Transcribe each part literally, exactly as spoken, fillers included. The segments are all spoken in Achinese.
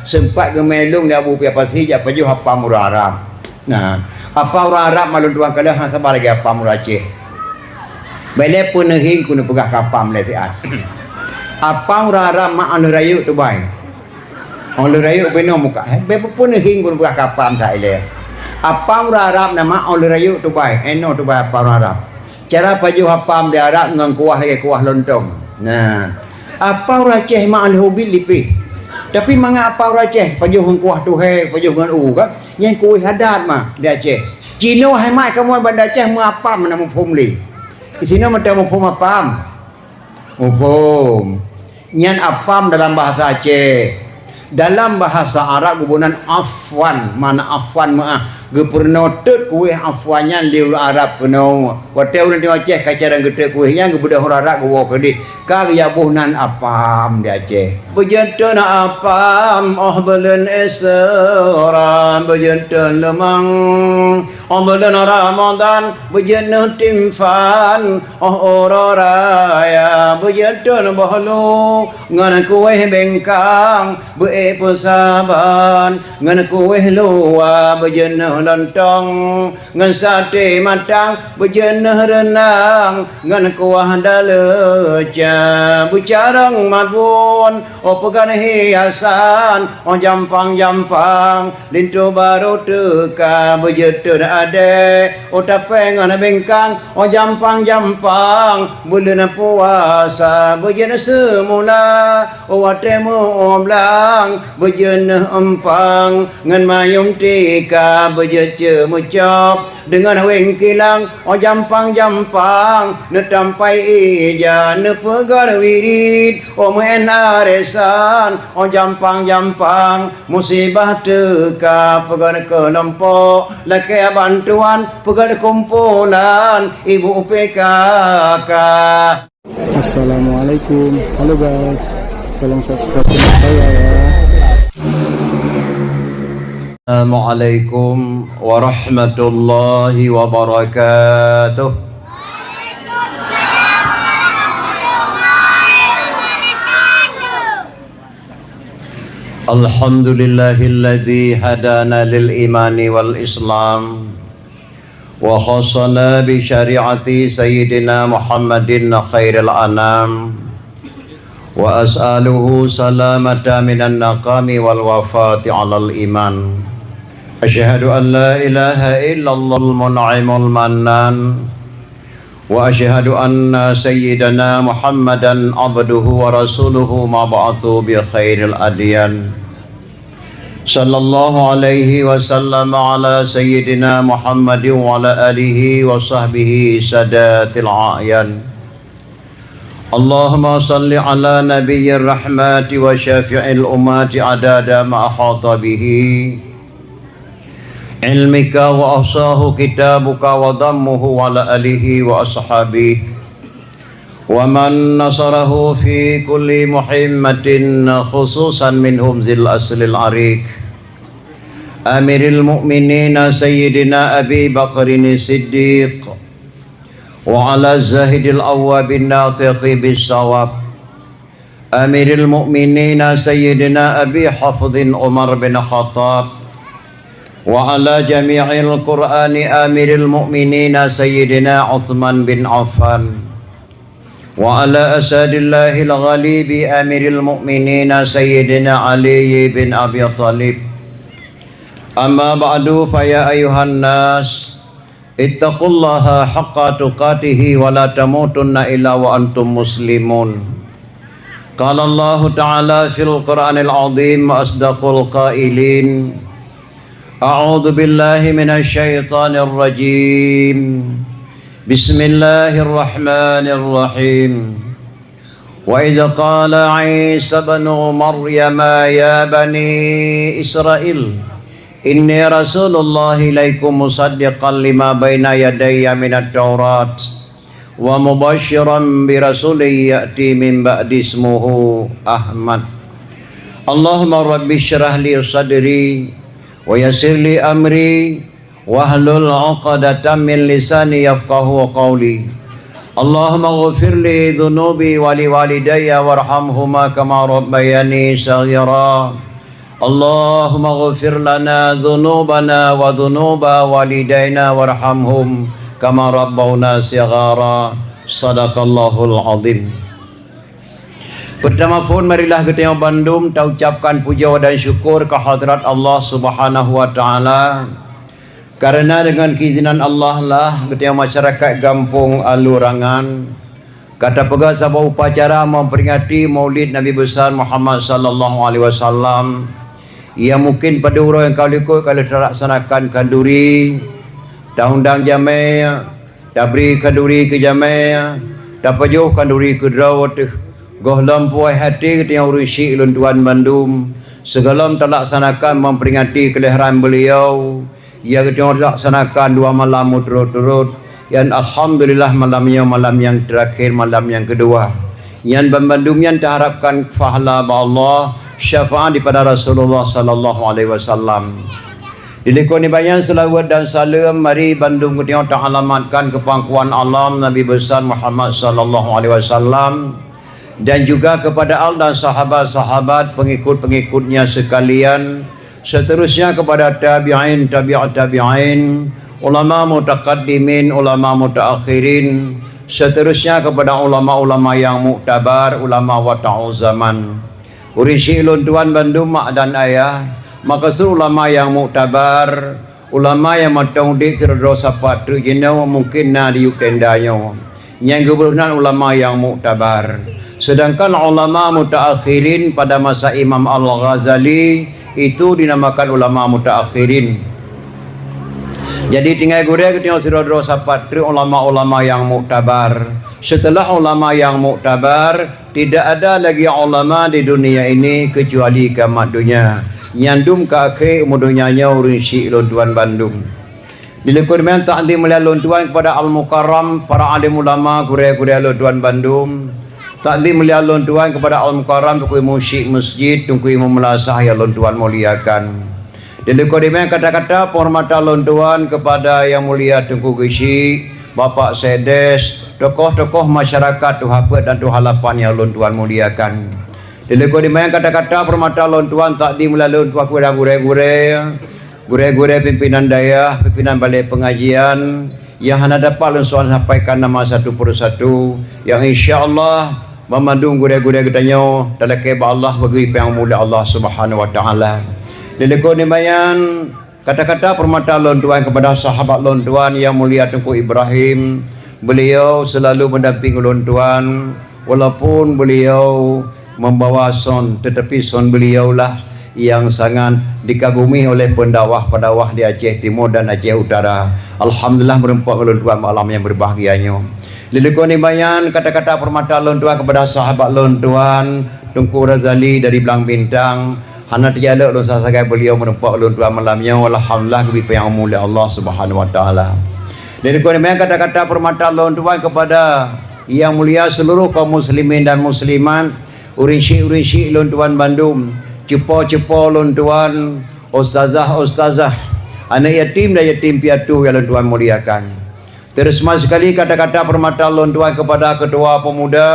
Seumpat geumé lôn lé Abu Piah Pasi jak pajoh apam ureuëng Arab. Nah, apam ureuëng Arab mak lôn tuan kalon hana saba lagée apam ureuëng Aceh. Bék lé peuneuhing keuneuk peugah keu apam lé siat. Apam ureuëng Arab mak 'oh lheueh rayeuk tubai. 'Oh lheueh rayeuk beunoe muka, eh, bék peuneuhing keuneuk peugah keu apam that ilée. Apam ureuëng Arab na mak 'oh lheueh rayeuk tubai, eh, noe tubai apam ureuëng Arab. Cara pajoh apam di Arab ngon kuah lagée kuah lontong. Nah, apam ureuëng Aceh mak lheueh ubit lipéh. Tapi mangat apam ureuëng Aceh pajoh ngon kuah tuhé, pajoh ngon u kan, nyan kueh adat mah di Aceh. Cinoe hai mak kamoe Banda Aceh meu apam na muphom lé. Di sinoe meuteumé muphom apam. Muphom. Nyan apam dalam bahasa Aceh. Dalam bahasa Arab geuboh nan afwan, makna afwan meu'ah. Geupeurunoe teut kueh afwan nyan lé ureuëng Arab keunoe. Watée ureuëng Aceh ka carông geuteut kueh nyan geubeudôh ureuëng Arab geuwoe keudeh. Ka geujak boh nan apam di Aceh. Beujeuet teun apam 'oh buleuen Isra, beujeuet teun leumang 'oh buleuen Ramadhan, beujeuet neuh timphan 'oh uroe raya, beujeuet teun boh lu ngon kueh bengkang, beu-ék peusaban ngon kueh luwa, beujeuet neuh lontong ngon saté matang, beujeuet neuh reunang ngon kuah daleuca, beucarông mat buôn, 'oh peugan hiasan, 'oh jampang-jampang, linto barô teuka, beujeuet teun adée, 'oh tapée ngon bengkang, 'oh jampang-jampang, buleuen puasa, beujeuet seumula, 'oh watée meu-uem blang, beujeuet neuh eumpang, ngon mayum tika, beujeuet ceumeucok, deungon wéng kilang, 'oh jampang-jampang, neutampai ija, neupeugah wirid, 'oh meu'én aresan, 'oh jampang-jampang, musibah teuka, peugah keulompok, lakée bantuan, peugah kumpulan, ibu P K K. Assalamualaikum. Halo guys, tolong subscribe channel saya ya. Assalamualaikum warahmatullahi wabarakatuh. Alhamdulillahilladzi hadana lil imani wal islam. Wa khassana bi syari'ati Sayyidina Muhammadin khairil anam. Wa as'aluhu salamata minan naqami wal wafati alal iman. Asyhadu an la ilaha illallahul mun'imul mannan. Wa asyhadu anna sayyidana Muhammadan abduhu wa rasuluhu mab'atsu bi khairil adyan. Sallallahu alaihi wasallam ala sayyidina Muhammadin wa ala alihi wa sahbihi sadatil a'yan. Allahumma salli ala nabiyyir rahmati wa syafi'il ummati adada ma ahata bihi ilmika wa ahsahu kitabuka wa dammuhu wa ala alihi wa ashabihi wa man nasarahu fi kulli muhimmatin, khususan minhum zil aslil arik, Amiril Mukminin Sayyidina Abi Bakrin Siddiq, wa ala zahidil awwabin natiqi bis shawab, Amiril Mukminin Sayyidina Abi Hafsin Umar bin Khattab, wa ala jami'il Qur'ani Amiril Mukminin Sayyidina Utsman bin Affan, wa ala asadillahil ghalibi Amiril Mukminin Sayyidina Ali bin Abi Thalib. Amma ba'du, fa ya ayyuhan nas, ittaqullaha haqqa tuqatihi wa la tamutunna illa wa antum muslimun. Qala Allahu ta'ala fil Qur'anil azim wa asdaqul qailin. A'udzu billahi minasy syaithanir rajim. Bismillahirrahmanirrahim. Wa idz qala Isa ibnu Maryam ya bani Israil, inni rasulullah ilaikum musaddiqan lima baina yadayya minat Taurat, wa mubasyiran bi rasulin ya'ti min ba'di ismuhu Ahmad. Allahumma rabbi syrah li sadri, wa yassir li amri, wahlul 'uqdatam min lisani yafqahu qawli. Allahumma ghfir li dzunubi wa li walidayya warhamhuma kama rabbayani shaghira. Allahumma ghfir lana dzunubana wa dzunuba walidaina warhamhum kama rabbauna shighara. Sadaqallahul azim. Peurtama phon, marilah geutanyoe bandum taucapkan pujoe dan syukur keu hadrat Allah Subhanahu wa Ta'ala, kareuna deungon keuizinan Allah lah geutanyoe masyarakat gampông Alurangan ka tapeugah saboh upacara memperingati Maulid Nabi Besar Muhammad sallallahu alaihi wasallam, nyang mungken padub uroe nyang ka likot ka lheueh talaksanakan khanduri, taundang jamé, tabri khanduri keu jamé, tapajoh khanduri keu droe teuh. Gohlom puih até geutanyoe ureuëng syiek lôn tuan bandum, sigohlom talaksanakan memperingati keulahiran beliau, ya geutanyoe talaksanakan dua malam meuturot-turot. Nyan alhamdulillah, malam nyoe malam nyang teurakhir, malam nyang keudua. Nyan banmandum nyan taharapkan pahala bak Allah, syafaat daripada Rasulullah sallallahu alaihi wasallam. Dilikot nibak nyan seulaweuet dan saleuem mari bandum geutanyoe taalamatkan keu pangkuan alam Nabi Besar Muhammad sallallahu alaihi wasallam, dan juga kepada al dan sahabat-sahabat, pengikut-pengikutnya sekalian, seterusnya kepada tabi'in, tabi'ut tabi'in, ulama mutaqaddimin, ulama mutaakhirin, seterusnya kepada ulama-ulama yang muktabar, ulama wata'u zaman. Ureuëng syiek lôn tuan bandum, mak dan ayah, meukeusud ulama nyang muktabar, ulama nyang mantong udeb sidroe-droe sapat treuk jinoe mungken na di yup tenda nyoe. Nyang geubrôh nan ulama nyang muktabar. Sedangkan ulama mutaakhirin pada masa Imam Al-Ghazali itu dinamakan ulama mutaakhirin. Jadi tinggai gurée geutanyoe sidroe-droe sapat treuk ulama-ulama nyang muktabar. Setelah ulama nyang muktabar, tidak ada lagi ulama di dunia ini kecuali kiamat donya. Nyan dum ka akhé umu donya nyoe ureuëng syiek lôn tuan bandum. Dilikot nibak nyan takzim mulia lôn tuan kepada al-mukarram, para alim ulama, gurée-gurée lôn tuan bandum. Takzim mulia lôn tuan kepada al-mukarram Teungku Imum Syiek Masjid, Teungku Imum Meulasah nyang lôn tuan muliakan. Dilikot nibak nyan kata-kata penghormatan lôn tuan kepada Yang Mulia Teungku Geuchik, Bapak Sekdes, tokoh-tokoh masyarakat Tuha Peuet dan Tuha Lapan nyang lôn tuan muliakan. Dilikot nibak nyan kata-kata penghormatan lôn tuan, takzim mulia lôn tuan kepada gurée-gurée, gurée-gurée pimpinan dayah, pimpinan balai pengajian, nyang hana dapat lôn soal sampaikan nama satu per satu, nyang insya Allah banmandum gurée-gurée geutanyoe talakée bak Allah, bagi peunyang mulia Allah Subhanahu wa Ta'ala. Dilikot nibak nyan, kata-kata penghormatan lôn tuan kepada sahabat lôn tuan Yang Mulia Teungku Ibrahim, beliau selalu mendampingi lôn tuan, walaupun beliau membawa son, tetapi son beliaulah yang sangat dikagumi oleh pendakwah-pendakwah di Aceh Timur dan Aceh Utara. Alhamdulillah, meureumpok ngon lôn tuan malam nyang berbahagia nyoe. Dilikot nibak nyan, kata-kata penghormatan lôn tuan kepada sahabat lôn tuan Teungku Razali dari Blang Bintang, hana teujalok lôn sagai-sagai beliau meureumpok lôn tuan malam nyoe. Alhamdulillah, geubri panyang umu lé Allah Subhanahu wa Ta'ala. Dilikot nibak nyan, kata-kata penghormatan lôn tuan kepada Yang Mulia seluruh kaum muslimin dan muslimat, ureuëng syiek-ureuëng syiek lôn tuan bandum, cupo-cupo lôn tuan, ustazah-ustazah, aneuk yatim dan yatim piatu nyang lôn tuan muliakan. Teurutama sekali kata-kata penghormatan lôn tuan kepada Ketua Pemuda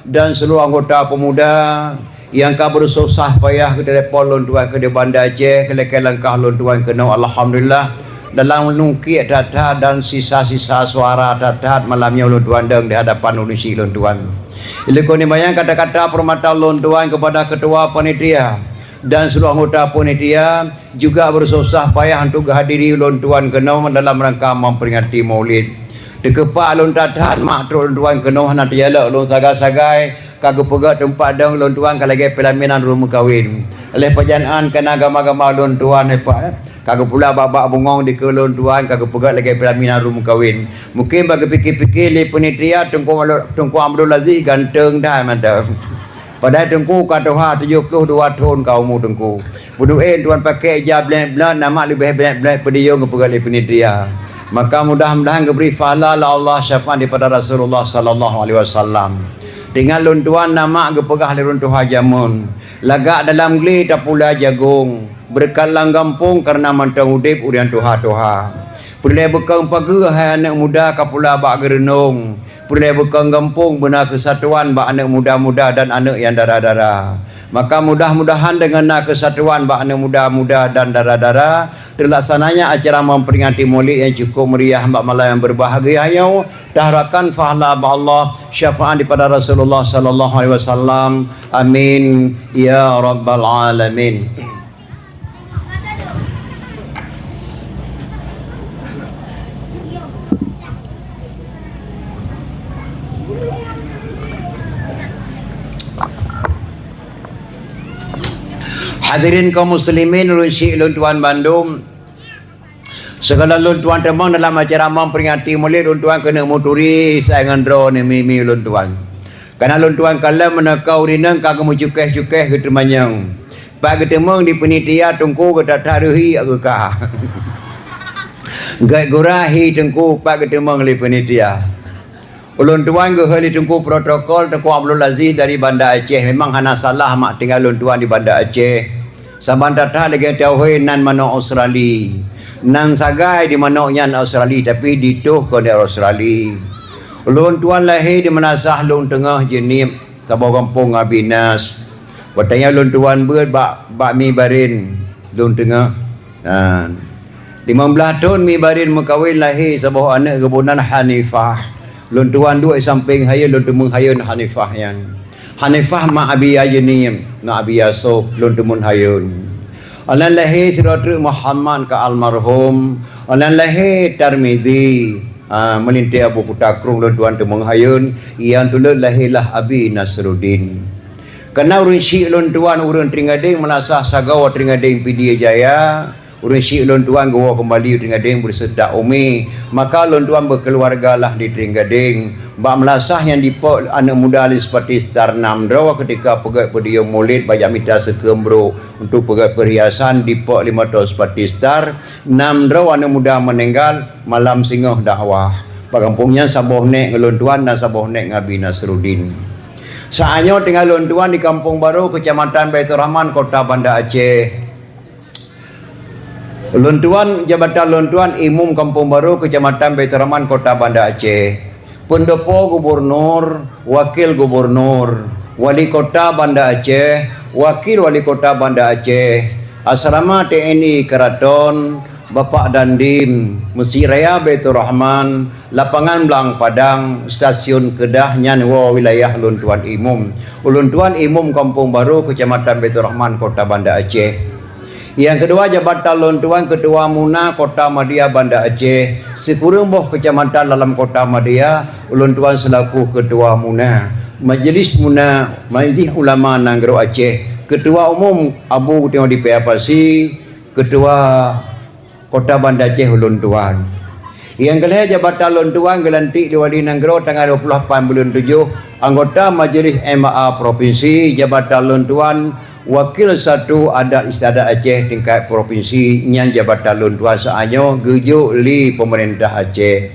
dan seluruh anggota pemuda nyang ka beususah payah keu telepon lôn tuan keu di Banda Aceh, keu lakée langkah lôn tuan keunoe. Alhamdulillah, dalam nungkiek that-that dan sisa-sisa suara that-that malam nyoe lôn tuan dong di hadapan ureuëng syiek lôn tuan. Dilikot nibak nyan, kata-kata penghormatan lôn tuan kepada Ketua Panitia dan seluruh anggota panitia juga beususah payah untuk geuhadiri lôn tuan keunoe dalam rangka memperingati Maulid. Teukeupak lôn that-that mak trok lôn tuan keunoe, hana teujalok lôn sagai-sagai, ka geupeugét teumpat dong lôn tuan ka lagée peulaminan rumoh meukawen. Lheueh pajan án ka na gama-gama lôn tuan, eh, Pak, eh. Ka geupula bak-bak bungong dikeue lôn tuan, ka geupeugét lagée peulaminan rumoh meukawen. Mungken bak geupike-pike lé panitia, Teungku Abdul, Teungku Abdul Aziz ganteng that mantong. Padahai Teungku ka tuha, tujoh ploh dua thon ka umu Teungku. Peuduek tuan pakai ija blek-blek, nama leubeh blek-blek peudiyong geupeugah lé panitia. Maka mudah-mudahan geubri pahala lé Allah syafaat daripada Rasulullah sallallahu alaihi wasallam. Teuingat lôn tuan, nama geupeugah lé ureuëng tuha jameun, lagak dalam glé tapula jagong, beureukat lam gampông kareuna mantong udeb ureuëng tuha-tuha. Peureulée beukeung pageue hai aneuëk muda ka pula bak geureunong. Peureulée beukeung gampông beuna keusatuan bak aneuëk muda-muda dan aneuëk nyang dara-dara. Maka mudah-mudahan deungon na keusatuan bak aneuëk muda-muda dan dara-dara, teulaksananya acara memperingati Maulid nyang cukup meriah bak malam nyang berbahagia nyoe, taharapkan pahala bak Allah, syafaat daripada Rasulullah sallallahu alaihi wasallam. Amin ya rabbal alamin. Hadirin kaum muslimin, ulôn syik lôn tuan bandum. Sigohlom lôn tuan teumong dalam acara memperingati Maulid, lôn tuan keuneuk meuturi saai ngon droeneuh mi-mi lôn tuan. Kana lôn tuan kalon meunoe ka ureuëng inong ka geumeucukéh-cukéh geuteumanyong. Pat geuteumeung di panitia teungku geutathat reuhi geuka. Gét gura hi teungku pat geuteumeung lé panitia. Ulôn tuan geuhôi lé teungku protokol, Teungku Abdul Aziz dari Banda Aceh. Memang hana salah mak tinggai lôn tuan di Banda Aceh. Saban that-that lagée teuhôi nan manok Australi. Nan sagai di manok nyan Australi, tapi ditoh kon di Australi. Ulôn tuan lahé di Meunasah Lôn Teungoh Jeunieb, saboh gampông Abinas. Watée nyan lôn tuan beuet bak, bak Mibarin Lôn Teungoh. Ha. Limong blaih thon Mibarin meukawen, lahé saboh aneuëk geuboh nan Hanifah. Lôn tuan duek sampéng hayeuen, lôn teumeung hayeuen Hanifah nyan. Hanifah mak Abi Ajeuniem, mak Abi Yusuf, lôn teumeung hayeuen. Anan lahé sidroe treuk Muhammad ka almarhum. Anan lahé Tarmizi, ah, meulintée Abu Kuta Krueng, lôn tuan teumeung hayeuen, nyang tuleueng lahé lah Abi Nasruddin. Kana ureuëng syik lôn tuan ureuëng Tringgadeng, Meunasah Sagoe Tringgadeng Pidie Jaya, ureuëng syik lôn tuan geuwoe keumbali Tringgadeng beuseutak umi, maka lôn tuan beukeuluwarga lah di Tringgadeng. Bak Meunasah nyang dipok aneuëk muda lé Seupati Star nam droe keutika peugét podium Maulid bak jak mita seukeuem brôk untuk peugét peurhiasan dipok lé moto Seupati Star, nam droe aneuëk muda meuninggai malam singoh dakwah. Bak gampông nyan saboh nék ngon lôn tuan dan saboh nék ngon Abi Nasruddin. Saat nyoe tinggai lôn tuan di Kampung Baro, Keucamatan Baiturrahman, Kota Banda Aceh. Lôn tuan, jabatan lôn tuan Imum Kampung Baro, Keucamatan Baiturrahman, Kota Banda Aceh. Peundopo gubunur, wakil gubunur, wali kota Banda Aceh, wakil wali kota Banda Aceh, asrama T N I Keraton, Bapak Dandim, Meuseujid Raya Baiturrahman, Lapangan Blang Padang, Stasiun Keudah nyan woe wilayah lôn tuan Imum. Ulôn tuan Imum Kampung Baro, Keucamatan Baiturrahman, Kota Banda Aceh. Nyang keudua, jabatan lôn tuan Keutua Muna Kota Madya Banda Aceh. Sikureueng boh keucamatan dalam Kota Madya, ulôn tuan seulaku Keutua Muna. Majelis Muna, Majelis Ulama Nanggroe Aceh. Keutua Umum Abu Guteng di Paya Pasi, Keutua Kota Banda Aceh ulôn tuan. Nyang keulhée, jabatan lôn tuan geulantik lé Wali Nanggroe tanggai dua puluh lapan buleuen tujoh, anggota Majelis M A A Propinsi, jabatan lôn tuan wakil satu adat istiadat Aceh tingkat propinsi, nyan jabatan lôn tuan saat nyoe geujok lé peumeurintah Aceh.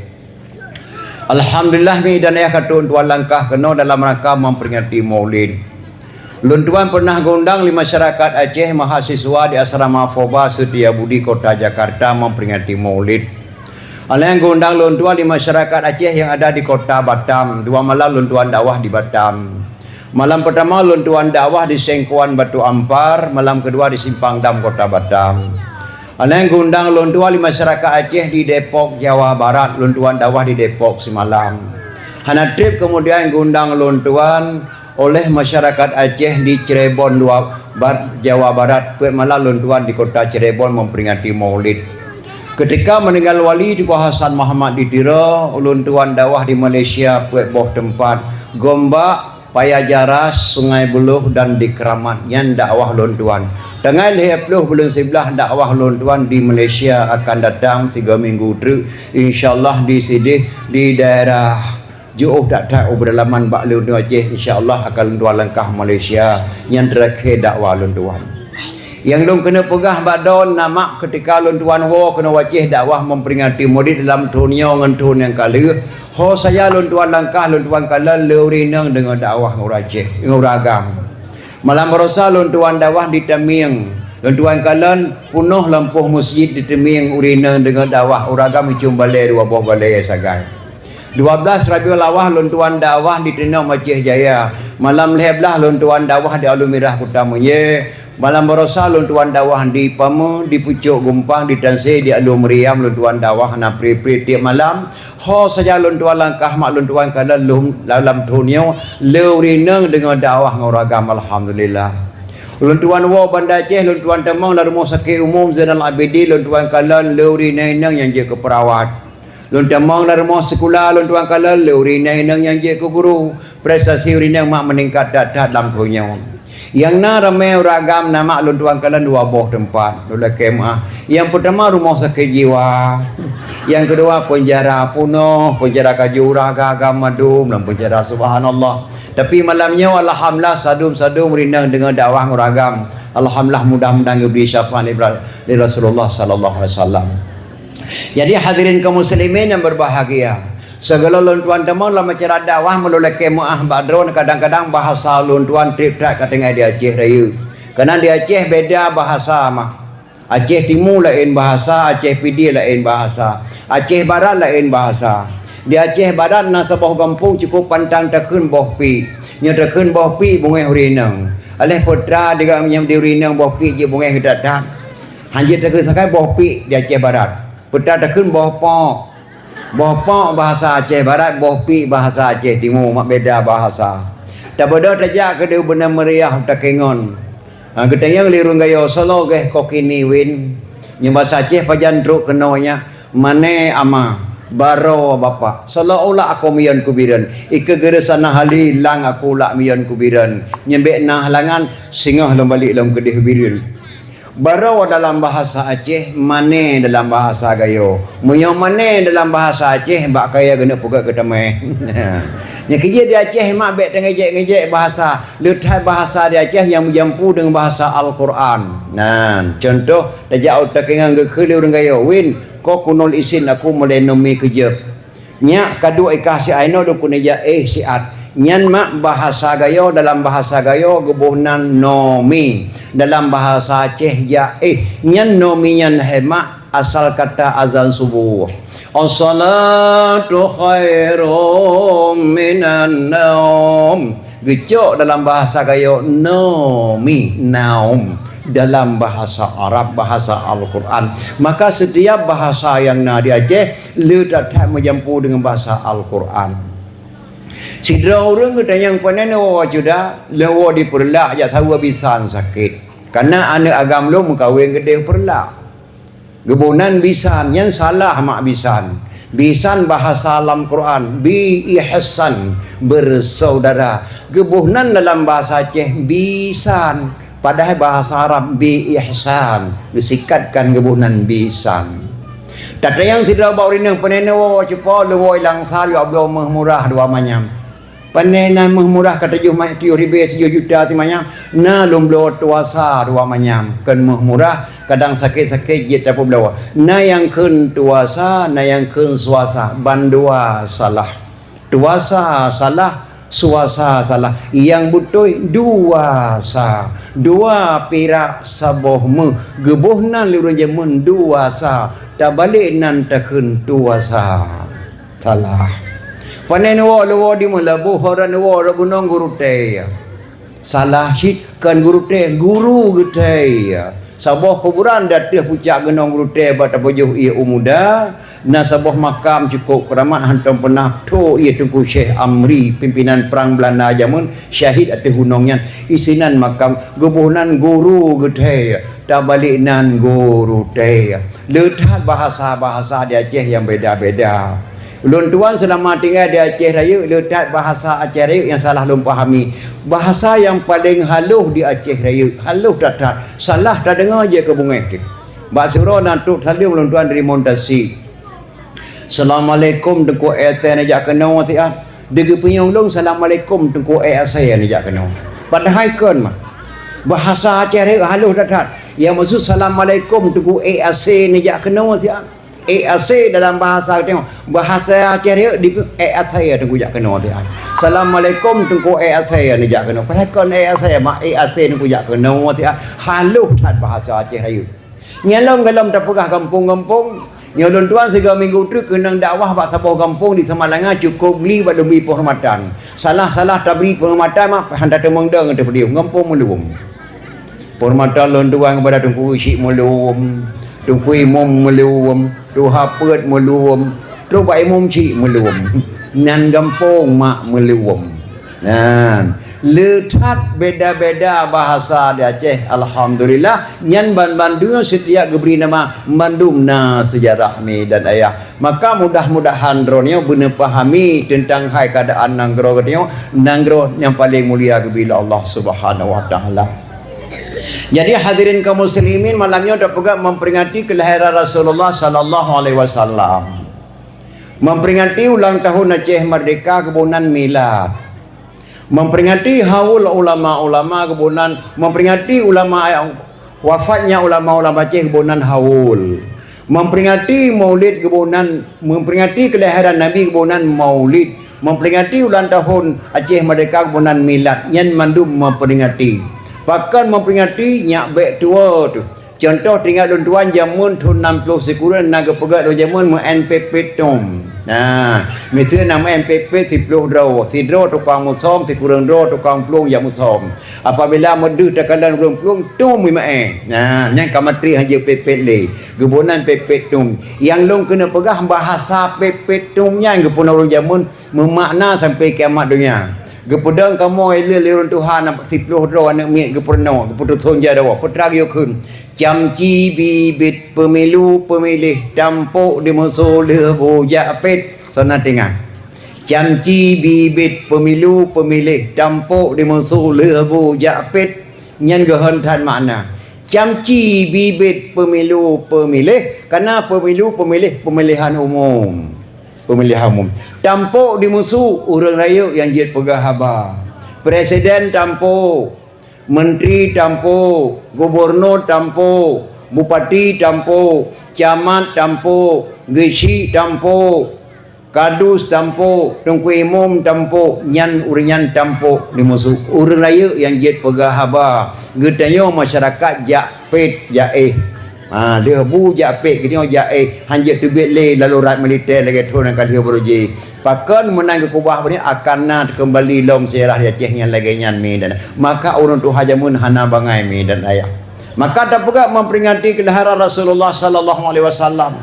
Alhamdulillah, mi dan ayah ka trok tuan langkah keunoe dalam rangka memperingati Maulid. Lôn tuan pernah geuundang lé masyarakat Aceh mahasiswa di Asrama Foba Setia Budi Kota Jakarta memperingati Maulid. Alah nyang geuundang lôn tuan lé masyarakat Aceh nyang ada di Kota Batam, dua malam lôn tuan dakwah di Batam. Malam pertama lôn tuan dakwah di Sengkuan Batu Ampar, malam kedua di Simpang Dam Kota Batam. Alah nyang geuundang lôn tuan lé masyarakat Aceh di Depok, Jawa Barat, lôn tuan dakwah di Depok simalam. Hana treb kemudian geuundang lôn tuan oleh masyarakat Aceh di Cirebon, dua, Bar-, Jawa Barat, peuet malam lôn tuan di kota Cirebon memperingati Maulid. Ketika meninggal Wali Teungku Hasan Muhammad di Tiro, ulôn tuan dakwah di Malaysia peuet boh teumpat, Gombak, Paya Jaras, Sungai Buloh dan di Keramat. Nyan dakwah lôn tuan. Tanggai lhée ploh buleuen siblaih dakwah lôn tuan di Malaysia akan datang sigoe minggu treuk, insya Allah di sideh di daerah Jiôh that-that u peudalaman bak lôn tuan Aceh, insya Allah akan lôn tuan langkah Malaysia. Nyan terakhir dakwah lôn tuan. Nyang lôn keuneuk peugah bak droeneuh, na mak, ketika lôn tuan woe keunoe u Aceh dakwah memperingati Maulid dalam thon nyoe ngon thon nyang ka lheueh, ho saja lôn tuan langkah, lôn tuan kalon lé ureuëng inong deungon dakwah ngon ureuëng Aceh, ngon ureuëng agam. Malam baroesa lôn tuan dakwah di Tamieng. Lôn tuan kalon peunoh lampôh meuseujid di Teumieng ureueng inong deungon dakwah, ureueng agam hicum balée dua boh balée sagai. Dua belas Rabiul Awal lôn tuan dakwah di Teunoh Aceh Jaya. Malam lhée blaih lôn tuan dakwah di Alu Mirah Kuta Meunye. Malam barosa lôn tuan dakwah di Pame, di Pucok Gumpang, di Tanse, di Alu Meriam lôn tuan dakwah na pri-pri tiep malam. Ho saja lôn tuan langkah mak lôn tuan kalon lôn dalam thon nyoe, le ureueng inong deungon dakwah ngon ureueng agam, alhamdulillah. Lôn tuan woe Banda Aceh, lôn tuan tamong lam Rumoh Sakét Umum Zainal Abidin, lôn tuan kalon le ureueng inong-inong nyang jeuet keu peurawat. Lôn tamong lam rumoh sikula, lôn tuan kalon le ureueng inong-inong nyang jeuet keu guru. Prestasi ureueng inong mak meuningkat that-that lam thon nyoe. Nyang na ramé ureueng agam na mak lôn tuan kalon dua boh teumpat lôn lakée meuah. Nyang peutama rumoh sakét jiwa. Nyang keudua peunjara peunoh, peunjara ka jiurah agam-agam mandum lam peunjara, subhanallah. Tapi malam nyoe alhamdulillah sadum-sadum ureueng inong deungon dakwah ureueng agam. Alhamdulillah mudah-mudahan geubri syafaat lé Rasulullah sallallahu alaihi wasallam. Jadi hadirin kaum muslimin yang berbahagia, sigohlom lôn tuan tamong lam acara dakwah meulakée meuah bak droeneuh kadang-kadang bahasa lôn tuan treb that ka teungoh di Aceh Rayeuk. Karena di Aceh beda bahasa mah. Aceh Timu laén bahasa, Aceh Pidie laén bahasa, Aceh Barat laén bahasa. Di Aceh Barat na saboh gampông cukup pantang takheun boh pik. Nyoe takheun boh pik beungéh ureueng inong. Aléh peue teuma di ureueng inong boh pik jeuet beungéh geutanyoe. Hanjeuet takheun sagai boh pik di Aceh Barat. Peue teuma takheun boh pok. Boh pok bahasa Aceh Barat, boh pik bahasa Aceh Timu, mak beda bahasa. Tabodoh tajak keudeh beuna meriah takengon. Ha, geutanyong lé ureueng Gayo, "Soe lagée kokini win?" Nyoe bahasa Aceh pajan trok keunoe nyan, "Mané ama, baroe bapak, soe lagée ulak aku miyon kubireuen, ikeue geureusa na hali lang aku ulak miyon kubireuen, nyang bék na halangan, singoh lôn balek lom keudeh bireuen." Baroe dalam bahasa Aceh, mané dalam bahasa Gayo. Meunyoe mané dalam bahasa Aceh, bak kayée keuneuk peugét keu tamé. Nyang keujeuet di Aceh mak bék teungejek-ngejek bahasa. Le that bahasa di Aceh nyang meujampu deungon bahasa Al-Quran. Nah, contoh, tajak u takengon geukheun lé ureueng Gayo, "Win, ko kunul isin aku mulai nomi keujeuet." Nyak ka duek ikah siat inoe lôn keuneuk jak éh siat. Nyan mak bahasa Gayo, dalam bahasa Gayo geuboh nan nomi. Dalam bahasa Aceh jak éh. Nyan nomi nyan hai mak asal kata azan suboh. As-salatu khairum minan naum. Geucok dalam bahasa Gayo nomi, naum. Dalam bahasa Arab, bahasa Al-Quran. Maka setiap bahasa yang na di Aceh, le that-that meujampu deungon bahasa Al-Quran. Sidroe ureueng geutanyong, "Pane neuwoe cuda?" "Lôn woe di Peureulak, jak saweue bisan sakét." Karena aneuëk agam lôn meukawen keudeh Peureulak. Geuboh nan bisan, nyan salah mak bisan. Bisan bahasa lam Quran, bi ihsan, bersaudara. Geuboh nan dalam bahasa Aceh bisan, padahai bahasa Arab bi ihsan, geusikatkan geuboh nan bisan. Tatanyong sidroe bak ureueng inong, "Pane neuwoe cupo?" "Lôn woe i Langsa, jak bloe méuh murah dua manyam." "Pane na méuh murah ka tujoh ma-, tujoh ribée sijuh juta teuma nyan?" "Na lôn bloe tuasa dua manyam, kon méuh murah, kadang sakét-sakét jeuet tapeubloe." Na nyang kheun tuasa, na nyang kheun suasa, bandua salah. Tuasa salah, suasa salah. Nyang beutôi duasa. Dua pirak saboh méuh. Geuboh nan lé ureueng jameun duasa. Tabalek nan takheun tuasa. Salah. Pane neuwoe, lôn woe di Meulaboh, ho rot neuwoe rot gunong gurutée. Salah cit, kon gurutée, guru geutée. Saboh kuburan di ateueh pucak gunong gurutée bak tapajoh ié u muda, na saboh makam cukôp keuramat hantom peunah tho ié Teungku Syekh Amri, pimpinan prang Beulanda jameun, syahid ateueh gunong nyan. Isinan makam geuboh nan guru geutée, tabalek nan gurutée. Le that bahasa-bahasa di Aceh nyang beda-beda. Ulôn tuan seulama tinggai di Aceh Rayeuk, le that bahasa Aceh Rayeuk nyang salah lôn pahami. Bahasa nyang paleng halôh di Aceh Rayeuk, halôh that-that. Salah tadeungoe jeuet keu beungéh teuh. Bak siuroe na trok saleuem ulôn tuan dari Muntasi. "Assalamualaikum Teungku, éh teh neujak keunoe siat." Di geupeunyoe ulôn, "Assalamualaikum Teungku, éh asée neujak keunoe." Padahai kon mah. Bahasa Aceh Rayeuk halôh that-that. Nyang maksud, "Assalamualaikum Teungku, éh asée neujak keunoe siat." Eh, asai dalam bahasa tengok. Bahasa Aceh dia di eh, asai Teungku jak keunoe dia. Assalamualaikum Teungku, eh, asai ni jak keunoe. Padahai kon eh, asai mak eh, asai Teungku jak keunoe dia. Halus that bahasa Aceh Rayeuk. Nyalong galom tapeugah gampông-gampông. Nyoe lôn tuan sigoe minggu treuk keunong dakwah bak saboh gampông di Samalanga, cukup gli bak lôn bri penghormatan. Salah-salah tabri penghormatan mak hana teumeung dong teupeudeuh gampông Meuluom. Peuhormatan lôn tuan kepada Teungku Chik Meuluom, Teungku Imum Meuluom, Tuha Peuet Meuluom, trok bak Imum Chik Meuluom. Nyan gampông mak Meuluom. Nyan. Le that beda-beda bahasa di Aceh. Alhamdulillah, nyan ban-, bandum setiap geubri nama, bandum na sejarah mi dan ayah. Maka mudah-mudahan droeneuh beuneupahami teuntang hai keuadaan nanggroe geutanyoe, nanggroe nyang paleng mulia geubri lé Allah Subhanahu wa Taala. Jadi, hadirin kaum muslimin, malam nyoe tapeugah memperingati kelahiran Rasulullah sallallahu alaihi wasallam. Memperingati ulang tahun Aceh Merdeka keubonan milad. Memperingati haul ulama-ulama keubonan, memperingati ulama wafatnya ulama-ulama Aceh keubonan haul. Memperingati maulid keubonan, memperingati kelahiran Nabi keubonan maulid. Memperingati ulang tahun Aceh Merdeka keubonan milad, nyan mandum memperingati. Pakon memperingati, nyak bèk tuwoe teuh. Cuntoh, teuingat lôn tuan jameun thôn nam ploh sikureueng na geupeugah lôn jameun meu'en pet-pet tom. Nah, miseue na meu'en pet-pet siploh droe, sidroe tukang musöm, sikureueng droe tukang plueng jak musöm. Apabila meudeuh takalon ureueng plueng, tom meu'en. Nah, nyan ka maté han jeuet pet-pet lé. Geubonan pet-pet tom. Nyang lôn keuneuk peugah bahasa pet-pet tom nyan geupeunoh lôn jameun meumakna sampai kiamat donya. Geupeudong kamoe lé lé ureueng tuha na siploh droe aneuk miet geupeurunoe, geupeutuson jaroe, peue teuma geuyue kheun. Camci bibit pemilu pemilih tampok di musoh lheueh bu jak pet. Sona teuingat. Camci bibit pemilu pemilih tampok di musoh lheueh bu jak pet. Nyan geuhon that makna. Camci bibit pemilu pemilih, kana pemilu pemilih pemilihan umum. Pemilihan umum. Tampok di musoh ureueng rayeuk nyang jeuet peugah haba. Presiden tampok, menteri tampok, gubernur tampok, bupati tampok, camat tampok, geuchik tampok, kadus tampok, teungku imum tampok, nyan ureueng nyan tampok di musoh. Ureueng rayeuk nyang jeuet peugah haba. Geutanyoe masyarakat jak pet jak éh. Ha, lheueh bu jak pet, geutanyoe jak éh, han jeuet teubiet lé lalu rat militer lagèe thôn nyang ka lheueh baroe jih. Pakon meunan geukeubah bunoe akan na keumbali lom sejarah di Aceh nyan lagèe nyan mi dan. Maka ureueng tuha jameun hana bangai mi dan ayah. Maka tapeugah memperingati kelahiran Rasulullah sallallahu alaihi wasallam.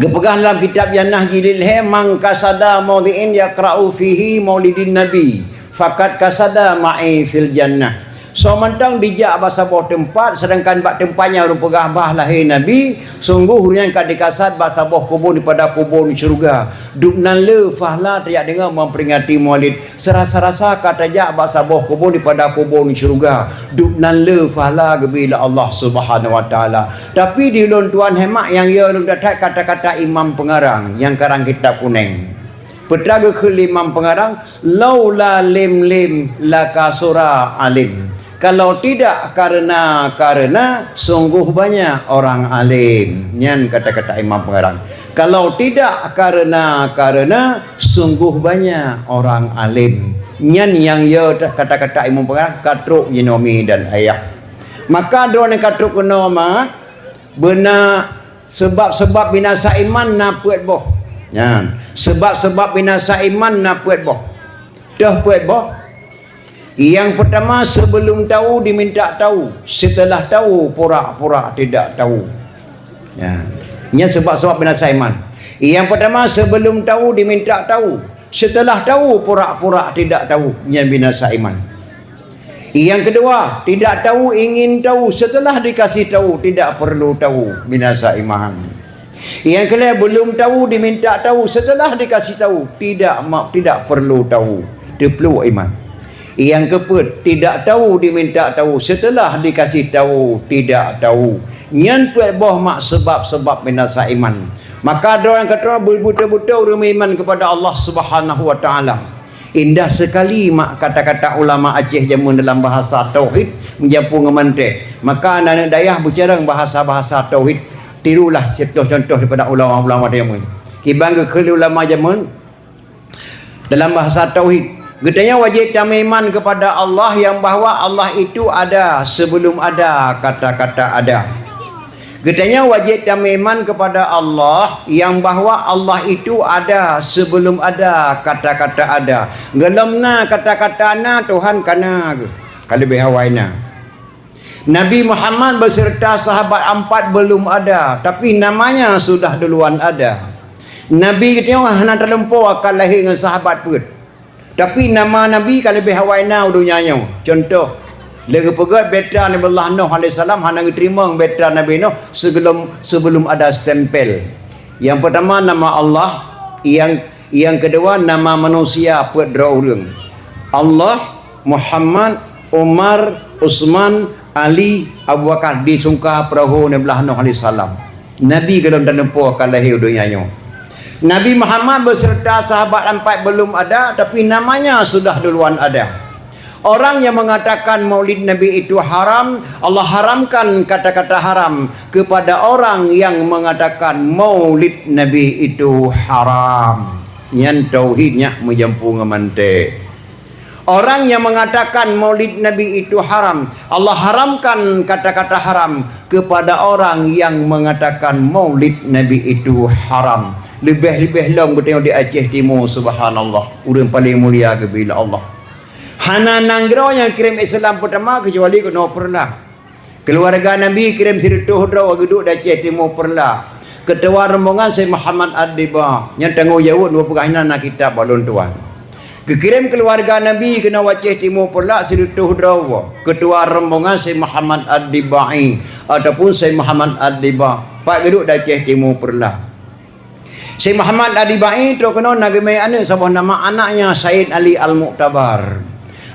Geupeugah lam kitab Jannah jilid lhèe, "Man qasada maudhi'in yaqra'u fihi maulidin nabi, faqad qasada ma'i fil jannah." Soe mantong dijak bak saboh teumpat, seudangkan bak teumpat nyan ureueng peugah bah lahé Nabi, sunggoh ureueng nyan ka dikasad bak saboh kubun dipada kubun syeuruga. Dubnan le fahla tajak deungoe memperingati maulid. Seurasa-rasa ka tajak bak saboh kubun dipada kubun syeuruga. Dubnan le fahla geubri lé Allah Subhanahu wa Taala. Tapi di ulôn tuan hemat nyang yo lôn that-that kata-kata imam pengarang nyang karang kitab kuneng. Peue teuma geukheun lé imam pengarang, "Laula lim-lim lakasura alim." Kalau tidak karena-karena, sungguh banyak orang alim. Nyan kata-kata imam pengarang. Kalau tidak karena-karena, sungguh banyak orang alim. Nyan nyang yo kata-kata imam pengarang ka trok jinoe mi dan ayah. Maka droeneuh ka trok keunoe mak, beuna sebab-sebab binasa iman na peuet boh. Nyan, sebab-sebab binasa iman na peuet boh. Toh peuet boh. Yang pertama, sebelum tahu diminta tahu, setelah tahu pura-pura tidak tahu. Ya. Nyan sebab-sebab binasa iman. Yang pertama, sebelum tahu diminta tahu, setelah tahu pura-pura tidak tahu. Nyan binasa iman. Yang kedua, tidak tahu ingin tahu, setelah dikasih tahu tidak perlu tahu, binasa iman. Yang kelhèe, belum tahu diminta tahu, setelah dikasih tahu tidak ma-, tidak perlu tahu, teupluek iman. Yang keupeuet, tidak tahu diminta tahu, setelah dikasih tahu tidak tahu. Nyan peuet boh mak sebab-sebab binasa iman. Maka droe nyang ka troh beutôi-beutôi ureueng meuiman kepada Allah Subhanahu wa Taala. Indah sekali mak kata-kata ulama Aceh jameun dalam bahasa tauhid meujampu ngon manté. Maka aneuk dayah beucarông bahasa-bahasa tauhid. Tirulah contoh-contoh daripada ulama-ulama jameun. Kiban geukheun lé ulama jameun dalam bahasa tauhid. Geutanyoe wajéb tameuiman kepada Allah yang bahwa Allah itu ada sebelum ada kata-kata ada. Geutanyoe wajéb tameuiman kepada Allah yang bahwa Allah itu ada sebelum ada kata-kata ada. Gohlom na kata-kata na, Tuhan ka na geuh. Ka leubeh awai na. Nabi Muhammad beserta sahabat empat belum ada, tapi namanya sudah duluan ada. Nabi geutanyoe hana talumpoe akan lahé ngon sahabat peuet. Tapi nama Nabi ka leubeh awai na u donya nyoe. Contoh, lé geupeugah beta Nabi Allah Nuh alaihissalam hana geuteurimong beta Nabi Nuh sebelum, sebelum ada stempel. Yang pertama nama Allah, yang, yang kedua nama manusia peuet droe ureuëng. Allah, Muhammad, Umar, Utsman, Ali, Abu Bakar disungka peurahô Nabi Allah Nuh alaihissalam. Nabi gohlom talumpoe ka lahé u donya nyoe. Nabi Muhammad beserta sahabat empat belum ada, tapi namanya sudah duluan ada. Orang yang mengatakan maulid Nabi itu haram, Allah haramkan kata-kata haram kepada orang yang mengatakan maulid Nabi itu haram. Nyan tauhid nyak meujampu ngon mantek. Orang yang mengatakan maulid Nabi itu haram, Allah haramkan kata-kata haram kepada orang yang mengatakan maulid Nabi itu haram. Leubeh-leubeh lom geutanyoe di Aceh Timu, subhanallah. Ureuëng paleng mulia geubila Allah. Hana nanggroe nyang kirém Islam peutama keucuali keunoe Peureulak. Keuluwarga Nabi kirém sireutôh droe geuduek di Aceh Timu Peureulak. Keutua rombongan Syekh Muhammad Ad-Diba. Nyang tanggong jaweueb dua peugah inan na kitab bak lôn tuan. Geukirém keuluwarga Nabi keunoe Aceh Timu Peureulak sireutôh droe. Keutua rombongan Syekh Muhammad Ad-Dibai ataupun Syekh Muhammad Ad-Diba. Pat geuduek di Aceh Timu Peureulak. Syekh Muhammad Ad-Dibai trok keunoe na geumé aneuëk saboh nama anaknya Said Ali Al-Mu'tabar.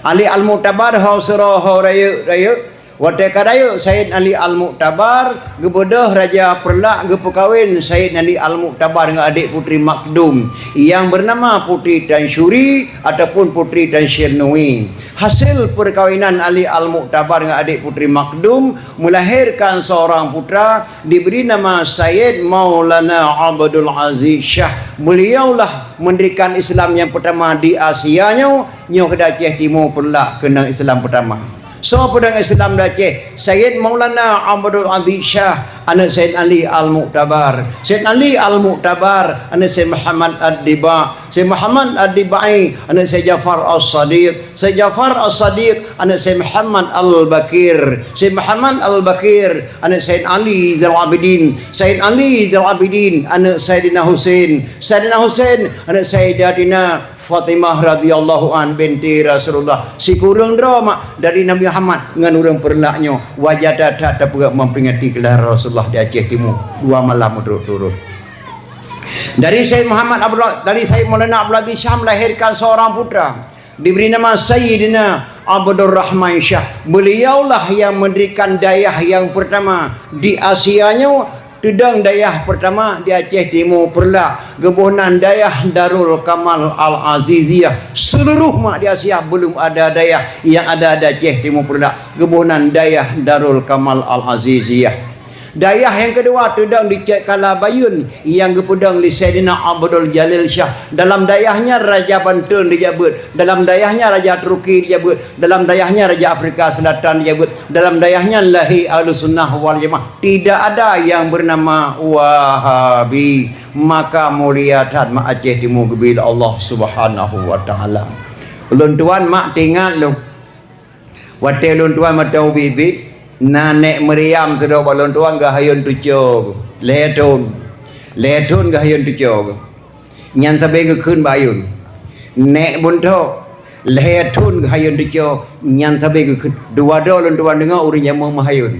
Ali Al-Mu'tabar ho seuro ho rayeuk-rayeuk. Watée ka rayeuk Said Ali Al-Mu'tabar, geubeudôh Raja Peureulak geupeukawen Said Ali Al-Mu'tabar ngon adék Putri Makdum yang bernama Putri Tansyuri ataupun Putri Tansyirnui. Hasil perkawinan Ali Al-Mu'tabar ngon adék Putri Makdum melahirkan seorang putra diberi nama Sayyid Maulana Abdul Aziz Syah. Beliaulah mendirikan Islam yang pertama di Asia nyoe, nyoe keuh di Aceh Timu Peureulak keunong Islam pertama. Soe peudong Islam di Aceh? Sayyid Maulana Abdul Aziz Syah, aneuëk Sayyid Ali Al-Mu'tabar. Sayyid Ali Al-Mu'tabar, aneuëk Sayyid Muhammad Ad-Diba. Sayyid Muhammad Ad-Dibai, aneuëk Sayyid Jafar As-Sadiq. Sayyid Jafar As-Sadiq, aneuëk Sayyid Muhammad Al-Baqir. Sayyid Muhammad Al-Baqir, aneuëk Sayyid Ali Zainal Abidin. Sayyid Ali Zainal Abidin, aneuëk Sayyidina Husain. Sayyidina Husain, aneuëk Sayyidatina Fatimah radhiyallahu an binti Rasulullah. Sikureueng droe mak dari Nabi Muhammad ngon ureuëng Peureulak nyoe. Wajar that-that tapeugah memperingati kelahiran Rasulullah di Aceh Timu. Dua malam berturut-turut. Dari Sayyid Muhammad Abdullah, dari Sayyid Maulana Abdul Aziz Syah melahirkan seorang putra. Diberi nama Sayyidina Abdul Rahman Syah. Beliaulah yang mendirikan dayah yang pertama di Asia nyoe, teudong dayah pertama di Aceh Timu Peureulak. Geuboh nan dayah Darul Kamal Al-Aziziyah. Seluruh mak di Asia belum ada dayah, yang ada di Aceh Timu Peureulak. Geuboh nan dayah Darul Kamal Al-Aziziyah. Dayah nyang keudua teudong di Cot Kala Bayeuen nyang geupeudong lé Saidina Abdul Jalil Syah. Dalam dayah nyan Raja Banten dijak beuet, dalam dayah nyan Raja Turki dijak beuet, dalam dayah nyan Raja Afrika Selatan dijak beuet, dalam dayah nyan lahé Ahlussunnah wal Jamaah. Tidak ada yang bernama Wahabi. Maka mulia that mak Aceh Timu geubri lé Allah Subhanahu wa Taala. Ulôn tuan mak teuingat lôn. Watée lôn tuan mantong ubit-ubit, na nék Maryam keudroe bak lôn tuan geuhayôn tucoe, lhée thon. Lhée thon geuhayôn tucoe. Nyan sabe geukheun bak ayôn. Nék beuntho, lhée thon geuhayôn tucoe, nyan sabe geukheun. Dua droe lôn tuan deungoe ureuëng nyang meu-, meuhayôn.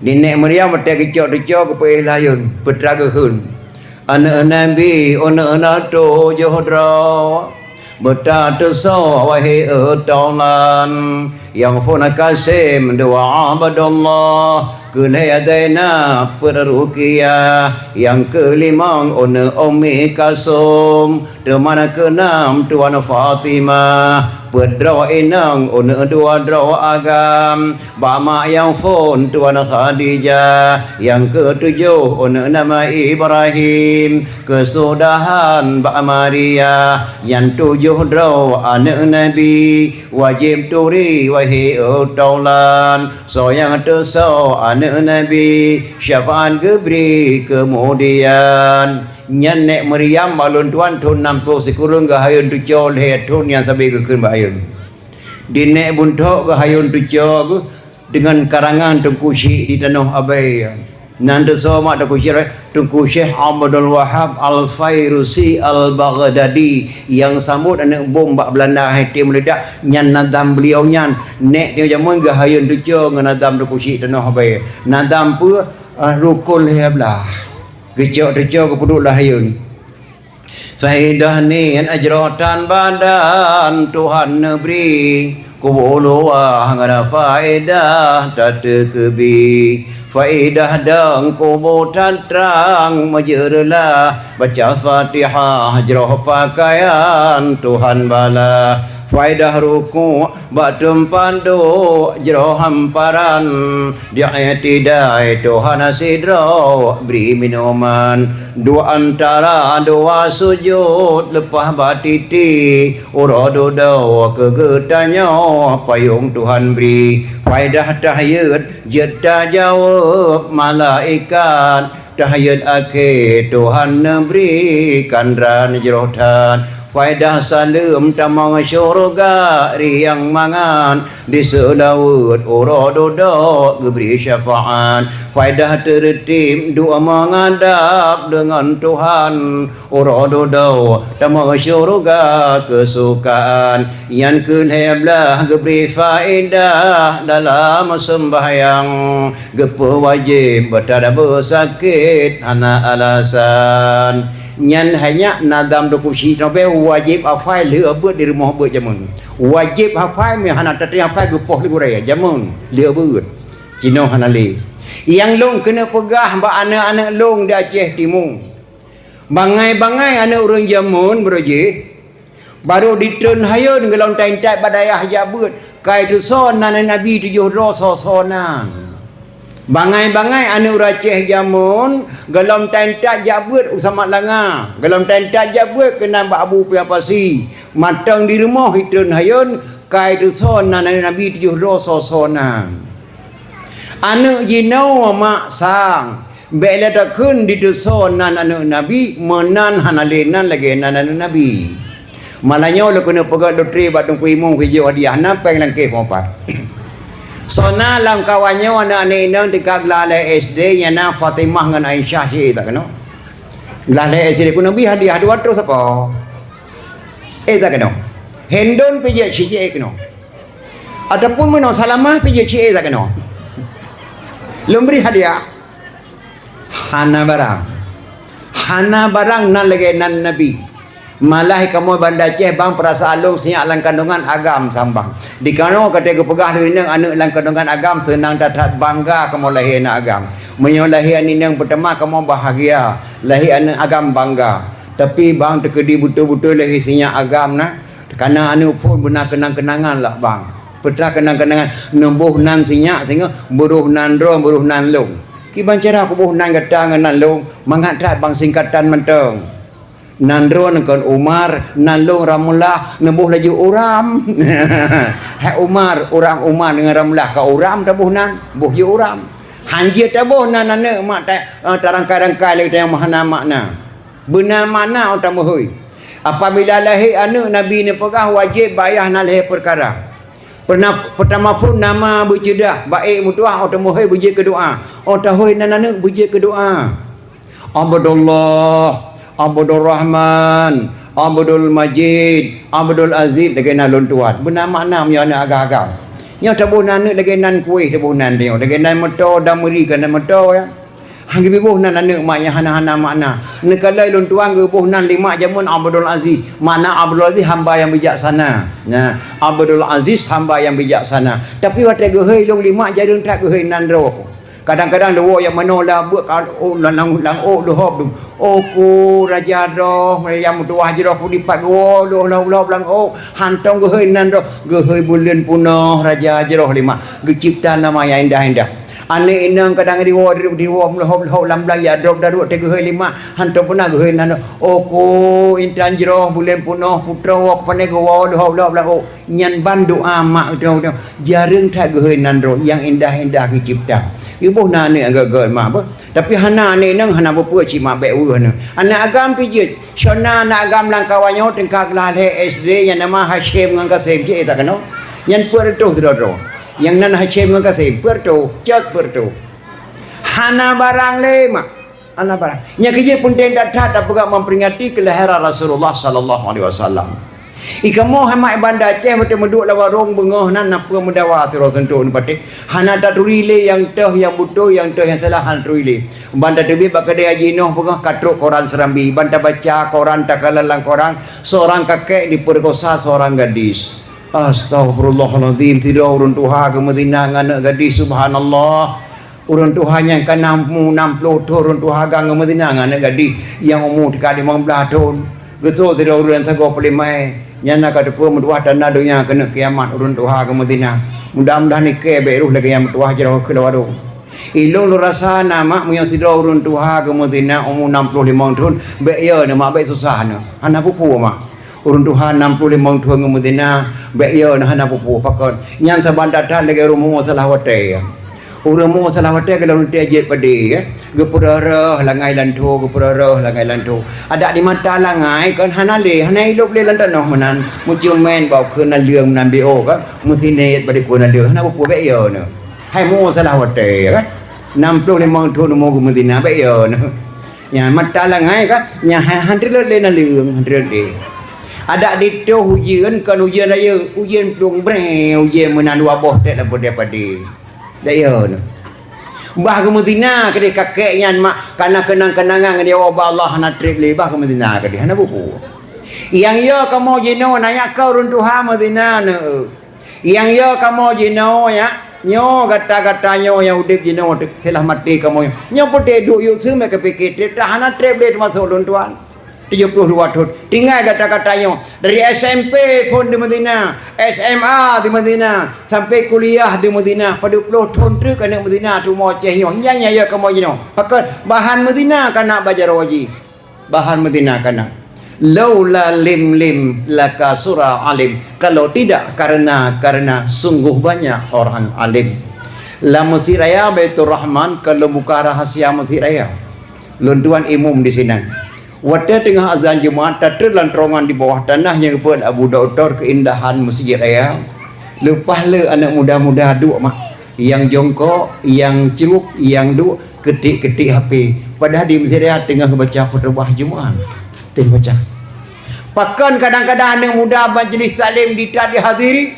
Di nék Maryam watée geucok tucoe geupeuéh lé ayôn, peue teuma geukheun. Aneuëk Nabi, aneuëk na tujoh droe, beutateusô wahé taulan, nyang phôn Kasim dua Abdullah, keu lhée Zainab peuet Ruqyah, nyang keu limong aneuëk Ummi Kalsum, teuma na keu nam tuan Fatimah. Peuet droe inong, uneuk dua droe agam, bak mak nyang phon Tuan Khadijah, nyang keutujoh uneuk nama Ibrahim, keusudahan bak Maria, nyan tujoh droe aneuk Nabi, wajéb turi wahé taulan, soe nyang teusoe aneuk Nabi, syafaat geubri keumudian. Nyan nék Maryam bak lôn tuan thon nam ploh sikureueng geuhayôn tucoe lhée thon nyang sabe geukheun bak hayôn. Di nék Buntok geuhayôn tucoe geuh deungon karangan Teungku Syik di Tanoh Abée. Nan teusoe mak Teungku Syik, Teungku Syekh Abdul Wahab Al-Fairusi Al-Baghdadi nyang sambot aneuk bom bak Beulanda hai tem meuledak, nyan nadam beliau nyan. Nék nyoe jameun geuhayôn tucoe ngon nadam Teungku Syik Tanoh Abée. Nadam peue? Ah, rukon lhée blah. Geucok teucok geupeuduek lam hayôn. Faedah niet jroh tan badan Tuhan neubri, kubu luwah ngon faedah tateukeubi. Faedah dong kubu tan trang meujeureulah, baca Fatihah jroh pakaian Tuhan bala. Faedah ruku' bak teumpat duek jroh hamparan, di i'tidai Tuhan sidroe bri minuman. Dua antara dua sujud leupah bak titi, uroe dudoe keu geutanyoe payong Tuhan bri. Faedah tahiyat jeuet tajaweueb malaikat, tahiyat akhé Tuhan neubri kandran jroh that. Faedah saleuem tamong syeuruga riang mangat, di seulaweuet uroe dudoe geubri syafaat. Faedah teureutib dua meuadab deungon Tuhan, uroe dudoe tamong syeuruga keusukaan. Nyan keuh lhée blah geubri faedah dalam seumbahyang. Geupeuwajéb beutada beusakét hana alasan. Nyan hai nyak nadam Teungku Syik Tanoh Abée wajéb hafai lheueh beuet di rumoh beuet jameun. Wajéb hafai, meu hana tateupeue hafai geupoh lé gurée jameun lheueh beuet. Jinoe hana lé. Nyang lôn keuneuk peugah bak aneuk-aneuk lôn di Aceh Timu. Bangai-bangai aneuk ureuëng jameun beureuji. Barô ditreun hayôn gohlom tan intat bak dayah jak beuet, kai teusoe nan Nabi tujoh droe soe-soe nan. Bangai-bangai aneuk ureuëng Aceh jameun gohlom tan intat jak beuet u Samat Langa, gohlom tan intat jak beuet keunan bak Abu Pia Pasi. Mantong di rumoh itreun hayôn, kai teusoe nan Nabi tujoh droe soe-soe nan. Aneuk jinoe mak sang, bék lé takheun diteusoe nan aneuk Nabi, meunan hana lé nan lagée nan aneuk Nabi. Malah nyoe lôn keuneuk peugah lôn tré bak Teungku Imum keu jiôh hadiah, na péng lam kéh meupat. Soe na lam kawan nyoe aneuk-aneuk inong tingkat glah lhée S D, nyang na Fatimah ngon Aisyah, si ék takeunoe. Glah lhée S D keu Nabi hadiah dua ratus sapo. Ék takeunoe. Hendon pih jeuet si ék keunoe. Ataupun meunoe Salamah pih jeuet si ék takeunoe. Lôn bri hadiah. Hana barang. Hana barang nan lagée nan Nabi. Malah kamoe Banda Aceh bang peurasaan lôn sinyak lam kandongan agam sambang. Dikanoe ka teupeugah lé inong aneuk lam kandongan agam seunang that-that bangga kamoe lahé aneuk agam. Meunyoe lahé aneuk inong peutama kamoe bahagia, lahé aneuk agam bangga. Tapi bang teukeudi beutôi-beutôi lahé sinyak agam na, kana aneuk phon beuna keunang-keunangan lah bang. Peue teuma keunang-keunangan, neuboh nan sinyak singoh, beuroh nan droe, beuroh nan lôn. Kiban cara kuboh nan gata ngon nan lôn, mangat that bang singkatan mantong. Nan droe ngon Umar, nan lôn Ramullah, neuboh laju Uram. Hai Umar, Uram, Umar ngon Ramullah, ka Uram taboh nan, boh ju Uram. Hanjeuet taboh nan aneuk mak ta-, eh, tarangkai-rangkai lé nyang hana makna. Beuna makna ôh tameuhôi. Apabila lahé aneuk Nabi neupeugah wajéb bak ayah na lhée peukara. Peuna-, peutama phon nama beuceudah, baék meutuah ôh tameuhôi beujeuet keu doá. Ôh tahôi nan aneuk beujeuet keu doá. Abdullah, Abdul Rahman, Abdul Majid, Abdul Aziz lagée na lôn tuan. Beuna makna meunyoe aneuk agam-agam. Nyoe taboh nan aneuk lagée nan kuéh taboh nan nyoe, lagée nan moto dan meuri keu nan moto ya. Han geubiboh nan aneuk mak nyang hana-hana makna. Neukalon lôn tuan geuboh nan lé mak jameun Abdul Aziz. Makna Abdul Aziz hamba yang bijaksana. Nah, Abdul Aziz hamba yang bijaksana. Tapi watée geuhôi lôn lé mak jareueng that geuhôi nan droe. Kadang-kadang leuwoe nyang manoe lam beuet ka, oh, lam, lam, lam ôk leuhob dum. Oh, ku raja droe, nyang meutuwah jroh ku dipat geuwoe leuhob-leuhob lam ôk, hantom geuhôi nan droe, geuhôi buleuen peunoh raja jroh lima, geucebta nama nyang indah-indah. Aneuk inong kadang diwoe, diwoe leuhob-leuhob lam blang, jak drob daruet teuh geuhôi lima, hantom peunoh geuhôi nan droe. Oh, ku intan jroh buleuen peunoh, putroe woe keupané geuwoe leuhob-leuhob lam ôk. Nyan ban doa mak geutanyoe, jareueng that geuhôi nan droe nyang indah-indah geucebta. Geuboh na aneuk agam-agam mak beuh. Tapi hana aneuk inong hana peue-peue cit mak bék weueh nyoe. Aneuk agam pih jeuet. Soe na aneuk agam lam kawan nyoe tingkat glah lhée S D nyang nama Hasyim ngon Kasim cit, eh, tak keunoe. Nyan peuet reutôh sidroe-droe. Nyang nan Hasyim ngon Kasim peuet reutôh, cot peuet reutôh. Hana barang lé mak. Hana barang. Nyang keujeuet peunteng that-that tapeugah memperingati kelahiran Rasulullah sallallahu alaihi wasallam. I kamoe hai mak i Banda Aceh, watée meuduek lam warong beungoh nan na peue meudawa sidroe seuntok neupatéh. Hana taturi lé nyang toh nyang beutôi, nyang toh nyang salah hana taturi lé. Ban tateubiet bak keudée Haji Noh beungoh ka trok koran Serambi. Ban tabaca koran, takalon lam koran, seorang kakek diperkosa seorang gadis. Astagfirullahalazim, sidroe ureuëng tuha geumeuzina ngon aneuk gadis, subhanallah. Ureuëng tuha nyang ka nam, nam ploh thon ureuëng tuha geumeuzina ngon aneuk gadis nyang umu teuka limong blaih thon. Geusoe sidroe ureuëng sagoe peulimai, nyan na ka teupeu meutuwah tanda donya keuneuk kiamat ureuëng tuha geumeuzina. Mudah-mudahan ikée bék roh lagée nyang meutuwah jroh keu lawado. Ilôn lôn rasa na mak meunyoe sidroe ureuëng tuha geumeuzina umu nam ploh limong thon, bék yo neuh mak, bék susah neuh. Hana peue-peue mak. Ureuëng tuha nam ploh limong thon geumeuzina, bék yo neuh hana peue-peue pakon. Nyan saban that-that lagée ureuëng muoh salah watée. Ureuëng muoh salah watée gohlom teuh jeuet padé, eh. Geupeureuh-reuh langai lantho, geupeureuh-reuh langai lantho. Adak di mata langai kon hana lé, hana ilôb lé lam tanoh meunan. Meucumén bak ukeue naleueng meunan B O kan, meusinet bak dikeue naleueng, hana peue-peue bék yo neuh. Hai muoh salah watée kan. Nam ploh limong thon umu geumeuzina bék yo neuh. Nyan mata langai ka, nyan han, han treuk lé naleueng, han treuk lé. Adak ditoh ujeuen, kon ujeuen rayeuk, ujeuen plueng brée, ujeuen meunan dua boh tet lam peude padé. Dak yo neuh. Bah geumeuzina keudeh kakek nyan mak, kana keunang-keunangan ngon nyawa bak Allah hana treb lé, bah geumeuzina keudeh, hana peue-peue. Nyang yo kamoe jinoe na nyak ka ureuëng tuha meuzina neuh. Nyang yo kamoe jinoe nyak, nyoe gata-gata nyoe nyang udeb jinoe teuh, selah maté kamoe nyoe. Nyoe peudeh duek yue seumé keu pike treb, hana treb lé teumasok lôn tuan. Tujoh ploh dua thon. Tinggai gata-gata nyoe. Dari S M P phon di Madinah, S M A di Madinah, sampai kuliah di Madinah. Padub ploh thon treuk aneuk Madinah teuh umu Aceh nyoe. Nyan nyang yo kamoe jinoe. Pakon bahan Madinah kana bak jaroe jih. Bahan Madinah kana. Laula lim lim lakasura alim. Kalau tidak karena, karena sungguh banyak orang alim. Lam Mesjid Raya Baitur Rahman, kalau buka rahasia Mesjid Raya. Lôn tuan imum di sinan. Watée teungoh azan Jumat, tateulan terowongan di bawah tanah nyang geupeuet Abu Doktor keindahan Mesjid Raya. Leupah le aneuk muda-muda duek mak. Nyang jongkok, nyang cruek, nyang duek, keutik-keutik H P. Padahai di Mesjid Raya teungoh geubaca khutubah Jumat. Teungoh baca. Pakon kadang-kadang aneuk muda majlis taklim di tak dihadiri.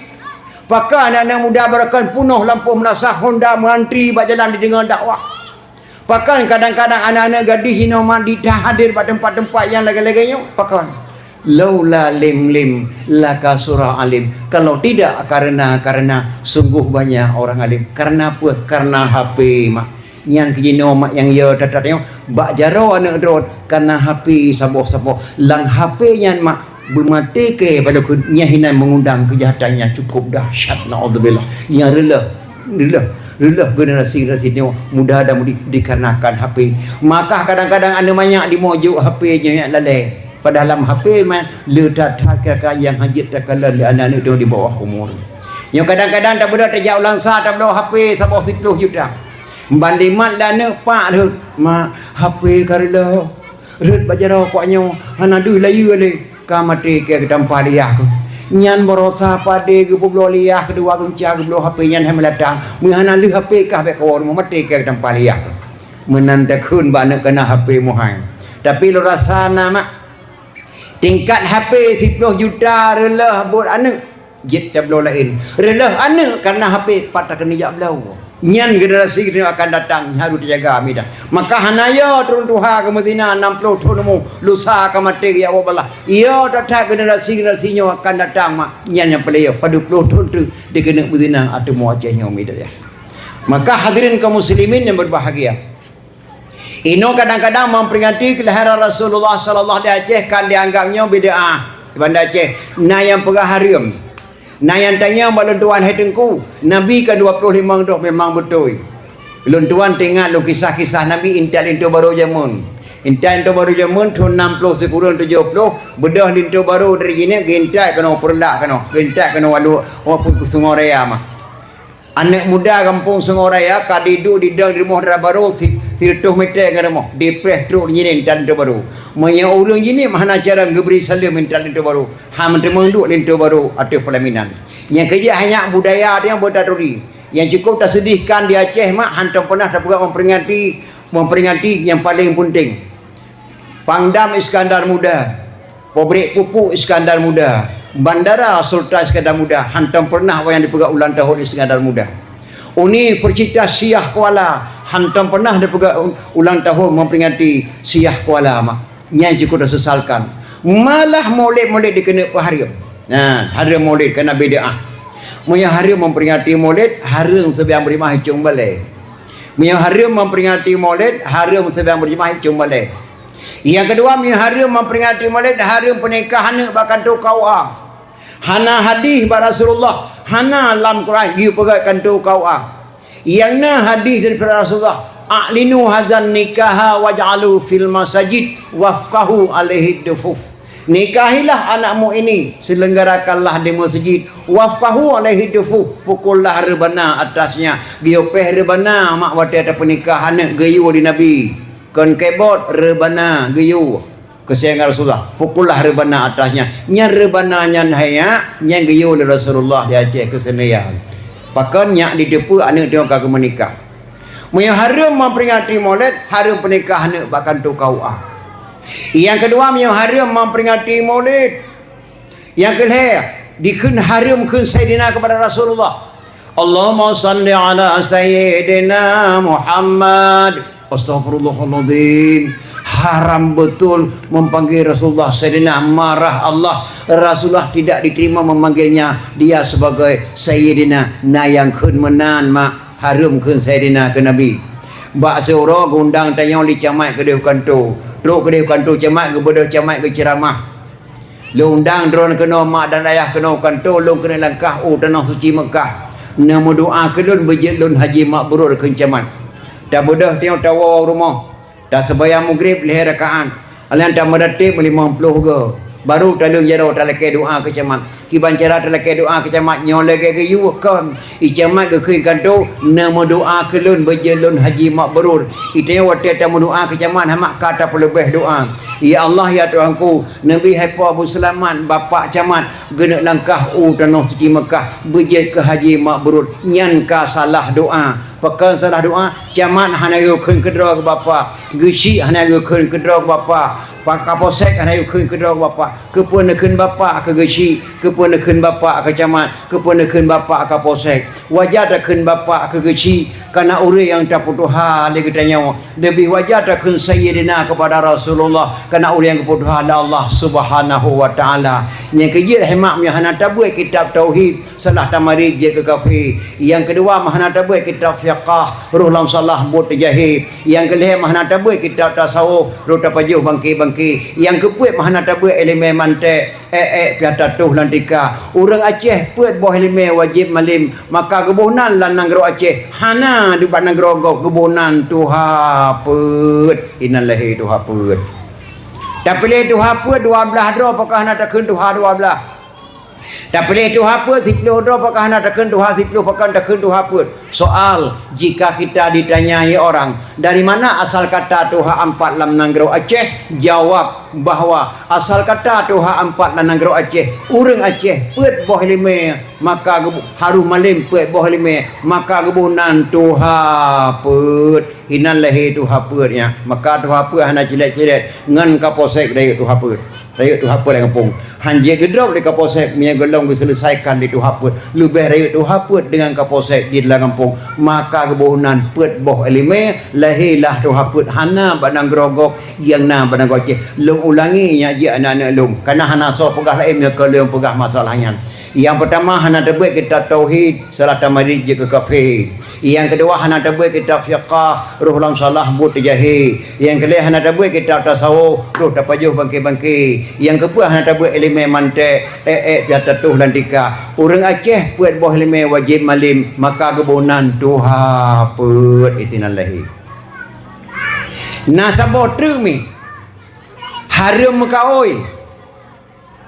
Pakon aneuk muda barokon peunoh lampôh meunasah Honda meuantri bak jalan dideungoe dakwah. Pakon kadang-kadang aneuk-aneuk gadih inoe mak di tak hadir bak teumpat-teumpat nyang lagée-lagée nyoe. Pakon? Laula lim lim lakasura alim. Kalau tidak karena, karena sungguh banyak orang alim. Karena apa? Karena H P mak. Nyang keu jinoe mak nyang yo that-that nyoe bak jaroe aneuk droe karena H P saboh-saboh. Lam H P nyan mak beumaté keu padub keu nyan hinan mengundang kejahatan yang cukup dahsyat, naudzubillah. Nyang reuloh, reuloh, reuloh generasi-generasi nyoe muda dan mudi dikarenakan H P. Maka kadang-kadang aneuk manyak di mojok H P nyan lalée. Padahai lam H P man le that-that kira-kira nyang hajat takalon lé aneuk-aneuk di bawah umur. Nyoe kadang-kadang tabeudôh tajak u Langsa tabloe H P saboh siploh juta. Ban dimat lé aneuk pak rhot, "Mak, H P ka reuloh." Rhot bak jaroe pak nyoe, hana deuh layeue lé, ka maté keu geutampa lé yah keuh. Nyan barosa padé geupeubloe lé yah keudua geuca geubloe H P nyan hai meulatang. Meu hana lheueh H P kah bék kawoe rumoh maté keu geutampa lé yah keuh. Meunan takheun bak aneuk kana H P muhai. Tapi lôn rasa na mak. Tingkat H P siploh juta reuloh buet aneuk. Jeuet tabloe laén. Reuloh aneuk karena H P pat takeuneuk jak bloe. Nyan generasi geutanyoe akan datang, harôh tajaga midan. Maka hana yo ureuëng tuha geumeuzina nam ploh thon umu, lusa ka maté geujak woe bak Allah. Yo that-that generasi-generasi nyoe akan datang mak. Nyan nyang peureulée yo padub ploh thon treuk dikeuneuk meuzina ateueh umu Aceh nyoe midan ya. Maka hadirin kaum muslimin yang berbahagia, inoe kadang-kadang memperingati kelahiran Rasulullah sallallahu alaihi wasallam di Aceh kan dianggap nyoe bid'ah. Di Banda Aceh, na nyang peugah hareuem. Na nyang tanyong bak lôn tuan hai Teungku, Nabi ka dua ploh limong droe memang beutôi. Lôn tuan teuingat lôn kisah-kisah Nabi intat linto barô jameun. Intat linto barô jameun thon nam ploh sikureueng tujoh ploh, beudôh linto barô dari jinek geuintat keunoe Peureulak keunoe, geuintat keunoe Walu-, Walu-, Sungai Raya mah. Aneuk muda gampông Sungai Raya ka diduek didong di rumoh dara barô si-, sireutôh meter ngon rumoh, dipreh trok jinek intat linto barô. Meunyoe ureueng jinek mah hana cara geubri saleuem intat linto barô, han meuteumé duek linto barô ateueh peulaminan. Nyang keujeuet hanya budaya nyang beutaturi. Nyang cukup taseudihkan di Aceh mak hantom peunah tapeugah memperingati, memperingati nyang paleng peunteng. Pangdam Iskandar Muda, pabrik pupuk Iskandar Muda, Bandara Sultan Iskandar Muda, hantom pernah wayang dipeugah ulang tahun Iskandar Muda. Universitas Syiah Kuala, hantom pernah dipeugah u-, ulang tahun memperingati Syiah Kuala mak. Nyan jeuet keu tasesalkan. Malah molod-molod dikeuneuk peuhareuem. Nah, hareuem molod kana bid'ah. Meunyoe hareuem memperingati molod, hareuem seubang beujeumaah icong balée. Meunyoe hareuem memperingati molod, hareuem seubang beujeumaah icong balée. Nyang keudua, meunyoe hareuem memperingati molod, hareuem peunikah aneuk bak kantô K U A. Hana hadih bak Rasulullah, hana lam Quran geupeugah kantô K U A. Nyang na hadih daripada Rasulullah, "A'linu hadzan nikaha waj'alu fil masajid wafqahu alaihi dufuf." Nikahilah anakmu ini, selenggarakanlah di masjid, wafqahu alaihi dufuf, pukullah reubana atasnya, geuyue péh reubana mak watée tapeunikah aneuk geuyue di Nabi. Kon keyboard, reubana geuyue. Keuseungan Rasulullah, pukullah reubana atasnya. Nyan reubana nyan hai nyak, nyan geuyue lé Rasulullah di Aceh keuseunaian. Pakon nyak diteupeue aneuk tanyoe ka geumeunikah. Meunyoe hareuem memperingati molod, hareuem peunikah aneuk bak kantô K U A. Nyang keudua, meunyoe hareuem memperingati molod, nyang keulhée, dikheun hareuem kheun Saidina keupada Rasulullah. Allahumma shalli ala Sayyidina Muhammad. Astagfirullahaladzim. Haram betul memanggil Rasulullah Sayyidina, marah Allah. Rasulullah tidak diterima memanggilnya dia sebagai Sayyidina. Na nyang kheun meunan mak, hareuem kheun Sayyidina keu Nabi. Bak siuroe geuundang tanyoe lé camat keudeh kantô. Trok keudeh kantô camat, geubeudôh camat geuceuramah. Lôn undang droeneuh keunoe mak dan ayah keunoe kantô lôn keuneuk langkah u tanoh suci Meukah. Neumeudoa keu lôn beujeuet lôn haji mabrur kheun camat. Tabeudôh tanyoe tawoe u rumoh. Taseumayang Maghrib lhée rakaat. Alheuh tameudateb meulimong ploh goe. Baru taleueng jaroe talakée doa keu camat. Kiban cara talakée doa keu camat nyoe lagée geuyue kon. Ié camat geukheun kantô neumeudoa keu lôn beujeuet lôn haji mabrur. Ié tanyoe watée tameudoa keu camat hana ka tapeuleubeh doa. Ya Allah, ya Tuhanku, neubi hai Po Abu Seulamat, bapak camat, geuneuk langkah u tanoh suci Meukah, beujeuet keu haji mabrur. Nyan ka salah doa. Pakon salah doa? Camat hana geukheun keudroe keu bapak, geuchik hana geukheun keudroe keu bapak, pa-, kapolsek hana geukheun keudroe keu bapak. Keupeue neukheun bapak keu geuchik, keupeue neukheun bapak keu camat, keupeue neukheun bapak keu kapolsek. Wajar takheun bapak keu geuchik, kana ureuëng nyang tapeutuha lé geutanyoe. Leubeh wajar takheun Sayyidina keupada Rasulullah, kana ureuëng nyang geupeutuha lé Allah Subhanahu wa Ta'ala. Nyang keujeuet hai mak, meunyoe hana tabeuet kitab tauhid, salah tamarit jeuet keu kafé. Nyang keudua, meuhana tabeuet kitab fiqah, roh lam salah buet teujahé. Nyang keulhée, meuhana tabeuet kitab tasawuf, roh tapajoh bangké-bangké. Nyang keupeuet, meuhana tabeuet iéleumé mantek, ék-ék piah tatoh lam tika. Ureuëng Aceh peuet boh iéleumé wajéb malém, maka geuboh nan lam nanggroe Aceh hana dibak nanggroe gob geuboh nan tuha peuet. Inan lahé tuha peuet. Tapiléh tuha peuet dua blaih droe, pakon hana takheun tuha dua blaih? Tapiléh tuha peuet siploh droe, pakon hana takheun tuha siploh, pakon takheun tuha peuet? Soal, jika kita ditanyai orang, "Dari mana asal kata tuha ampat lam nanggroe Aceh?" Jawab bahwa asal kata tuha ampat lam nanggroe Aceh, ureuëng Aceh peuet boh iéleumé, maka geubu-, harôh malém peuet boh iéleumé, maka geuboh nan tuha peuet. Inan lahé tuha peuet nyan. Maka tuha peuet hana cilét-cilét ngon kapolsek rayeuk tuha peuet. Rayeuk tuha peuet lam gampông. Han jeuet geudrob lé kapolsek, meunyoe gohlom geuseuleusaikan lé tuha peuet. Leubeh rayeuk tuha peuet deungon kapolsek di dalam gampông. Maka geuboh nan peuet boh iéleumé, lahé lah tuha peuet hana bak nanggroe gob, nyang na bak nanggroe Aceh. Lôn ulangi nyan jih aneuëk-aneuëk lôn. Kana hana soe peugah laén meunyoe kon lôn peugah masalah nyan. Nyang peutama hana tabeuet kitab tauhid, salah tamarit jeuet keu kafé. Nyang keudua hana tabeuet kitab fiqah, roh lam salah buet teujahé. Nyang keulhèe hana tabeuet kitab tasawuf, roh tapajoh bangké-bangké. Nyang keupeuet hana tabeuet ileumèe mantek, ék-ék piah tatoh lam tika. Ureueng Aceh peuet boh ileumèe wajéb malém, maka geuboh nan tuha peuet isinan lahé. Na saboh treuk mi hareuem meukaôi.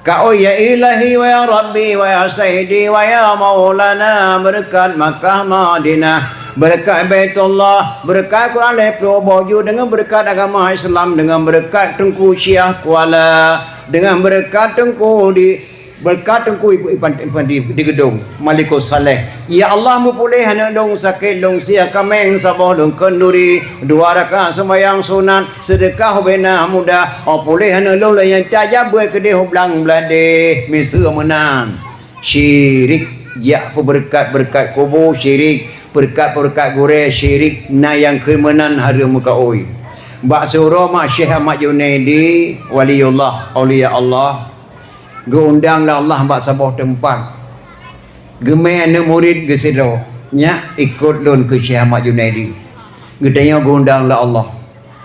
Kaôi, ya Ilahi wa ya Rabbi wa ya Sayyidi wa ya Maulana, beureukat Makkah Madinah, beureukat Baitullah, beureukat Quran lhèe ploh boh ju, deungon beureukat agama Islam, deungon beureukat Teungku Syiah Kuala, deungon beureukat Teungku di, beureukat Teungku Ibu Ipan, Ipan di, di Geudong. Malikus Saleh. Ya Allah, meupuléh aneuk lôn sakét lôn sia kaméng saboh lôn kheun duri, dua rakaat seumayang sunat, seudeukah ubena muda, oh puléh aneuk lôn lôn nyang tajak beuet keudéh u Blang Bladeh, miseue meunan. Syirik, jak peubeureukat-beureukat kubu, syirik, peureukat-peureukat gurèe, syirik, na nyang kheun meunan hareuem meukaôi. Bak siuroe mak Syekh Ahmad Junaidi, waliullah, aulia Allah, geuundang lé Allah bak saboh teumpat. Geumè aneuk murit geusidroe, "Nyak, ikot lôn keu Syekh Ahmad Junaidi." Geutanyoe geuundang lé Allah.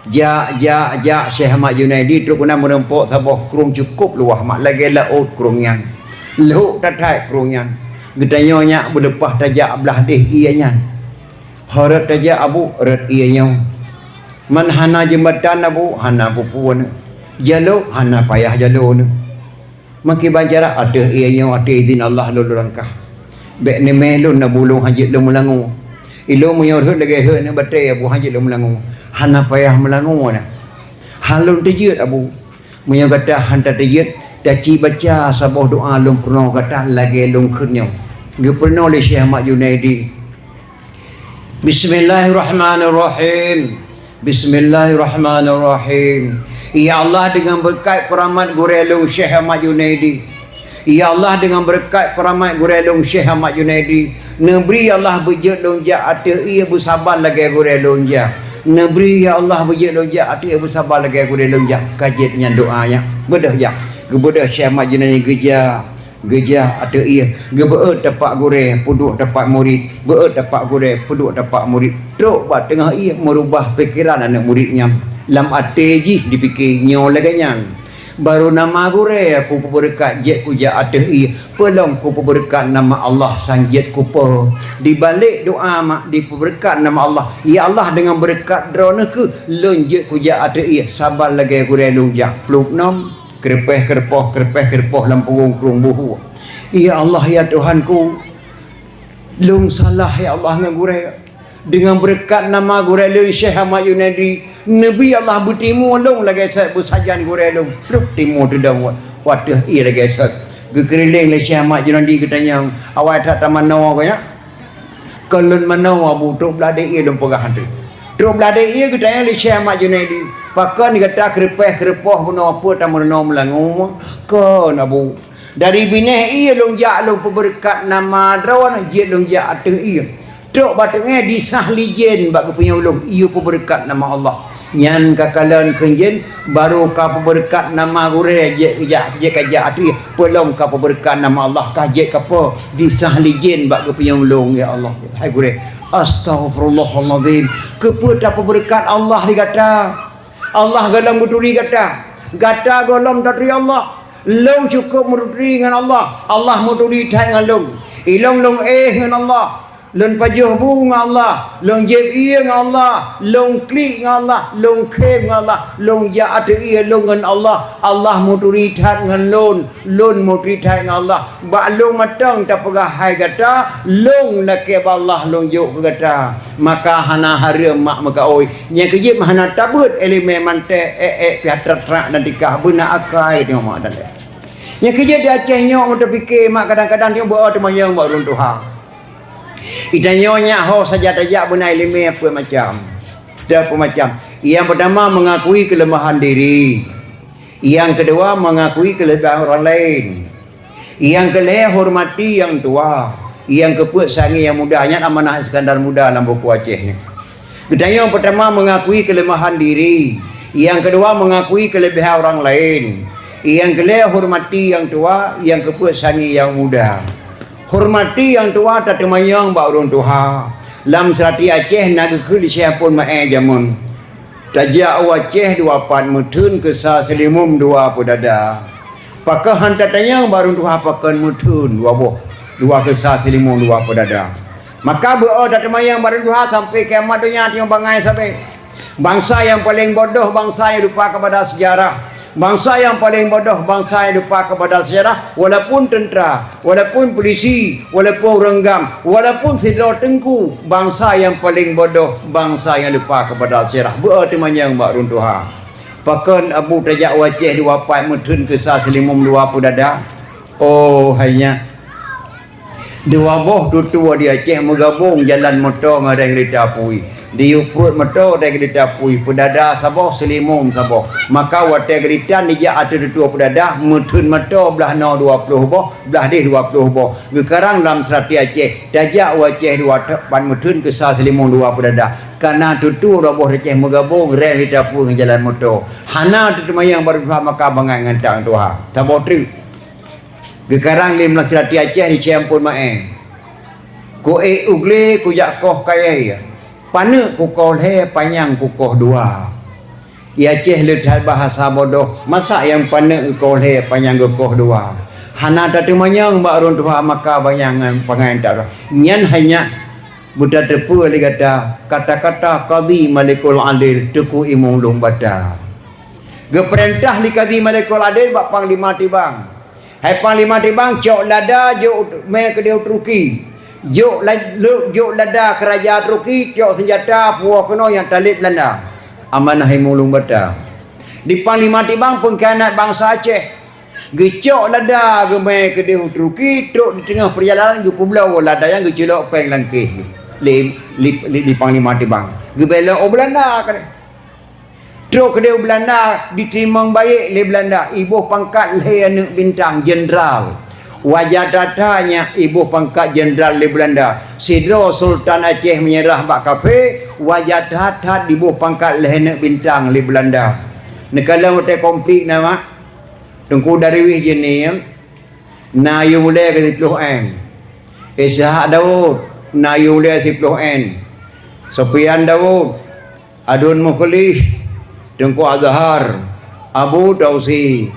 Jak, jak, jak Syekh Ahmad Junaidi trok keunan meurumpok saboh krueng cukôp luwah mak lagèe laôt krueng nyan. Lhok that-that krueng nyan. Geutanyoe nyak beuleupah tajak blah déh ié nyan. Ho rot tajak Abu, rot ié nyoe. Man hana jeumbatan Abu, hana peue-peue nyoe. Jalô, hana payah jalô nyoe. Meukiban cara ateueh ié nyoe ateueh idhin Allah lôn langkah. Bèk neumè lôn Abu lôn hanjeuet lôn meulangue. Ilôn meunyoe rhot lagèe rhot aneuk batèe Abu hanjeuet lôn meulangue. Hana payah meulangue na. Han lôn teujeuet Abu. Meunyoe gata han tateujeuet, taci baca saboh doa lôn peurunoe gata lagèe lôn kheun nyoe. Geupeurunoe lé Syekh Ahmad Junaidi. Bismillahirrahmanirrahim. Bismillahirrahmanirrahim. Ya Allah, deungon beureukat peurahmat gurèe lôn Syekh Ahmad Junaidi. Ya Allah, deungon beureukat peurahmat gurèe lôn Syekh Ahmad Junaidi, neubri ya Allah beujeuet lôn jak ateueh ié beusaba lagèe gurèe lôn jak. Neubri ya Allah beujeuet lôn jak ateueh ié beusaba lagèe gurèe lôn jak. Ka jeuet nyan doa nyan. Beudôh jak. Geubeudôh Syekh Ahmad Junaidi geujak. Geujak ateueh ié, geubeuet tapak gurèe, peuduek tapak murit, beuet tapak gurèe, peuduek tapak murit. Trok bak teungoh ié meurubah pikeran aneuk murit nyan. Lam até jih dipike nyoe lagèe nyan, "Barô nama gurèe kupeubeureukat jeuet kujak ateueh ié, peulom kupeubeureukat nama Allah sang jeuet kupeue." Dibalek doa mak dipeubeureukat nama Allah, "Ya Allah, deungon beureukat Droeneuh kheueh lôn jeuet kujak ateueh ié, saban lagèe gurèe lôn jak." Plup nom. Keureupeh-keureupôh, keureupeh-keureupôh lam punggung krueng buhu. "Ya Allah, ya Tuhanku, lôn salah, ya Allah, ngon gurèe. Deungon beureukat nama gurèe lôn Syekh Ahmad Junaidi, neubri Allah beutimu lôn lagèe sot beusajan gurèe lôn." Trok timu teudong wat-, watèe ié lagèe sot. Geukeurileng lé Syekh Ahmad Junaidi geutanyong, "Awai that tamanoe keu nyak?" "Kon lôn manoe Abu, trok blah déh ié lôn peugah ateueh." Trok blah déh ié geutanyong lé Syekh Ahmad Junaidi, "Pakon gata keureupeh-keureupôh bunoe peue tameurunoe meulangue?" "Kon Abu, dari binéh ié lôn jak lôn peubeureukat nama Droeneuh jeuet lôn jak ateueh ié. Trok bak teungoh disah lé jén bak geupeunyoe lôn ié peubeureukat nama Allah." Nyan ka kalon kheun jén, barô ka peubeureukat nama gurèe jeuet jak, jeuet kajak ateueh, peulom ka peubeureukat nama Allah ka jeuet kapeue, disah lé jén bak geupeunyoe lôn, ya Allah. Hai gurèe, astaghfirullahalazim. Keupeue tapeubeureukat Allah di gata? Allah gohlom geuturi gata. Gata gohlom taturi Allah. Lôn cukôp meuturi ngon Allah. Allah meuturi that ngon lôn. Ilôn lôn éh ngon Allah. Lôn pajoh bu ngon Allah, lôn jieb ié ngon Allah, lôn klik ngon Allah, lôn khém ngon Allah, lôn jak ateueh ié lôn ngon Allah. Allah meuturi that ngon lôn, lôn meuturi that ngon Allah. Bak lôn mantong tapeugah hai gata, lôn lakèe bak Allah lôn jok keu gata. Maka hana hareuem mak meukaôi. Nyang keujeuet hana tabeuet ileumèe mantek, ék-ék piah trak-trak dan tikah beuna akai teuma dan. Nyang keujeuet di Aceh nyoe meutapike mak kadang-kadang teuma beu teumanyong bak ureueng tuha. Geutanyoe nyak ho saja tajak beuna ileumèe peuet macam. Dua peuet macam. Nyang peutama, meungakui keuleumahan diri. Nyang keudua, meungakui keuleubihan ureueng laén. Nyang keulhèe, hormati nyang tuha. Nyang keupeuet, sangi nyang muda. Nyan amanah Iskandar Muda lam buku Aceh nyoe. Geutanyoe peutama meungakui keuleumahan diri, nyang keudua meungakui keuleubihan ureueng laén, Nyang keulhèe hormati nyang tuha, nyang keupeuet sangi nyang muda. Hormati nyang tuha tateumanyong bak ureuëng tuha. Lam seurati Aceh na geukheun lé Syekh Ampon Maé jameun. Tajak u Aceh dua pat meutheun keusa silimum dua peudada. Pakon han tatanyong bak ureuëng tuha pakon meutheun dua boh, dua keusa silimum dua peudada. Maka beu-o tateumanyong bak ureuëng tuha sampai kiamat donya tanyoe bangai sabe. Bansa nyang paleng bodoh, bansa nyang lupa kepada sejarah. Bansa nyang paleng bodoh, bansa nyang lupa kepada sejarah. Walaupun tentera, walaupun polisi, walaupun ureuëng GAM, walaupun sidroe teungku, bansa nyang paleng bodoh, bansa nyang lupa kepada sejarah. Beu-o teumanyong bak ureuëng tuha. Pakon Abu tajak u Aceh dua pat meutheun keusa silimum dua peudada? Oh, hai nyak. Dua boh tutue di Aceh meugabong jalan moto ngon reng geurita apui. Diyue pruet moto reng geurita apui, peudada saboh, silimum saboh. Maka watée geuritan dijak ateueh tutue peudada, meutheun moto blaih noe dua ploh boh, blaih deh dua ploh boh. Geukarang lam seurati Aceh, tajak u Aceh dua pat meutheun keusa silimum dua peudada. Kana tutue dua boh di Aceh meugabong reng geurita apui ngon jalan moto. Hana teuteumanyong bak ureuëng tuha maka bangai ngon tang tuha. Saboh treuk. Geukarang lé meulasirati Aceh di Syekh Ampon Maé. Ku ék u glé kujak koh kayée, paneuk kukoh lhée, panyang kukoh dua. I Aceh le that bahasa bodoh, masa nyang paneuk geukoh lhée, panyang geukoh dua. Hana tateumanyong bak ureuëng tuha maka bangai ngon pangai tak roh. Nyan hai nyak beutateupeue lé gata kata-kata Kadhi Malikul Adil Teungku Imum Lueng Bata. Geupeurintah lé Kadhi Malikul Adil bak Panglima Tibang. Hai Panglima Tibang, cok lada jok mé keudeh u Turki. Jok la-, lok jok lada keuraja Turki, cok seunjata puwoe keunoe nyang taleb Belanda. Amanah Imum Lueng Bata. Di Panglima Tibang peungkhianat bansa Aceh. Geucok lada geumé keudeh u Turki, trok di teungoh peurjalanan geupeubloe lada nyang geuculok péng lam kéh lé, lé, lé, lé Panglima Tibang. Geubelok u Belanda keudeh. Trok keudeh u Belanda, jiteurimong baék lé Belanda, iboh pangkat lhée aneuëk bintang, jeundral. Wajar that-that nyan iboh pangkat jeundral lé Belanda. Sidroe Sultan Aceh meunyeurah bak kafé, wajar that-that iboh pangkat lhée aneuëk bintang lé Belanda. Neukalon watée konflik na mak, Teungku Darwis Jeunieb, na yue mulée keu siploh N. Ishak Daud, na yue mulée siploh N. Sofian Daud, Adun Mukhlis, Teungku Azhar, Abu Tausi,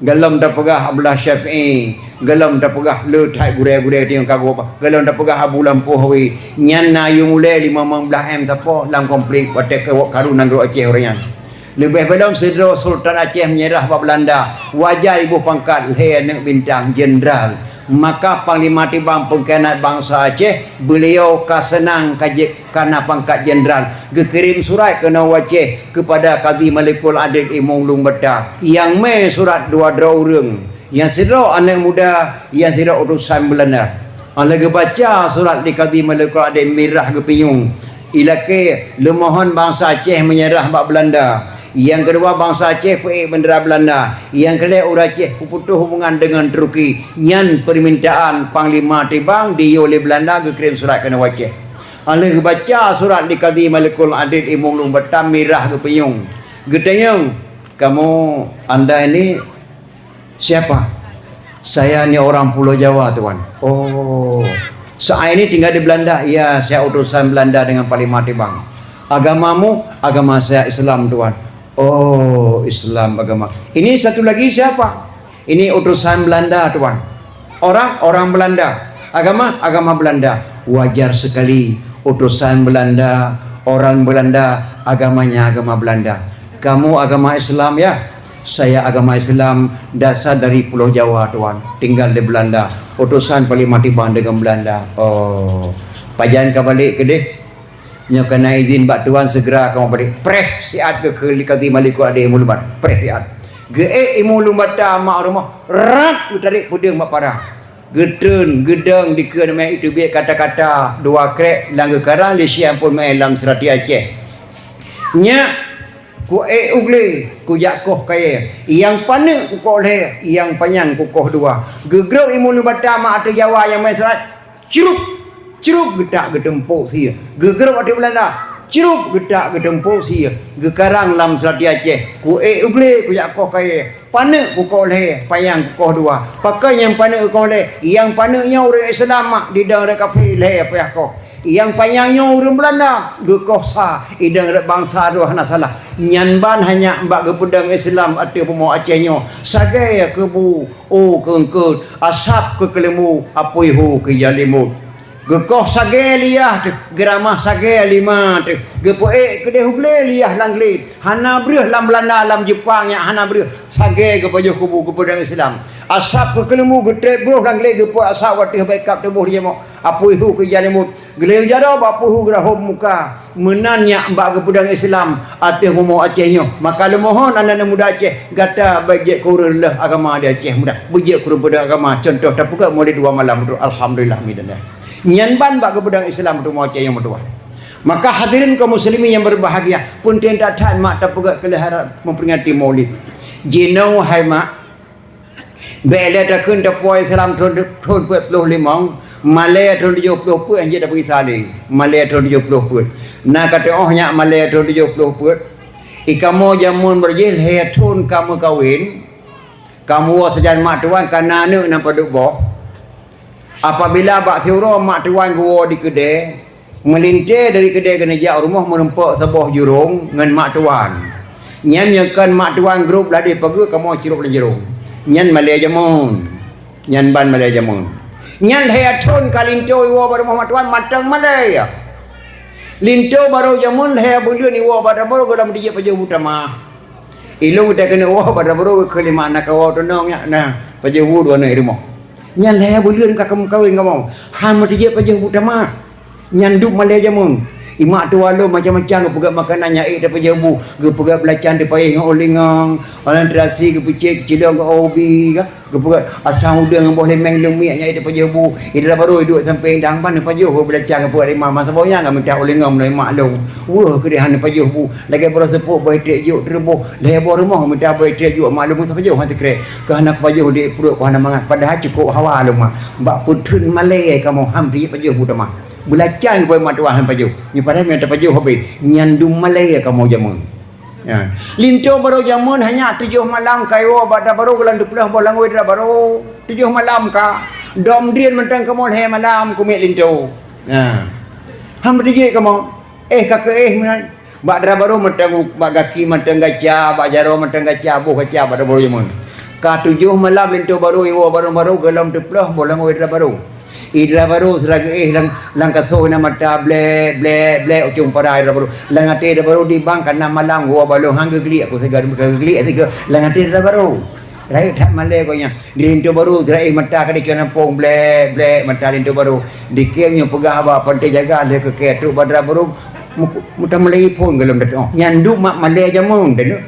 gohlom tapeugah Abdullah Syafi'i, gohlom tapeugah le that gurée-gurée nyang ka gob, gohlom tapeugah Abu Lampôh Awi. Nyan na yue mulée limong blaih M sapoh lam konflik watée ka-, karu nanggroe Aceh ureuëng nyan. Leubeh gohlom sidroe Sultan Aceh meunyeurah bak Belanda, wajar iboh pangkat lhée aneuëk bintang, jeundral. Maka Panglima Tibang peungkhianat bansa Aceh, beuliau ka seunang ka jeuet kana pangkat jeundral, geukirém surat keunoe u Aceh keupada Kadhi Malikul Adil Imum Lueng Bata, nyang mé surat dua droe ureuëng, nyang sidroe aneuëk muda, nyang sidroe utosan Beulanda. Óh lheueh geubaca surat di Kadhi Malikul Adil mirah geupinyueng, ilakée leumohon bansa Aceh meunyeurah bak Beulanda. Nyang keudua bansa Aceh peuék bendera Beulanda. Nyang keulhée ureuëng Aceh peuputoh hubungan deungon Turki. Nyan peumintaan Panglima Tibang diyue lé Beulanda geukirém surat keunoe u Aceh. Óh lheueh geubaca surat di Kadhi Malikul Adil Imum Lueng Bata mirah geupinyueng. Geutanyong, "Kamu, Anda ini siapa?" "Saya ni orang Pulau Jawa, Tuan." "Oh. Saya ini tinggal di Belanda." "Iya, saya utusan Belanda dengan Panglima Tibang." "Agamamu?" "Agama saya Islam, Tuan." "Oh, Islam agama. Ini satu lagi siapa?" "Ini utusan Belanda, Tuan." "Orang?" "Orang Belanda." "Agama?" "Agama Belanda." Wajar sekali, utusan Belanda, orang Belanda, agamanya agama Belanda. "Kamu agama Islam, ya?" "Saya agama Islam, dasar dari Pulau Jawa, Tuan. Tinggal di Belanda. Utusan Panglima Tibang dengan Belanda." "Oh. Pajan ka balek keudeh?" "Nyoe kana izin bak Tuan, segera kamoe balek." Preh siat geukheun lé Kadhi Malikul Adil Imum Lueng Bata. Preh siat. Geuék Imum Lueng Bata mak rumoh, rat geutarek peudeueng bak para. Geutreun, geudong dikeue mé iteubiet kata-kata dua krek nyang geukarang lé Syekh Ampon Maé lam seurati Aceh. "Nyak, ku ék u glé, kujak koh kayée. Nyang paneuk kukoh lhée, nyang panyang kukoh dua." Geugrôp Imum Lueng Bata mak ateueh Jawa nyang mé surat. Cruk! Cruk! Geutak geuteumpok sie. Geugrôp ateueh Beulanda. Crup geutak geutumpôk sie, geukarang lam seulati Aceh. Kuék u glé kujak koh kayée, paneuk kukoh lhée, panyang kukoh dua. Pakon nyang paneuk kukoh lhée? Nyang paneuk nyoe ureuëng Islam mak, didong ureuëng kafé lhée payah koh. Nyang panyang nyoe ureuëng Beulanda, geukoh sa, idong ureuëng bansa droe hana salah. Nyan ban hanya bak geupeudong Islam ateueh bumoe Aceh nyoe. Sagai keubu, oh keungkeut, asab keu keuleumbu, apui hu keu jalimut. Geukoh sagai liah teuh, geuramah sagai lima teuh, geupeuék keudeh u glé liah lam glé, hana breueh lam Beulanda, lam Jeupang nyak hana breueh, sagai geupajoh kubu geupeudong Islam. Asab keu keuleumbu geutrép brôh lam glé geupeuék asab wateueh baikab tuboh lé jamoe, apui hu keu jalimut, glé jaroe bak apui hu geurahom muka. Meunan nyak bak geupeudong Islam ateueh bumoe Aceh nyoe. Maka lôn mohon aneuëk-aneuëk muda Aceh, gata bék jeuet keu ureuëng leuh agama di Aceh muda. Beujeuet keu ureuëng peudong agama, cuntoh tapeugah mulod dua malam tu, alhamdulillah, midang. Nyan ban bak geupeudong Islam tu moe Aceh nyang meutuah. Maka hadirin kaum muslimin yang berbahagia, peunteng that-that mak tapeugah keu lheueh harab memperingati Maulid. Jinoe hai mak, bék lé takheun tapuwoe Islam thon, thon peuet ploh limong, malée thon tujoh ploh peuet hanjeuet tapeugisa lé. Malée thon tujoh ploh peuet. Na ka teuôh nyak malée thon tujoh ploh peuet. I kamoe jameun beurjih lhée thon ka meukawen, ka meuwoe sajan mak tuan, ka na aneuëk nyang padub boh. Apabila bak siuroe mak tuan geuwoe di keudée, meulintée dari keudée keuneuk jak u rumoh meurumpok saboh jurông ngon mak tuan. Nyan nyang kon mak tuan grob ladeh pageue kamoe cirok lam jurông. Nyan malée jameun. Nyan ban malée jameun. Nyan lhée thon ka linto iwoe bak rumoh mak tuan mantong malée. Linto barô jameun lhée buleuen iwoe bak rumoh gohlom dijak pajoh bu tamah. Ilong utai keuneuk woe bak rumoh keu lima aneuk kawoe tunong nyak na pajoh bu dua aneuk rumoh. Nyan lhée buleuen ka kamoe kawen kamoe, han meutijak pajoh bu tamah. Nyan dum malée jameun. I mak tuan lôn macam-macam geupeugah makanan nyan ék tapajoh bu, geupeugah beulacan teupaéh ngon ulingong, orang terasi geupeucék cilong ngon ubi ka, geupeugah asam udeueng ngon boh limeng leumiek nyan ék tapajoh bu. Idra barô iduek sampéng dang ban pajoh bu beulacan geupeugah lima masa boh nyan ka mita ulingong meunai mak lôn. Weueh keudeh han pajoh bu. Lagée baroe seupôt boh iték jok teureubôh, lhée boh rumoh mita boh iték jok mak lôn meusapajoh han teukrek. Keu hana kupajoh di pruet ku hana mangat, padahai cukôp hawa lôn mak. Bak peutheun malée kamoe han teujiek pajoh bu tamah. Beulacan boh mak tuan han pajoh. Nyoe padahai mita pajoh habéh. Nyan dum malée kamoe jameun. Ya. Linto barô jameun hanya tujoh malam ka iwoe bak dara barô gohlom teuploh boh langôi dara barô. Tujoh malam ka. Dom drien mantong kamoe lhée malam kumiet linto. Ya. Han meutijak kamoe. Éh ka keuéh meunan. Bak dara barô mantong, bak gaki mantong gaca, bak jaroe mantong gaca, boh gaca bak dara barô jameun. Ka tujoh malam linto barô iwoe bak dara barô gohlom teuploh boh langôi dara barô. Idra barô sira geuéh lam, lam kasoe na mata blek, blek, blek ucong pada idra barô. Lam até idra barô di bang ka nam malam woe bak lôn han geugeliek aku siga, geugeliek siga lam até idra barô. Rayeuk that malée gobnyan. Di linto barô sira éh mata ka di cuan lampông blek, blek mata linto barô. Di kem nyoe peugah haba panté jaga lheueh keu kée trok bak dara barô. Meutamulai phon gohlom datang. Nyan dum mak malée jameun teuh.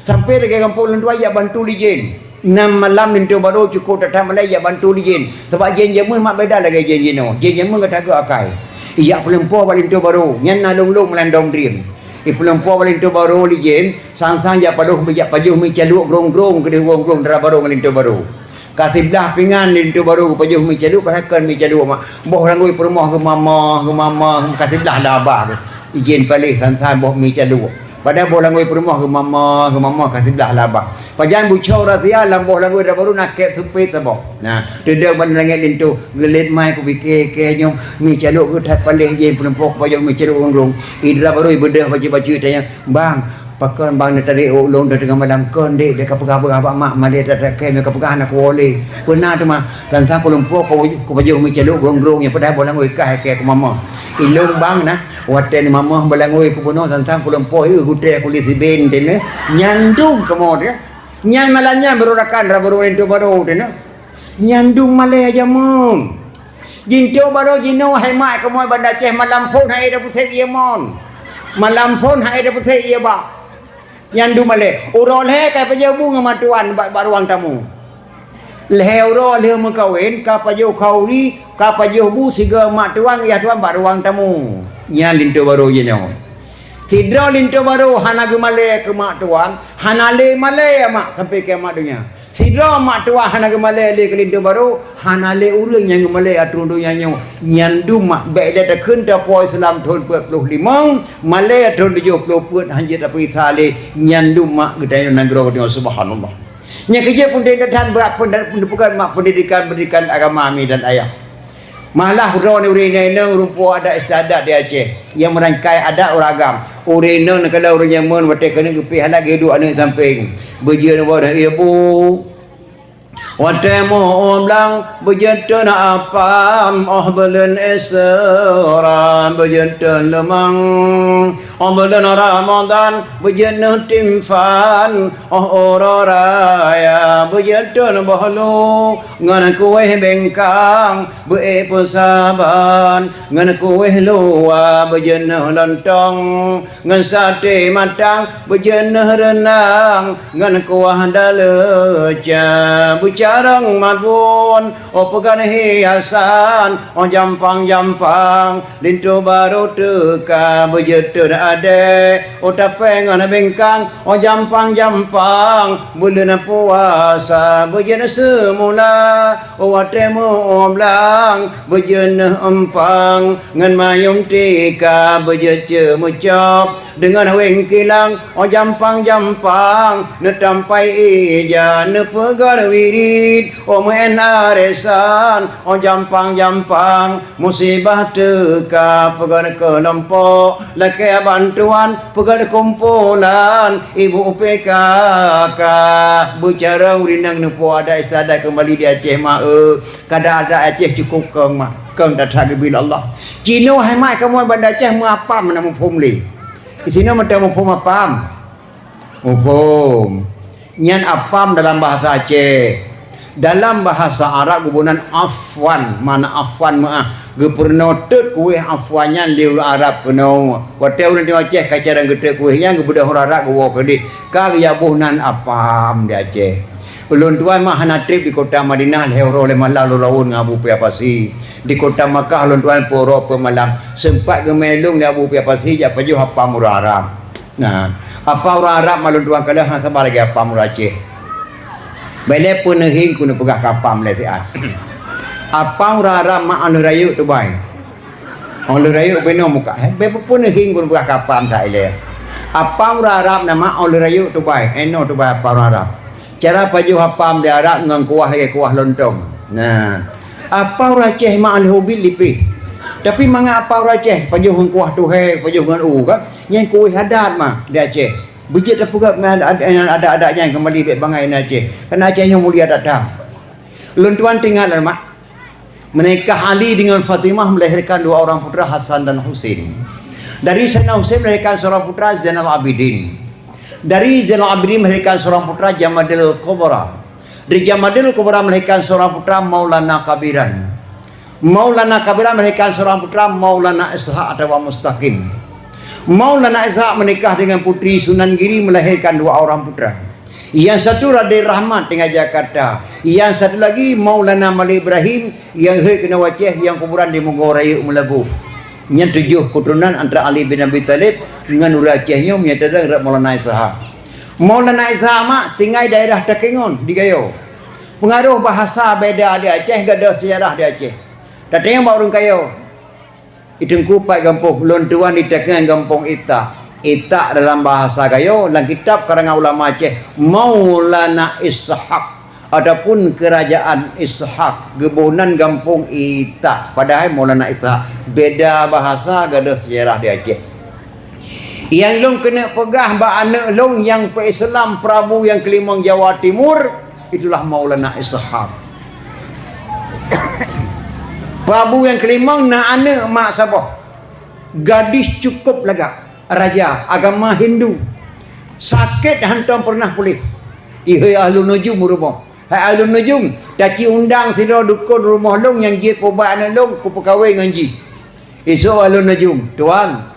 Sampai lagée gampông lôn tuan jak bantu lé jén. Nam malam linto barô cukôp that-that malée jak bantu lé jén. Sabab jén jameun mak beda lagée jén jinoe. Jén jameun gata geuh akai. Jak peulumpoe bak linto barô. Nyan na lôn-lôn meulandong drien. Ipeulumpoe bak linto barô lé jén, sang-sang jak pajoh, jak pajoh mi caluek grong-grong keudeh grong-grong dara barô ngon linto barô. Ka siblah pingan linto barô geupajoh mi caluek, padahai kon mi caluek mak. Boh langôi peurumoh geumama, geumama, ka siblah labah geuh. Ijén paléh san-san boh mi caluek. Padahai boh langôi peurumoh geumama, geumama ka siblah labah. Pajan bucok rahsia lam boh langôi dara barô na kép seupét saboh. Nah, teudong ban langét linto, geulet mai kupiké kée nyoe mi caluek geuh that paléh ijén peurumoh kupajoh mi caluek grong-grong. Idra barô ibeudôh bacut-bacut tanya, "Bang, pakon bang neutarek ulôn teungoh malam kon dek, bèk kapeugah-peugah bak mak, malée that-that kém bèk kapeugah hana kuwoe lé." Peuna teuma, sang-sang peulumpoe kupajoh mi caluek grong-grong nyang padahai boh langôi kah kée kumama. Ilôn bang na, watée neumama boh langôi kubunoe sang-sang peulumpoe, eu gutée kulét siben teuh nyan dum kamoe teuh. Nyan malam nyan baru rakan dara barô linto barô teuh nyan. Nyan dum malée jameun. Linto barô jinoe hai mak kamoe Banda Aceh malam phon hai dah pusét ie mon. Malam phon hai dah pusét ie bak. Nyan dum malée. Uroe lhée ka pajoh bu ngon mak tuan bak, bak ruang tamu. Lhée uroe lheueh meukawen ka pajoh khauri, ka pajoh bu sigoe mak tuan, yah tuan bak ruang tamu. Nyan linto barô jinoe. Sidroe linto barô hana geumalée keu mak tuan, hana lé malée mak sampai kiamat donya. Sidroe mak tuah hana geumalée lé keu linto barô, hana lé ureuëng nyang geumalée ateueh donya nyoe. Nyan dum mak bék lé takheun tapo Islam thon peuet ploh limong, malée thon tujoh ploh peuet hanjeuet tapeugisa lé. Nyan dum mak geutanyoe nanggroe geutanyoe, subhanallah. Nyang keujeuet pun that bak peuneupeukan mak pendidikan-pendidikan agama mi dan ayah. Malah uroe nyoe ureuëng inong rumpok adat istiadat di Aceh nyang meurangkai adat ureuëng agam. Ureuëng inong neukalon ureuëng jameun watée keuneuk geupih aneuk geuduek aneuk sampéng. Beujeuet neuboh dah ié bu. Watée muoh blang beujeuet teun apam, óh buleuen Isra beujeuet teun leumang. Óh buleuen Ramadhan beujeuet neuh timphan, óh uroe raya beujeuet teun boh lu ngon kueh bengkang. Beu-ék peusaban ngon kueh luwa beujeuet neuh lontong, ngon saté matang beujeuet neuh reunang, ngon kuah daleuca beucarông mabun, óh peugan hiasan, óh jampang-jampang, linto barô teuka beujeuet teun adée, óh tapée ngon bengkang, óh jampang-jampang, buleuen puasa beujeuet seumula. Watée muoh blang beujeuet neuh empang, ngon mayum tika beujeuet ceumeucok, deungon wéng kilang óh jampang-jampang, neutampai ija neupeugah wirit, óh meu'én aresan óh jampang-jampang, musibah teuka peugah keulompok, lakée bantuan peugah kumpulan, ibu P K K. Beucarông ureuëng inong neupo adat istiadat keumbali di Aceh ma eu. Kada adat Aceh cukôp kong mah, kong that-that geubri lé Allah. Cinoe hai mak kamoe Banda Aceh meuapam na muphom lé. Di sinoe meuteumeuphom apam. Muphom. Nyan apam dalam bahasa Aceh. Dalam bahasa Arab geuboh nan afwan, makna afwan meuah. Geupeurunoe teut kueh afwan nyan lé ureuëng Arab keunoe. Watée ureuëng Aceh ka carông geuteut kueh nyan geubeudôh ureuëng Arab geuwoe keudeh. Ka geuyaboh nan apam di Aceh. Ulôn tuan mah hana treb di kota Madinah lhée uroe lhée malam lôn rawon ngon Abu Pia Pasi. Di kota Makkah ulôn tuan peuet uroe peuet malam. Seumpat geumé lôn lé Abu Pia Pasi jak pajoh apam ureuëng Arab. Nah, apam ureuëng Arab mah lôn tuan kalon hana sama lagée apam ureuëng Aceh. Bék lé peuneuhieng keuneuk peugah keu apam lé siat. Apam ureuëng Arab mah óh lheueh rayeuk tubai. Óh lheueh rayeuk beunoe muka. Bék peuneuhieng keuneuk peugah keu apam that ilée. Apam ureuëng Arab na mah óh lheueh rayeuk tubai, inoe tubai apam ureuëng Arab. Cara pajoh apam di Arab ngon kuah lagée kuah lontong. Nah, apam ureuëng Aceh mah óh lheueh ubit lipéh. Tapi mangat apam ureuëng Aceh pajoh ngon kuah tuhée, pajoh ngon u kan. Nyan kueh adat mah di Aceh. Beujeuet tapeugah adat-adat nyan keumbali bék bangai na Aceh. Karena Aceh nyoe mulia that-that. Lôn tuan teuingat lom mak. Menikah Ali dengan Fatimah melahirkan dua orang putra, Hasan dan Husin. Dari Sayyidina Husin melahirkan seorang putra, Zainal Abidin. Dari Zainal Abidin melahirkan seorang putra, Jamadil Kubra. Dari Jamadil Kubra melahirkan seorang putra, Maulana Kabiran. Maulana Kabiran melahirkan seorang putra, Maulana Ishak atau Mustaqim. Maulana Ishak menikah dengan putri Sunan Giri, melahirkan dua orang putra. Yang satu Raden Rahmat tinggal Jakarta. Yang satu lagi Maulana Malik Ibrahim yang rhot keunoe Aceh, yang kuburan di Mugo Rayeuk Meulaboh. Nyan tujoh keuturonan antara Ali bin Abi Thalib ngon ureuëng Aceh nyoe meunyo tadong rot Maulana Ishak. Maulana Ishak mak singai daerah Takengon di Gayo. Pengaruh bahasa beda di Aceh, gadoh sejarah di Aceh. Tatanyong bak ureuëng Gayo. Di Teungku pat gampông, lôn tuan di Takengon gampông Itak. Itak dalam bahasa Gayo, lam kitab karangan ulama Aceh, Maulana Ishak ataupun Kerajaan Ishak, geuboh nan gampông Itak. Padahai Maulana Ishak, beda bahasa, gadoh sejarah di Aceh. Nyang lôn keuneuk peugah bak aneuk lôn nyang peuislam Prabu nyang keulimong Jawa Timur, itulah Maulana Ishak. Prabu nyang keulimong na aneuk mak saboh. Gadis cukup lagak, raja, agama Hindu. Sakét hantom pernah puléh. Ihôi ahlu nujum rumoh. Hai ahlu nujum, taci undang sidroe dukon rumoh lôn nyang jeuet peuubat aneuk lôn kupeukawen ngon jih. Isok ahlu nujum, tuan,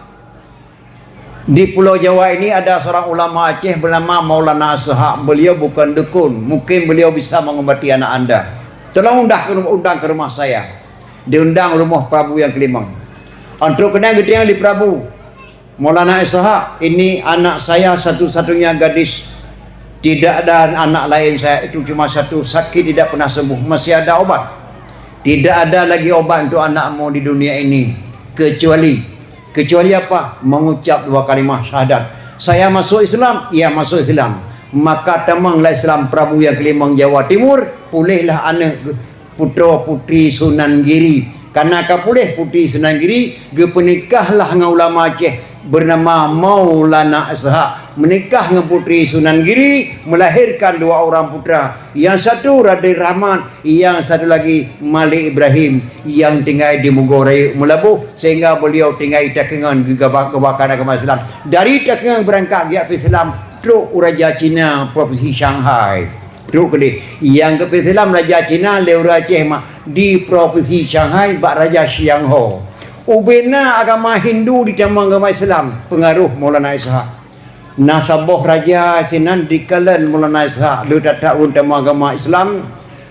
di Pulau Jawa ini ada seorang ulama Aceh bernama Maulana Ishak. Beliau bukan dukun. Mungkin beliau bisa mengobati anak anda. Tolong undang ke, undang ke rumah saya. Diundang rumoh Prabu nyang keulimong. Entrok keunan geutanyong lé Prabu, Maulana Ishak, ini anak saya satu-satunya gadis. Tidak ada anak lain saya, itu cuma satu, sakit tidak pernah sembuh, masih ada obat. Tidak ada lagi obat untuk anakmu di dunia ini, kecuali, kecuali apa? Mengucap dua kalimah syahadat. Saya masuk Islam, ia masuk Islam. Maka tamong lah Islam Prabu Nyang Keulimong Jawa Timur, puléhlah aneuk putroe putri Sunan Giri. Kana ka puléh putri Sunan Giri, geupeunikahlah ngon ulama Aceh bernama Maulana Ishak. Meunikah ngon putri Sunan Giri, melahirkan dua orang putra. Yang satu Raden Rahmat, yang satu lagi Malik Ibrahim yang tinggai di Mugo Rayeuk Meulaboh, sehingga beliau tinggai takeungon geugaba-, geubakan agama Islam. Dari takeungon beurangkat geujak Islam, trok u raja Cina, provinsi Shanghai. Trok keudeh. Nyang geupeuselam raja Cina lé ureuëng Aceh mak di provinsi Shanghai bak Raja Xiang Ho. Ubena agama Hindu ditamong agama Islam, pengaruh Maulana Ishak. Na saboh raja sinan dikalon Maulana Ishak, le that-that ureuëng tamong agama Islam,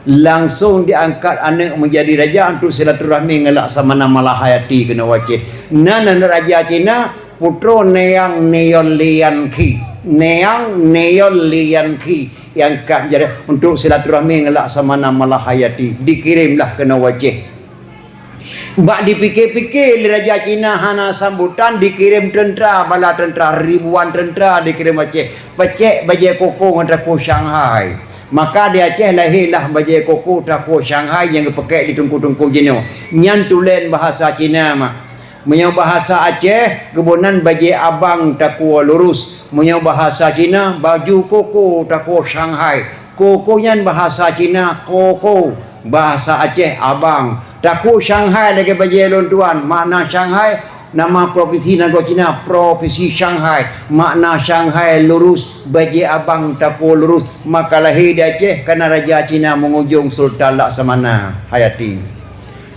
langsung diangkat aneuk menjadi raja untuk silaturahmi ngon Laksamana Malahayati keunoe u Aceh. Nan aneuk raja Cina, putroe Neang Neon Lian Khi. Neang Neon Lian Khi. Nyang ka jadi untuk silaturahmi ngon Laksamana Malahayati, dikirimlah keunoe u Aceh. Bak dipike-pike lé raja Cina hana sambutan, dikirim teuntra, bala teuntra, ribuan teuntra dikirim Aceh. Pacék bajée koko ngon takue Shanghai. Maka di Aceh lahé lah bajée koko takue Shanghai nyang geupakék di teungku-teungku jinoe. Nyan tulen bahasa Cina mak. Meunyoe bahasa Aceh, geuboh nan bajée abang takue lurus. Meunyoe bahasa Cina, baju koko takue Shanghai. Koko nyan bahasa Cina, koko. Bahasa Aceh, abang. Takue Shanghai lagée bajée lôn tuan. Makna Shanghai, nama provinsi nanggroe Cina, provinsi Shanghai. Makna Shanghai lurus, bajée abang takue lurus. Maka lahé di Aceh, kana raja Cina mengujong Sultan Laksamana Hayati.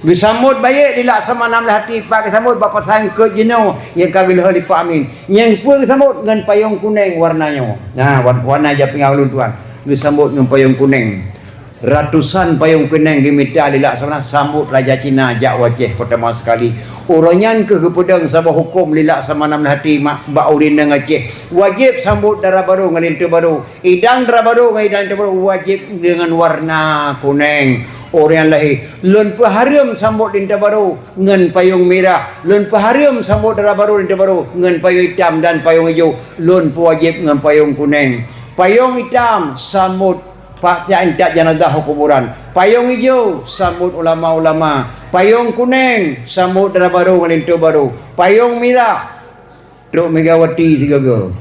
Geusambot bayeuk lé Laksamana Malahayati, pat geusambot bak pasai eungkôt jinoe nyang ka geulheueh lé Pak Amin. Nyang peue geusambot ngon payong kuneng warna nyoe. Nah, wa-, warna japingan ulôn tuan. Geusambot ngon payong kuneng. Ratusan payong kuneng geumita lé Laksamana sambot raja Cina jak u Aceh peurtama sekali. Uroe nyan keuh geupeudong saboh huköm lé Laksamana Malahayati mak bak ureuëng inong Aceh. Wajéb sambot dara barô ngon linto barô. Idang dara barô ngon idang linto barô wajéb deungon warna kuneng. Ureuëng nyang lahé, lôn peuhareuem sambot linto barô ngon payong mirah. Lôn peuhareuem sambot dara barô linto barô ngon payong itam dan payong ijo. Lôn peuwajéb ngon payong kuneng. Payong itam sambot pak tiak intat janazah u kuburan. Payong ijo sambot ulama-ulama. Payong kuneng sambot dara barô ngon linto barô. Payong mirah trok Megawati sigoe-goe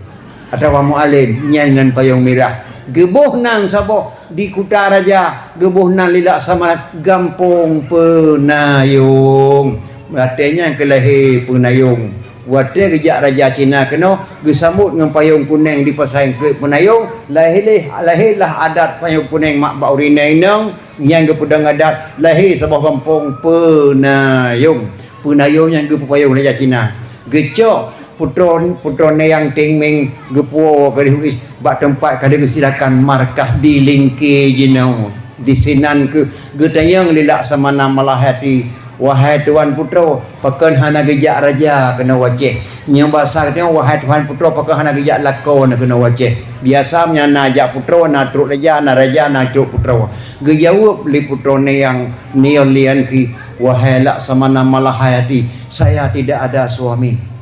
atawa Mualem nyan ngon payong mirah. Geuboh nan saboh di Kuta Raja, geuboh nan lé Laksamana Gampông Peunayong. Watée nyan keuh lahé Peunayong. Watée geujak raja Cina keunoe, geusambot ngon payong kuneng di pasai eungkôt Peunayong, lahé lé, lahé lah adat payong kuneng mak bak ureuëng inong nyang geupeudong adat, lahé saboh gampông Peunayong. Peunayong nyang geupeupayong raja Cina. Geucok putroe, putroe Neang Ting Ming geupuwoe keu Lihu Is bak teumpat ka lheueh geusilakan markah di lingke jinoe. Disinan keuh geutanyong lé Laksamana Malahayati, "Wahai tuan putroe, pakon hana geujak raja keunoe u Aceh?" Nyoe basa geutanyong, "Wahai tuan putroe, pakon hana geujak lakoe keunoe u Aceh?" Biasa meunyoe na jak putroe, na trok raja, na raja, na trok putroe. Geujaweueb lé putroe Neang Neon Lian Khi, "Wahai Laksamana Malahayati, saya tidak ada suami."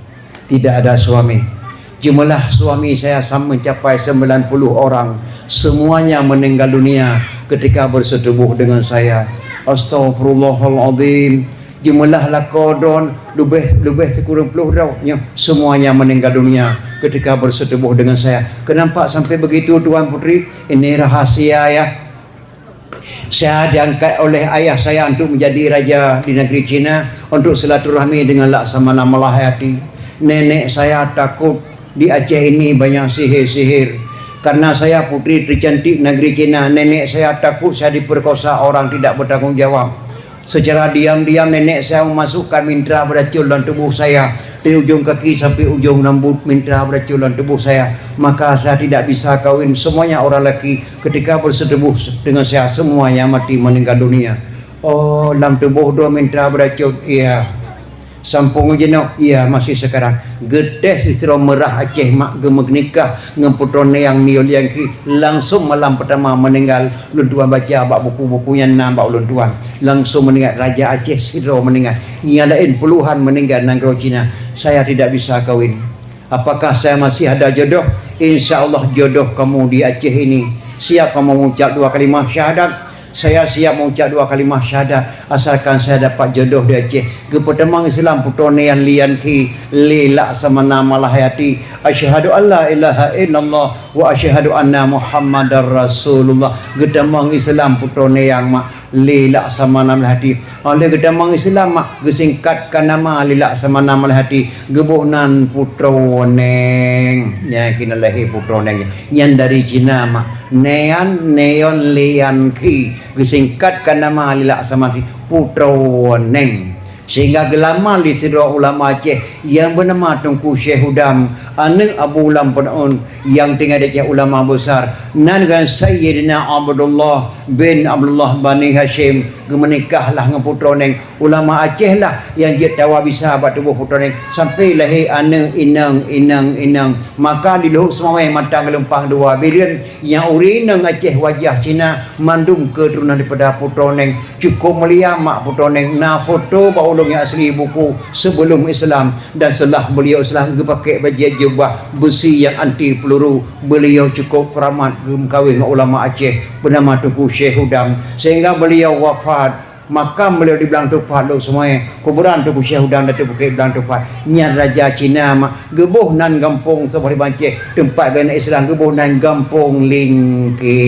Tidak ada suami. Jumlah suami saya sam-, mencapai sembilan puluh orang. Semuanya meninggal dunia ketika bersetubuh dengan saya. Astaghfirullahalazim. Jumlah lakoe droe leubeh, leubeh sikureueng ploh droe. Nyoe, semuanya meninggal dunia ketika bersetubuh dengan saya. Kenapa sampai begitu, Tuan Putri? Ini rahasia, ya. Saya diangkat oleh ayah saya untuk menjadi raja di negeri Cina untuk silaturahmi dengan Laksamana Malahayati. Nenek saya takut di Aceh ini banyak sihir-sihir. Karena saya putri tercantik negeri Cina, nenek saya takut saya diperkosa orang tidak bertanggung jawab. Secara diam-diam nenek saya memasukkan mintra beracun dalam tubuh saya. Dari ujung kaki sampai ujung rambut minta beracun dalam tubuh saya. Maka saya tidak bisa kawin. Semuanya orang laki ketika bersetubuh dengan saya, semuanya mati meninggal dunia. Oh, dalam tubuh droe minta beracun. Iya. Sampoe ngon jinoe, iya masih sekarang. Geutéh sidroe meurah Aceh mak geumeunikah ngon putroe Nayang Nio Lian Khi, langsung malam pertama meninggal. Lôn tuan baca bak buku-buku nyang na bak ulôn tuan. Langsung meninggal, raja Aceh sidroe meninggal. Nyang laén puluhan meninggal nanggroe Cina. Saya tidak bisa kawin. Apakah saya masih ada jodoh? Insya Allah jodoh kamu di Aceh ini. Siap kamu mengucap dua kalimah syahadat? Saya siap mengucap dua kalimah syahadat, asalkan saya dapat jodoh di Aceh. Geupeutamong Islam putroe Nayang Lian Khi, Lé Laksamana Malahayati. Asyhadu an la ilaha illallah wa asyhadu anna Muhammadar Rasulullah. Geutamong Islam putroe Nayang mak, Lé Laksamana Malahayati. Óh lheueh geutamong Islam mak, geusingkatkan nama Lé Laksamana Malahayati, geuboh nan Putroe Neng. Nyan keunan lahé Putroe Neng. Nyan dari Cina mak. Nayang Nio Lian Khi, geusingkatkan nama Lé Laksamana Putroe Neng. Sehingga geulamal di sidroe ulama Aceh nyang beunama Teungku Syekh Hudam, aneuk Abu Lam Penaun nyang tinggai di Aceh, ulama besar, nan ngon Sayyidina Abdullah bin Abdullah Bani Hasyim, geumeunikah lah ngon Putroe Neng. Ulama Aceh lah nyang jeuet tawa bisa bak tuboh Putroe Neng sampai lahé aneuk inong, inong, inong. Maka di Luhok Seumawé mata geulumpang dua, Bireuen, nyang ureueng inong Aceh wajah Cina, mandum keuturonan daripada Putroe Neng. Cukup mulia mak Putroe Neng. Na foto bak ulôn nyang asli buku sebelum Islam dan setelah beliau Islam, geupaké bajée jubah beusi nyang anti peluru. Beliau cukup keramat, geumeukawen ngon ulama Aceh beunama Teungku Syekh Hudam, sehingga beliau wafat. Makam beliau di Blang Tupat, Luhok Seumawé. Kuburan Teungku Syekh Hudam di Bukét Blang Tupat. Nyan raja Cina mak, geuboh nan gampông saboh di Banceh, teumpat geuneuk Islam, geuboh nan Gampông Lingke.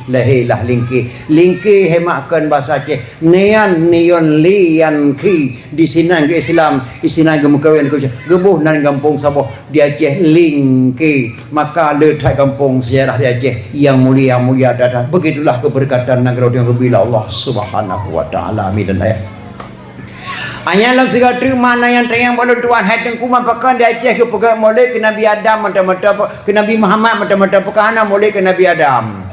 Lahé lah Lingke. Lingke hai mak kon basa Aceh. Nyan Nio Lian Khi, di sinan geu-Islam, di sinan geumeukawen, geuboh nan gampông saboh di Aceh, Lingke. Maka le that gampông sejarah di Aceh nyang mulia-mulia that. Begitulah keberkatan nanggroe nyang geubri lé Allah Subhanahu wa Taala. Amin dan ayah. Hanya lam sigoe teuk makna nyang tanyong bak lôn tuan, hai Teungku, meupakan di Aceh geupeugét Maulid keu Nabi Adam mata-mata, keu Nabi Muhammad mata-mata, peue ka hana Maulid keu Nabi Adam.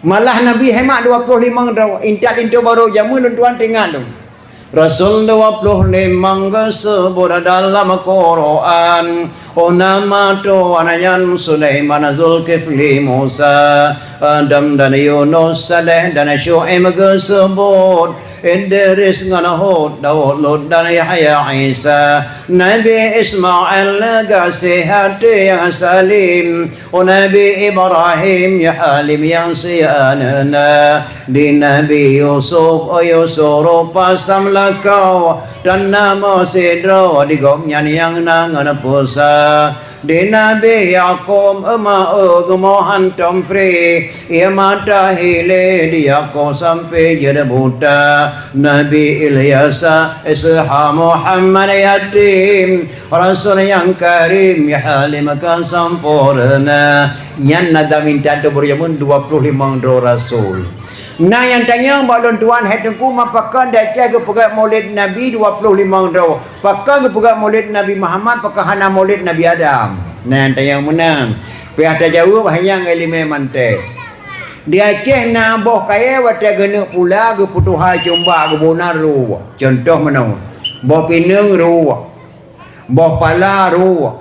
Malah Nabi hai mak dua ploh limong droe, intat linto barô jameun lôn tuan teuingat lôn. Rasul dua ploh limong geuseubut dalam Quran. Oh nama tuan nyan Sulaiman, Zulkifli, Musa, Adam dan Yunus, Saleh dan Syu'aib geuseubut. Idris ngon Hud, Daud, Lut dan Yahya, Isa, Nabi Ismail geugaséh até nyang salim. Oh Nabi Ibrahim, ya Halim nyang sianeuna. Di Nabi Yusuf, oh Yusuf rupa sam lakoe, dan na meusidroe di gobnyan nyang na ngon peusa. Di Nabi Yakub, eumeu geumoe hantom pri, ie mata hilé di Yakub sampoe jeuet buta. Nabi Ilyasa, Ishaq, Muhammad yatim, Rasul nyang karim, ya Halim ka sampoereuna. Nyan na dalam intat barô jameun dua ploh limong droe rasul. Na nyang tanyong bak lôn tuan, hai Teungku, meupakan di Aceh geupeugét Maulid Nabi dua ploh limong droe? Pakon geupeugét Maulid Nabi Muhammad, pakon hana Maulid Nabi Adam? Na nyang tanyong meunan. Payah tajaweueb hanya ngon ileumèe mantek. Di Aceh na boh kayèe watèe geuneuk pula geupeutuha cumba geuboh nan ruek. Cuntoh meunoe, boh pineung ruek, boh pala ruek,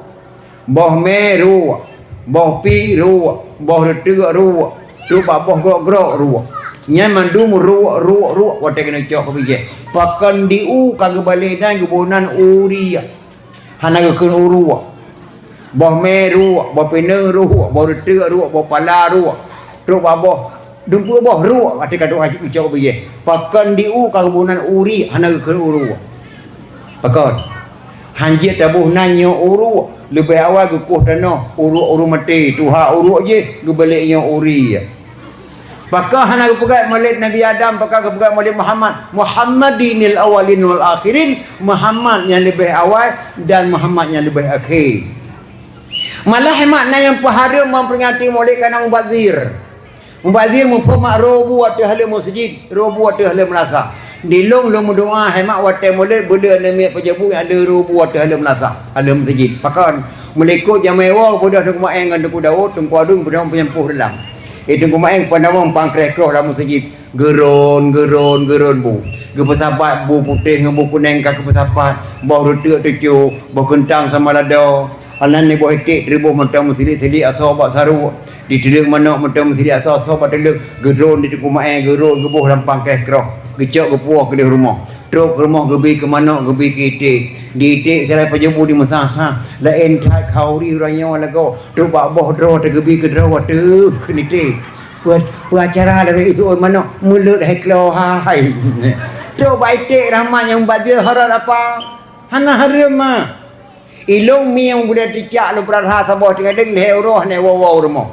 boh mè ruek, boh pi ruek, boh reuteuk ruek, trok bak boh grok-grok ruek. Nyan mandum ruek, ruek, ruek watèe keuneuk cok keu bijèh. Pakon di u ka geubalek nan geuboh nan u riek. Hana geukheun u ruek. Boh mè ruek, boh pineung ruek, boh reuteuk ruek, boh pala ruek. Trok bak boh Dumpeue boh ruek, watèe ka tuha ucok bijèh. Pakon di u ka geuboh nan u riek, hana geukheun u ruek. Pakon? Hanjeuet taboh nan nyoe u ruek, leubeh awai geukoh tanoh, u ruek, u ruek maté, tuha u ruek jih, geubalek nyoe u riek. Pakon hana geupeugah Maulid Nabi Adam, pakon geupeugah Maulid Muhammad? Muhammadinil awwalin wal akhirin, Muhammad nyang leubeh awai dan Muhammad nyang leubeh akhé. Malah makna nyang peuhareuem memperingati Maulid kana mubazir. Mubazir muphom mak roh bu ateueh haleue meuseujid, roh bu ateueh haleue meulasah. Di lôn, lôn meudoa, hai mak watèe Maulid, beu le aneuk miet pajoh bu nyang le roh bu ateueh haleue meulasah, haleue meuseujid. Pakon? Meulikot jamèe woe, beudôh Teungku Maé ngon Teungku Daud, Teungku Adun, beudôh peunyampôh dalam. Di Teungku Maé peunawong pangkreh kroh lam meuseujid. Geuron, geuron, geuron bu. Geupeusapat bu putéh ngon bu kuneng ka geupeusapat. Boh reuteuk teucok, boh keuntang sama lada. Anan ni boh iték teureubôh mantong meusilik-silik asoe bak saruek. Di teuleueng manok mantong meusilik asoe-asoe bak teuleueng. Geuron di Teungku Maé, geuron geuboh lam pangkreh kroh. Geucok geupuwoh keudeh rumoh. Trok keu rumoh geubi keu manok, geubi keu iték. Di iték sirai pajoh bu di meusa-sa. Laén that khauri uroe nyoe lagoe. Trok bak boh droe teuh geubi keu droe teuh keu iték. Peu, peu acara lagèe itu oi manok, meuleuet hai klo hai. Trok bak iték rahmat nyang bak dia harat apa? Hana hareuem mah. Ilôn mieng bulèe teucak lôn peurasa saboh teungadeueng lhèe uroe hana iwoe-woe u rumoh.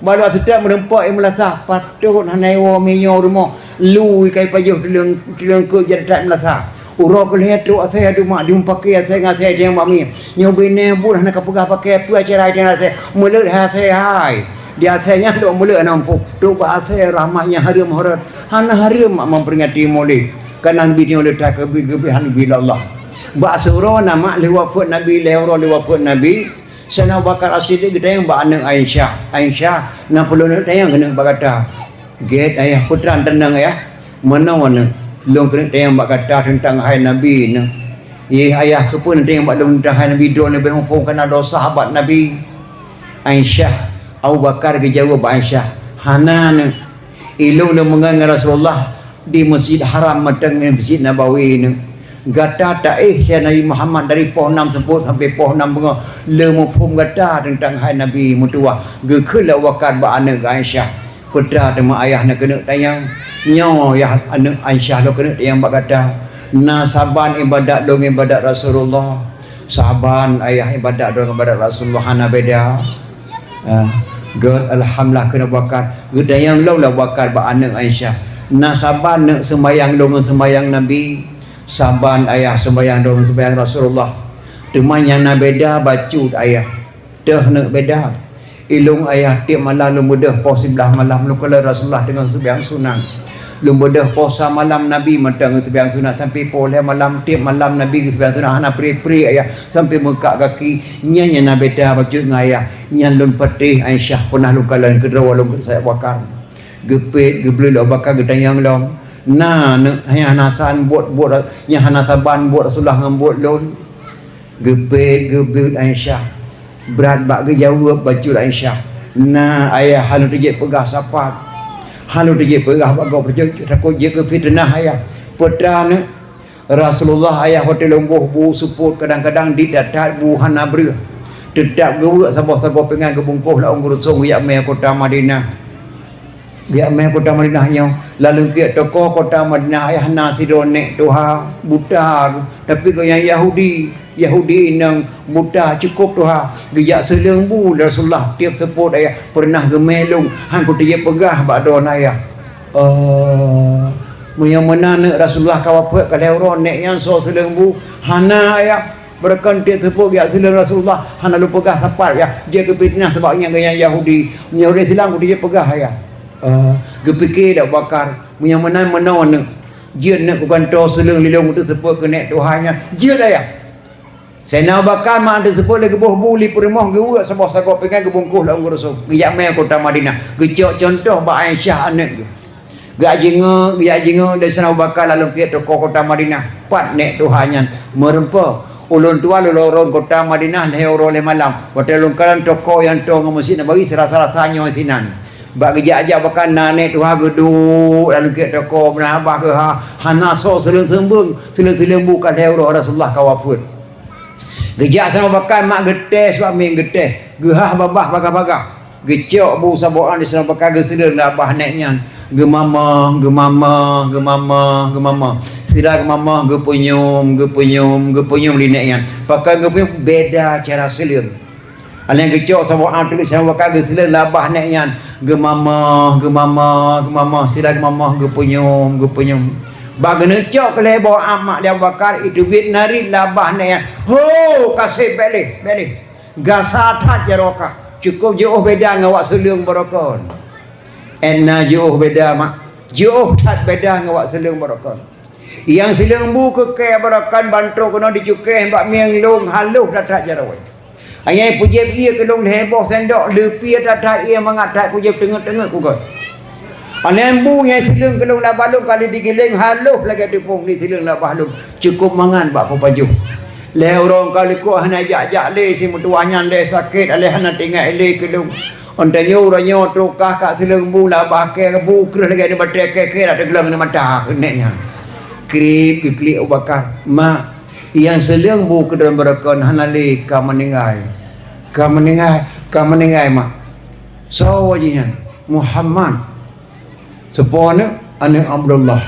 Bak lôn seutôt meureumpok i meulasah, patot hana iwoe mieng nyoe u rumoh. Lu ikai pajoh tuleueng, tuleueng keuh jeuet that meulasah. Uroe keu lhèe trok asèe aduh mak, jeuet pakè asèe ngon asèe nyang bak mieng. Nyoe binéh buet hana kapeugah pakè peue acara nyang asèe. Meuleuet hai asèe hai. Di asèe nyan lôn meuleuet hana muphom. Trok bak asèe rahmat nyang hareuem horot. Hana hareuem mak memperingati Maulid. Ka Nabi nyoe le that keubiet-keubiet hana bi lé Allah. Bak siuroe na mak lheueh wafeuet Nabi, lhèe uroe lheueh wafeuet Nabi, Saidina Abu Bakar As-Siddiq geutanyong bak aneuk Aisyah, "Aisyah, na peulôn neuk tanyong keuneuk bak gata?" "Gèt ayah." "Peue treuk, teunang ayah." "Meunoe aneuk, lôn keuneuk tanyong bak gata teuntang hai Nabi nyoe." "Yeh ayah, keupeue neutanyong bak lôn teuntang hai Nabi? Droeneuh leubeh muphom kareuna droeneuh sahabat Nabi." Aisyah, Abu Bakar geujaweueb bak Aisyah, "Hana neuk. Ilôn lôn meungon ngon Rasulullah di Masjid Haram mantong ngon Masjid Nabawi nyoe. Gata taéh asèe Nabi Muhammad dari poh nam seupôt sampoe poh nam beungoh, le muphom gata teuntang hai Nabi meutuwah." Geukheun lé Abu Bakar bak aneuk Aisyah, "Peue treuk teuma ayah neuk keuneuk tanyong. Nyoe yah aneuk Aisyah lôn keuneuk tanyong bak gata. Na saban ibadat lôn ngon ibadat Rasulullah. Saban ayah ibadat lôn ngon ibadat Rasulullah hana beda." Ah, gèt, alhamdulillah, kheun Abu Bakar. Geutanyong lom lé Abu Bakar bak aneuk Aisyah, "Na saban neuk seumayang lôn ngon seumayang Nabi?" "Saban ayah, seumayang lôn ngon seumayang Rasulullah. Teuma nyang na beda bacut ayah." "Toh neuk beda?" "Ilôn ayah tiep malam lôn beudôh poh siblaih malam lôn kalon Rasulullah teungoh seumayang sunat. Lôn beudôh poh sa malam Nabi mantong geuseumayang sunat sampoe poh lhèe malam, tiep malam Nabi geuseumayang sunat hana pri-pri ayah sampoe meukak gaki. Nyan nyang na beda bacut ngon ayah. Nyan lôn patéh Aisyah peunah lôn kalon keudroe lôn keu Abu Bakar." Geupet, geubleut lé Abu Bakar geutanyong lom, "Na neuk nyang hana san buet, buet nyang hana saban buet Rasulullah ngon buet lôn?" Geupet, geubleut Aisyah. Brat bak geujaweueb bacut Aisyah. "Na ayah, hana teujeuet peugah sapat. Hana teujeuet peugah bak gob, takot jeuet keu fiteunah ayah." "Peue treuk neuk?" "Rasulullah ayah watèe lôn boh bu seupôt kadang-kadang di that-that bu hana breueh. Teutap geuweuek saboh sagoe pingan geubungkôh lam ôn geurusông geujak mè kota Madinah." Geujak mè kota Madinah nyoe, lam lungkiek toko kota Madinah ayah na sidroe nèk tuha buta, tapi gobnyan Yahudi. Yahudi inong buta cukôp tuha. Geujak seuleueng bu lé Rasulullah tiep seupôt ayah, "Peureunah geumè lôn, han kuteujeuet peugah bak droeneuh ayah." "Oh, meunyoe meunan neuk Rasulullah ka wafeuet ka lhèe uroe nèk nyan soe seuleueng bu?" "Hana ayah." Beureukan tiep seupôt geujak seuleueng Rasulullah, hana lôn peugah sapat ayah, jeuet keu fiteunah sabab nyan gobnyan Yahudi. Meunyoe ureueng Islam kuteujeuet peugah ayah. Eh, geupike lé Abu Bakar, "Meunyoe meunan meunoe neuk, jeuet neuk keu kantô seuleueng lé lôn teuk seupôt keu nèk tuha nyan, jeuet ayah." Saidina Abu Bakar mak teuk seupôt lé geuboh bu li peurumoh geuweuek saboh sagoe pingan geubungkôh lam ôn geurusông. Geujak mè kota Madinah, geucok cuntoh bak Aisyah aneuk geuh. Geujak jingeuk, geujak jingeuk dari Saidina Abu Bakar lam lungkiek toko kota Madinah. Pat nèk tuha nyan meureumpok. "Ulôn tuan lôn lorong kota Madinah lhèe uroe lhèe malam. Watèe lôn kalon toko nyang toe ngon Masjid Nabawi seurasa-rasa nyoe sinan." Bak geujak-jak Abu Bakar na nèk tuha geuduek lam lungkiek toko, meunan babah geuhah, hana soe seuleueng seumbeueng, seuleueng-seuleueng bu ka lhèe uroe Rasulullah ka wafeuet. Geujak Saidina Abu Bakar mak geutés bak mieng geutés, geuhah babah bagah-bagah. Geucok bu saboh an di Saidina Abu Bakar geuseuleueng lam babah nèk nyan. Geumamah, geumamah, geumamah, geumamah. Sira geumamah, geupeunyum, geupeunyum, geupeunyum lé nèk nyan. Pakon geupeunyum beda cara seuleueng. Alèh geucok saboh an teuk Saidina Abu Bakar geuseuleueng lam babah nèk nyan. Geumamah, geumamah, geumamah, sira geumamah, geupeunyum, geupeunyum. Bak geuneuk cok keu lhèe boh amat lé Abu Bakar, iteubiet narit lam babah nèk nyan. Ho, ka sép, bèk lé, bèk lé. Gasa that jaroe kah. Cukôp jiôh beda ngon awak seuleueng baroekon. Ena jiôh beda mak. Jiôh that beda ngon awak seuleueng baroekon. Nyang seuleueng bu keu kèe baroekon ban trok keunoe jicukéh bak mieng lôn halôh that-that jaroe. Ayai peujép ié keu lôn lhèe boh sendok, leupie that-that ié mangat that peujép teungeut-teungeut keu gèt. Aneuk bu nyang sileung keu lôn lam balon kali digiléng halôh lagèe teupông di sileung lam balon, cukôp mangat bak peupajoh. Lhèe uroe ka likot hana jak-jak lé, si meutuwah nyan lé sakét, aléh hana teuingat lé keu lôn. Ôn tanyoe uroe nyoe trok kah ka sileung bu lam bak kèe bu kreueh lagèe di batèe kèe-kèe dak teugleng di mata keuneuk nyan. Krieb geuklik Abu Bakar, "Mak, nyang sileung bu keu droen barokon hana lé, ka meuninggai. Ka meuninggai, ka meuninggai, Mak." "Soe jih nyan?" "Muhammad." "Soe po aneuk?" "Aneuk Abdullah."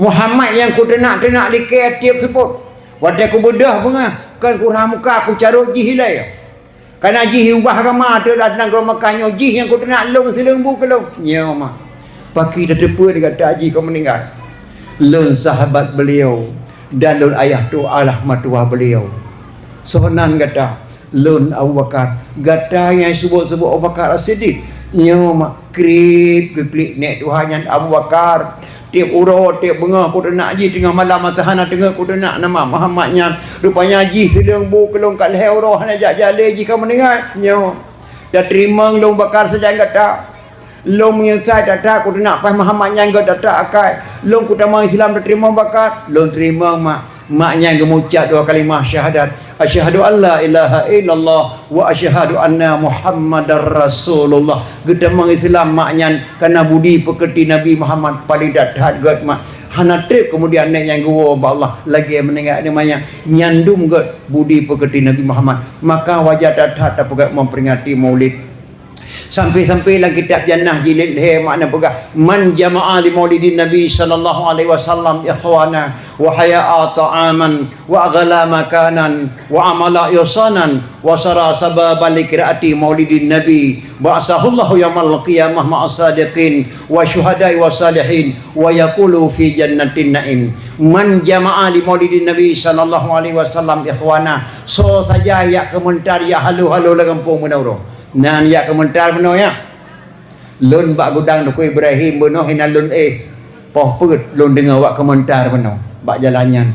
"Muhammad nyang kuteunak-teunak likèe tiep seupôt. Watèe kubeudôh beungoh, kon kurhah muka kucarôt jih ilèe. Kana jih ubah agama teuh lam nanggroe Makkah nyoe, jih nyang kuteunak lôn sileung bu keu lôn." "Nyoe, Mak." "Pakri tateupeue lé gata jih ka meuninggai?" "Lôn sahabat beliau dan lôn ayah tu adalah matuwah beliau." "Soe nan gata?" "Lôn Abu Bakar." "Gata nyang seubut-seubut Abu Bakar As-Siddiq?" "Nyoe, Mak." Krieb geuklik nèk tuha nyan Abu Bakar. Tiep uroe, tiep beungoh kuteunak jih, teungoh malam mata hana teungeut kuteunak nama Muhammad nyan. Rupanya jih sileung bu keu lôn ka lhèe uroe hana jak-jak lé, jih ka meuninggai. "Nyoe, tateurimong lôn Bakar sajan gata. Lôn meunyeusai that-that kuteunak paih Muhammad nyan gèt that-that akai. Lôn kutamong Islam, tateurimong Bakar?" "Lôn teurimong, Mak." Mak nyan geumucap dua kalimah syahadat, "Asyhadu an la ilaha illallah wa asyhadu anna Muhammadar Rasulullah." Geutamong Islam mak nyan, kana budi peukeuti Nabi Muhammad paleng that-that gèt mak. Hana trép keumudian nèk nyan geuwoe bak Allah lagèe meuninggai aneuk mak nyan. Nyan dum gèt budi peukeuti Nabi Muhammad. Maka wajar that-that tapeugèt memperingati Maulid. Sampai-sampai lam kitab Jannah jilid lhèe makna peugah, "Man jama'a li maulidin Nabi sallallahu alaihi wasallam ikhwana wa haya'a ta'aman wa aghala makanan wa amala ihsanan wa sara sababan li qiraati maulidin Nabi ba'asahullahu yaumal qiyamah ma'as sadiqin wa syuhada'i wa salihin wa yaqulu fi jannatin na'im." Man jama'a li maulidin Nabi sallallahu alaihi wasallam ikhwana. Soe saja jak keumeuntar, jak halo-halo lam gampông meunoe. Nan jak keumeuntar meunoe nyan. Lôn bak gudang Teungku Ibrahim meunoe hinan lôn éh. Poh peuet lôn deungoe wak keumeuntar meunoe bak jalan nyan.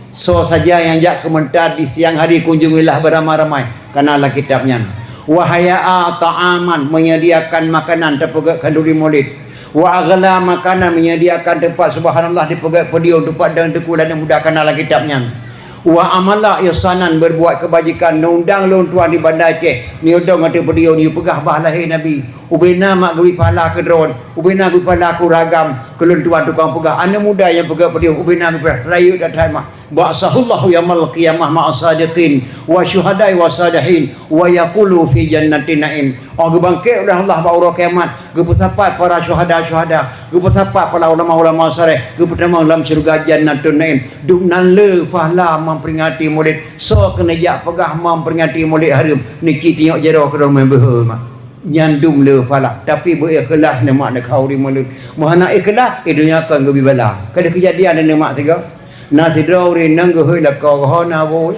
Soe saja nyang jak keumeuntar di siang hari kunjungilah beramai-ramai, kana lam kitab nyan. Wa haya'a ta'aman, menyediakan makanan tapeugèt khanduri Maulid. Wa aghla makanan, menyediakan teumpat, subhanallah, dipeugèt podium, teumpat dang teuku lagèe muda kana lam kitab nyan. Wa amala ihsanan, berbuat kebajikan, neundang lôn tuan di Banda Aceh, neudong ateueh podium, yue peugah bah lahé Nabi. Ubena mak geubri pahala keu droen, ubena geubri pahala keu ureueng agam, keu lôn tuan tukang peugah, aneuk muda nyang peugèt podium, ubena geubri pahala, rayeuk that-that mak. Ba'asahullahu yaumal qiyamah ma'as sadiqin wa syuhada'i wa salihin wa yaqulu fi jannatin na'im. Oh, geubangkét ulèh Allah bak uroe kiamat, geupeusapat para syuhada-syuhada, geupeusapat para ulama-ulama saleh, geupeutamong lam syeuruga Jannatun Na'im. Dum nan le pahala memperingati Maulid. Soe keuneuk jak peugah memperingati Maulid hareuem, niki tinyok jaroe keudroe meubeuhe mak. Nyan dum le pahala, tapi beu ikhlas neumak neuka ureueng Maulid. Meuhana ikhlas, di dunia kon geubri bala. Ka lheueh keujadian neumak sigoe. Na sidroe ureueng inong geuhôi lakoe geuh na woe.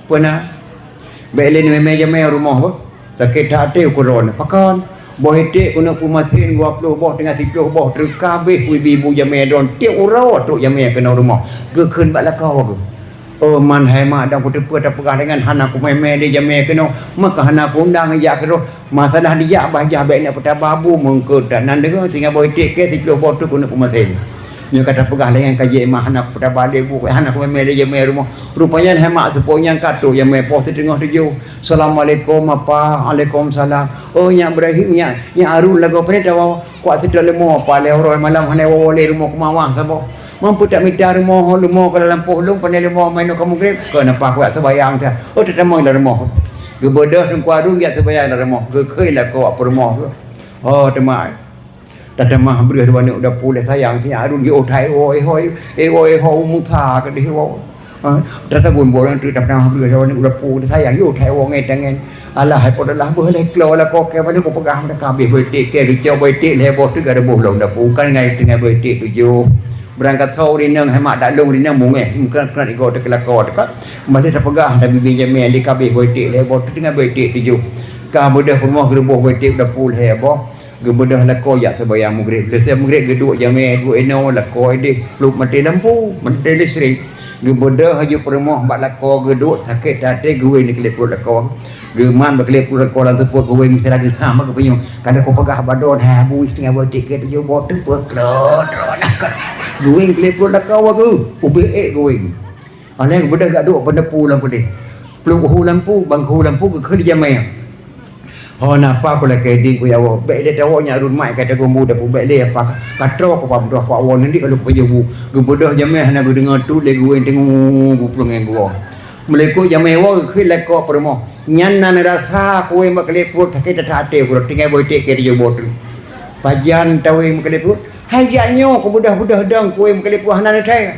Peue na? Bèk lé neumè-mè jamèe rumoh beuh. Sakét that até ukeue droeneuh. Pakon? Boh iték keuneuk peumasen dua ploh boh, teungoh siplôh boh treuk ka abéh, ibi bu jamèe droen. Tiep uroe trok jamèe keunoe rumoh. Geukheun bak lakoe geuh. Oh man hai mak, dang kuteupeue tapeugah lé nyan, hana kumè-mè lé jamèe keunoe. Maka hana kuundang jak keudroe. Masalah dijak bah jah bèk neuk peutaba bu meungkot that. Nan deungoe singoh boh iték kèe siplôh boh treuk keuneuk peumasen. Nyoe ka tapeugah lé nyan ka jeuet mak, hana kupeutaba lé bu, hana kumè-mè lé jamèe rumoh. Rupanya hai mak seupôt nyan ka trok jamèe poh siteungoh tujoh. "Assalamualaikum, Apa." "Waalaikumsalam." "Oh, Nyak Ibrahim, Nyak, Nyak Harun lagoe pane tawoe?" "Kuat seutôt leumo, Apa, lhèe uroe malam hana woe lé rumoh keumawang saboh." "Man peue tak mita rumoh, leumo ka lampôh lôn, pane leumo meunyoe ka meugreb?" "Kon Apa, kuat seubayang saja." "Oh, tatamong lam rumoh." Geubeudôh Teungku Harun jak seubayang lam rumoh. Geukheun lakoe bak peurumoh geuh. Oh, teuma. Tatamah breueh dua aneuk dapu lé sayang, si Harun jiôh that iwoe, iwoe, iwoe, iwoe, Musa keudeh iwoe. Ha, tatagun boh ureueng teuk tatamah breueh dua aneuk dapu lé sayang, jiôh that iwoe ngon tangan. Alah, hai po adalah beuh lé klo lakoe kèe, balik kupeugah meunan ka abéh boh iték kèe, geucok boh iték lhèe boh teuk, ada boh lom dapu, kan ngai teungoh boh iték tujoh. Beurangkat soe ureueng inong, hai mak dak lôn ureueng inong mungèh, mungken keunan igoe teuka lakoe teuka. Balik tapeugah, tabi Benjamin, di ka abéh boh iték lhèe boh teuk, teungoh boh iték tujoh. Ka beudôh peurumoh geureuboh boh iték dapu lhèe boh. Geubeudôh lakoe jak seubayang Maghrib. Leuseh Maghrib geuduek jamèe, geuduek inoe, lakoe ideh, plup maté lampu, maté listrik. Geubeudôh laju peurumoh bak lakoe, geuduek sakét até, geuwéng di keulék pruet lakoe. Geumat bak keulék pruet lakoe lam seupôt, geuwéng miseue lagèe sam bak geupeunyoe. Ka lheueh kupeupeugah bak droeneuh hai Abu, teungoh beutikét tujoh boh teuk peuklot droeneuh. Geuwéng keulék pruet lakoe geuh, ubé ék geuwéng. Óh lheueh geubeudôh geuduek peuneupeu lam keudéh. Pluek hu lampu, bangku lampu geukheun di jamèe. Ho na apa ku lakèe ding ku ya Allah. Bèk lé tawoe nyak rhot mak ka tagong bu dapu bèk lé apa. Ka troh ku pam troh ku awon nyan di ka lheueh pajoh bu. Geubeudôh jamèe hana geudeungoe treuk lé geuwéng teungoh guplueng ngon geuwoe. Meulikot jamèe woe geukheun lakoe peurumoh. Nyan na neurasa kuwéng bak keulék pruet sakét that até ku tinggai boh ék tujoh boh treuk. Pajan tawéng bak keulék pruet? Hai jak nyoe kubeudôh-beudôh dong kuwéng bak keulék pruet hana neuthèe.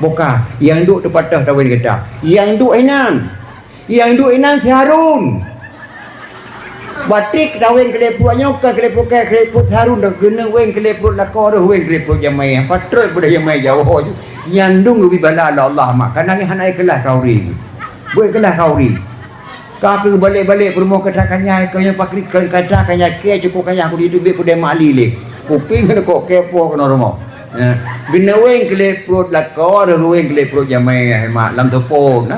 Boh ka, nyang duek teupatéh tawéng gata. Nyang duek inan. Nyang duek inan si Harun. Batik tawéng keulék pruet nyoe ka keulék pruet kèe keulék pruet si Harun dah geuneuk wéng keulék pruet lakoe deuh wéng keulék pruet jamèe. Patrot beudôh jamèe jaweueb. Nyan dong geubi bala lé Allah mak. Kana nyan hana ikhlaih khauri. Beu ikhlaih khauri. Ka keuh balek-balek peurumoh kata kanyai, keu nyang pakri keu kata kanyai kèe cukôp kanyai ku di teubiet ku deh mak lileh. Kuping keu kok kepo keunoe rumoh. Eh, geuneuk wéng keulék pruet lakoe, geuneuk wéng keulék pruet jamèe, hai mak, lam teupông na.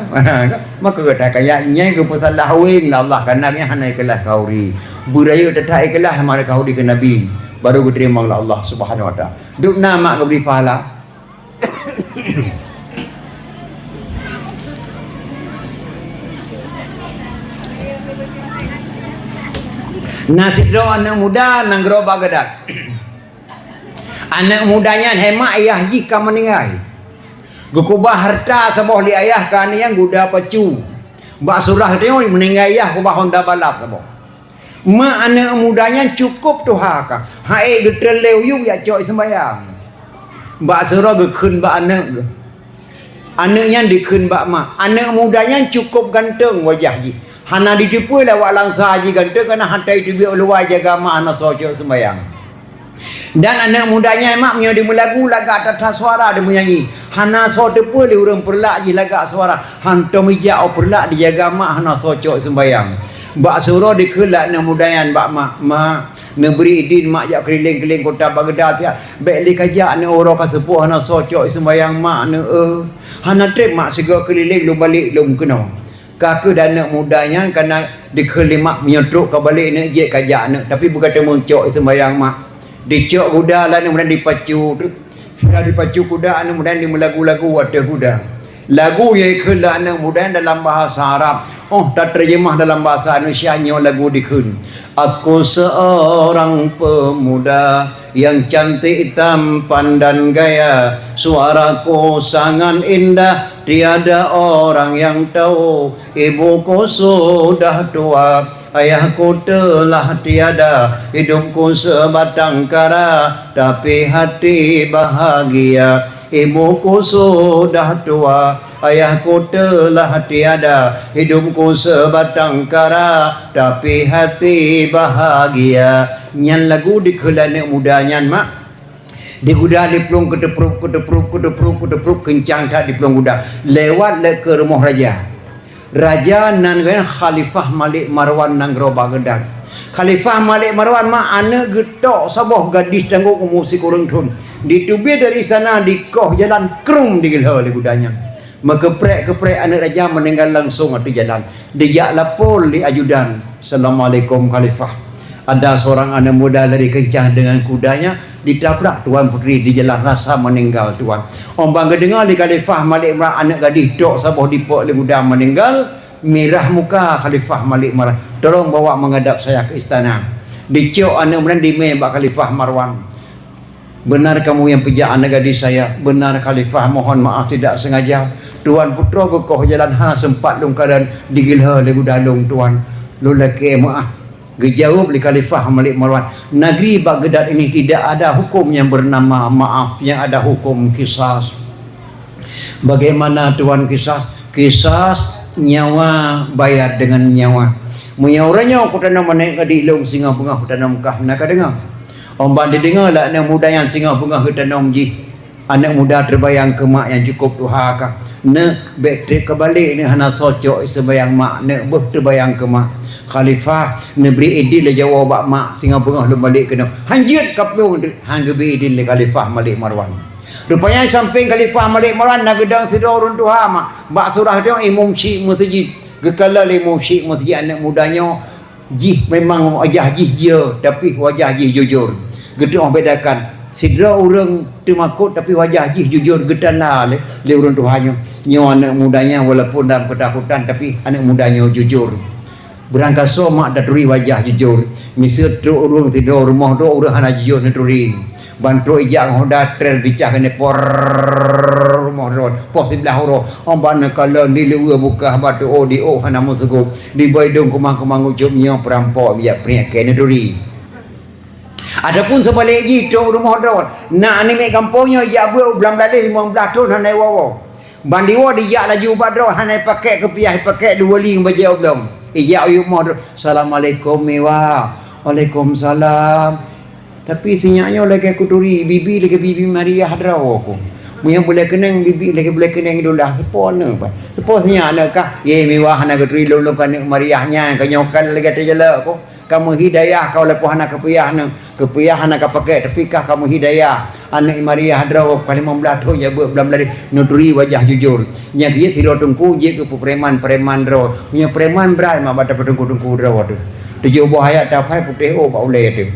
Maka gata kaya nyai geupeusalah wéng lé Allah, kana nyan hana ikhlaih khauri. Beurayeuk that-that ikhlaih mak khauri keu Nabi, baru geuteurimong lé Allah Subhanahu Wa Taala. Dum na mak geubri pahala. Na sidroe aneuk muda nanggroe Baghdad. Aneuk muda nyan hai mak ayah jih ka meuninggai. Geukeubah hareuta saboh lé ayah keu aneuk nyan guda pacu. Bak surah tanyoe meuninggai ayah keubah honda balap saboh. Mak aneuk muda nyan cukôp tuha ka, han ék geutreun lé u yup jak cok i seumbahyang. Bak surah geukheun bak aneuk geuh. Aneuk nyan dikheun bak mak, aneuk muda nyan cukôp ganteng wajah jih. Hana jiteupeue lé awak lansa jih ganteng, kana hana jiteubiet u luwa jaga mak hana soe cok seumbahyang. Dan aneuk muda nyan mak meunyoe jimeulagu lagak that-that suara jimeunyanyi. Hana soe teupeue lé ureueng peureulak jih lagak suara. Hantom ijak u peureulak jijaga mak hana soe cok seumbahyang. Bak surah dikheun lé aneuk muda nyan bak mak, "Mak, neubri idin mak jak keuliléng-keuliléng kota Baghdad siat. Bèk lé kajak aneuk uroe ka seupôt hana soe cok seumbahyang mak aneuk eu. Hana trép mak sigoe keuliléng lôn balek lôn keunoe." Ka keuh aneuk muda nyan kana dikheun lé mak meunyoe trok ka balek neuk jeuet kajak aneuk, tapi beu ka teumeucok seumbahyang mak. Dicok guda lé aneuk muda dipacu tu. Sira dipacu guda aneuk muda dimeulagu-lagu ateueh guda. Lagu nyang ikheun lé aneuk muda dalam bahasa Arab. Oh, tateujeumah dalam bahasa Indonesia nyoe lagu dikheun. Aku seorang pemuda yang cantik tampan dan gaya, suaraku sangat indah, tiada orang yang tahu. Ibuku sudah tua, ayahku telah tiada, hidupku sebatang kara, tapi hati bahagia. Ibuku sudah tua, ayahku telah tiada, hidupku sebatang kara, tapi hati bahagia. Nyan lagu dikheun lé aneuk muda nyan mak. Diguda diplueng keuteupruk, keuteupruk, keuteupruk, keuteupruk, keuncang that diplueng guda. Lewat lé keu rumoh raja. Raja nan geuh Khalifah Malik Marwan nanggroe Baghdad. Khalifah Malik Marwan mak aneuk geutok saboh gadis tanggong umu sikureueng thon. Diteubiet dari sana dikoh jalan krum digeulhô lé guda nyan. Meukeuprek-keuprek aneuk raja meuninggai langsong ateueh jalan. Dijak lapor lé ajudan, "Assalamualaikum Khalifah. Ada seorang aneuk muda lari kencang dengan kudanya, ditabrak Tuan Putri di jalan rasa meninggal Tuan." Óh ban geudeungoe lé Khalifah Malik Marwan aneuk gadih trok saboh dipok lé guda meuninggal, mirah muka Khalifah Malik Marwan. "Tolong bawa menghadap saya ke istana." Dicok aneuk muda dimé bak Khalifah Marwan. "Benar kamu yang pijak aneuk gadis saya?" "Benar Khalifah, mohon maaf tidak sengaja. Tuan putroe geukoh jalan hana sempat lôn kalon digeulhô lé guda lôn Tuan. Lôn lakée meuáh." Geujaweueb lé Khalifah Malik Marwan, "Negeri Baghdad ini tidak ada hukum yang bernama maaf, yang ada hukum qisas." "Bagaimana Tuan qisas?" "Qisas nyawa bayar dengan nyawa. Meunyoe uroe nyoe kutanom aneuk gadih lôn singoh beungoh kutanom kah na kadeungoe." Óh ban dideungoe lé aneuk muda nyan singoh beungoh geutanom jih. Aneuk muda teubayang keu mak nyang cukôp tuha ka. "Neuk, bèk trép ka balek neuk hana soe cok seumbahyang mak neuk beuh teubayang keu mak." "Khalifah, neubri idin lé jawoe bak mak singoh beungoh lôn balek keunoe." "Han jeuet kaplueng han geubri idin lé Khalifah Malik Marwan." Rupanya sampéng Khalifah Malik Marwan na geudong sidroe ureuëng tuha mak. Bak surah nyoe imum syik meuseujid. Geukalon lé imum syik meuseujid aneuëk muda nyoe jih memang wajah jih jeuet, tapi wajah jih jujur. Geutuoh bedakan sidroe ureuëng teumakot tapi wajah jih jujur geutanda lé, lé ureuëng tuha nyoe. Nyoe aneuëk muda nyan walaupun dalam keutakutan tapi aneuëk muda nyoe jujur. Beurangkasoe mak taturi wajah jujur. Miseue trok ureuëng sidroe rumoh droe ureuëng hana jujur neuturi. Ban trok ijak ngon Honda Trail bicah keuneuk por rumoh droe, poh siblaih uroe. Ong bak neukalon di luweue bukah batu oh di oh hana meusugot. Di boi dong kumang-kumang ucok nyoe peurampok bijak priek keu neuturi. Ataupun seubalek jih trok rumoh droe. Na aneuëk miet gampông nyoe ijak beuet u blang blaleh limong blaih thon hana iwoe-woe. Ban diwoe dijak laju bak droe hana ipakék keupiah, ipakék dua lé bajée oblong. Ijak u yup moh droe, "Assalamualaikum Miwa." "Waalaikumsalam." Tapi sinyak nyoe lagée kuturi, bibi lagée bibi Mariah droe ku. Meunyoe bulée keuneng, bibi lagée bulée keuneng idola. Seupôt neuh, Pak. Seupôt sinyak neuh kah? Ye Miwa hana geuturi lôn, lôn ka aneuëk Mariah nyan, ka nyoe kan lagée teujalak ku. Ka meuhidayah ka walaupun hana keupiah neuh, keupiah hana ka pakék, tapi kah ka meuhidayah. Aneuëk Mariah droe ka limong blaih thon jak beuet blang blaleh neuturi wajah jujur. Nyang keu jeuet sidroe teungku jeuet keu peupreman-preman droe. Meunyoe preman brat mak bak tapeuteungku-teungku droe teuh. Tujoh boh ayat tafai putéh ôk bak ulée teuh.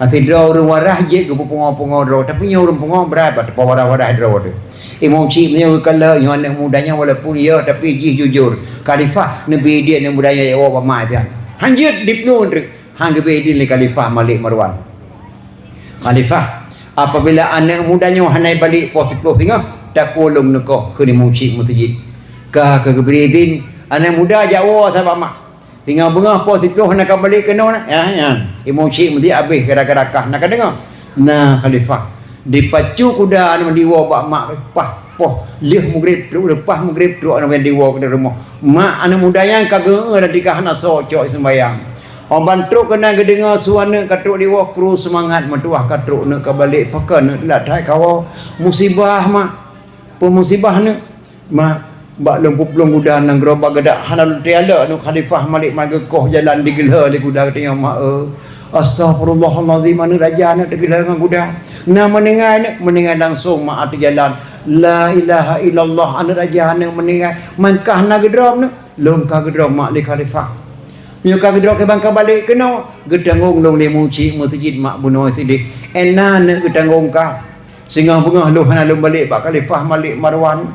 Sidroe ureuëng waras jeuet keu peupungo-pungo droe, tapi nyoe ureuëng pungo brat bak tapeuwaras-waras droe teuh. Imum Syik meunyoe geukalon nyoe aneuëk muda nyan walaupun ya tapi jih jujur. Khalifah neubri idin aneuëk muda nyan jak woe bak mak nyan. Han jeuet diplueng treuk. Han geubri idin lé Khalifah Malik Marwan. "Khalifah, apabila aneuëk muda nyoe hana ibalek poh siplôh singoh, takue lôn neukoh," kheun Imum Syik meuseujid. Ka, ka geubri idin, aneuëk muda jak woe sabe mak. Singoh beungoh poh siplôh hana ka balek keunoe na. Ya, ya. Imum Syik meuseujid habéh gara-gara kah na ka deungoe. Na Khalifah. Dipacu kuda aneuëk diwoe bak mak pah poh lheueh mugreb trok, leupah mugreb trok aneuëk diwoe keu rumoh. Mak aneuëk muda nyan ka geu-eu dan dikah hana soe cok seumbayang. Ong ban trok keunan geudeungoe su aneuëk ka trok diwoe kru seumangat meutuwah ka trok neuëk ka balek pakon neuëk teulat that kawoe. Musibah mak. Peue musibah neuëk? Mak, bak lôn peuplueng guda nanggroe bak geudak hana lôn teualek neuëk Khalifah Malik Marwan geukoh jalan digeulheu lé guda geutanyoe mak eu. Astaghfirullahalazim aneuëk raja neuëk teugeulheu ngon guda. Na meuninggai neuëk, meuninggai langsong mak ateueh jalan. La ilaha illallah aneuëk raja neuëk meuninggai. Man kah na geudrob neuëk, lôn ka geudrob mak lé Khalifah. Meunyoe ka geudrob kiban ka balek keunoe, geutanggong lôn lé Imum Syik meuseujid mak bunoe sideh. Ena neuëk geutanggong kah. Singoh beungoh lôn hana lôn balek bak Khalifah Malik Marwan.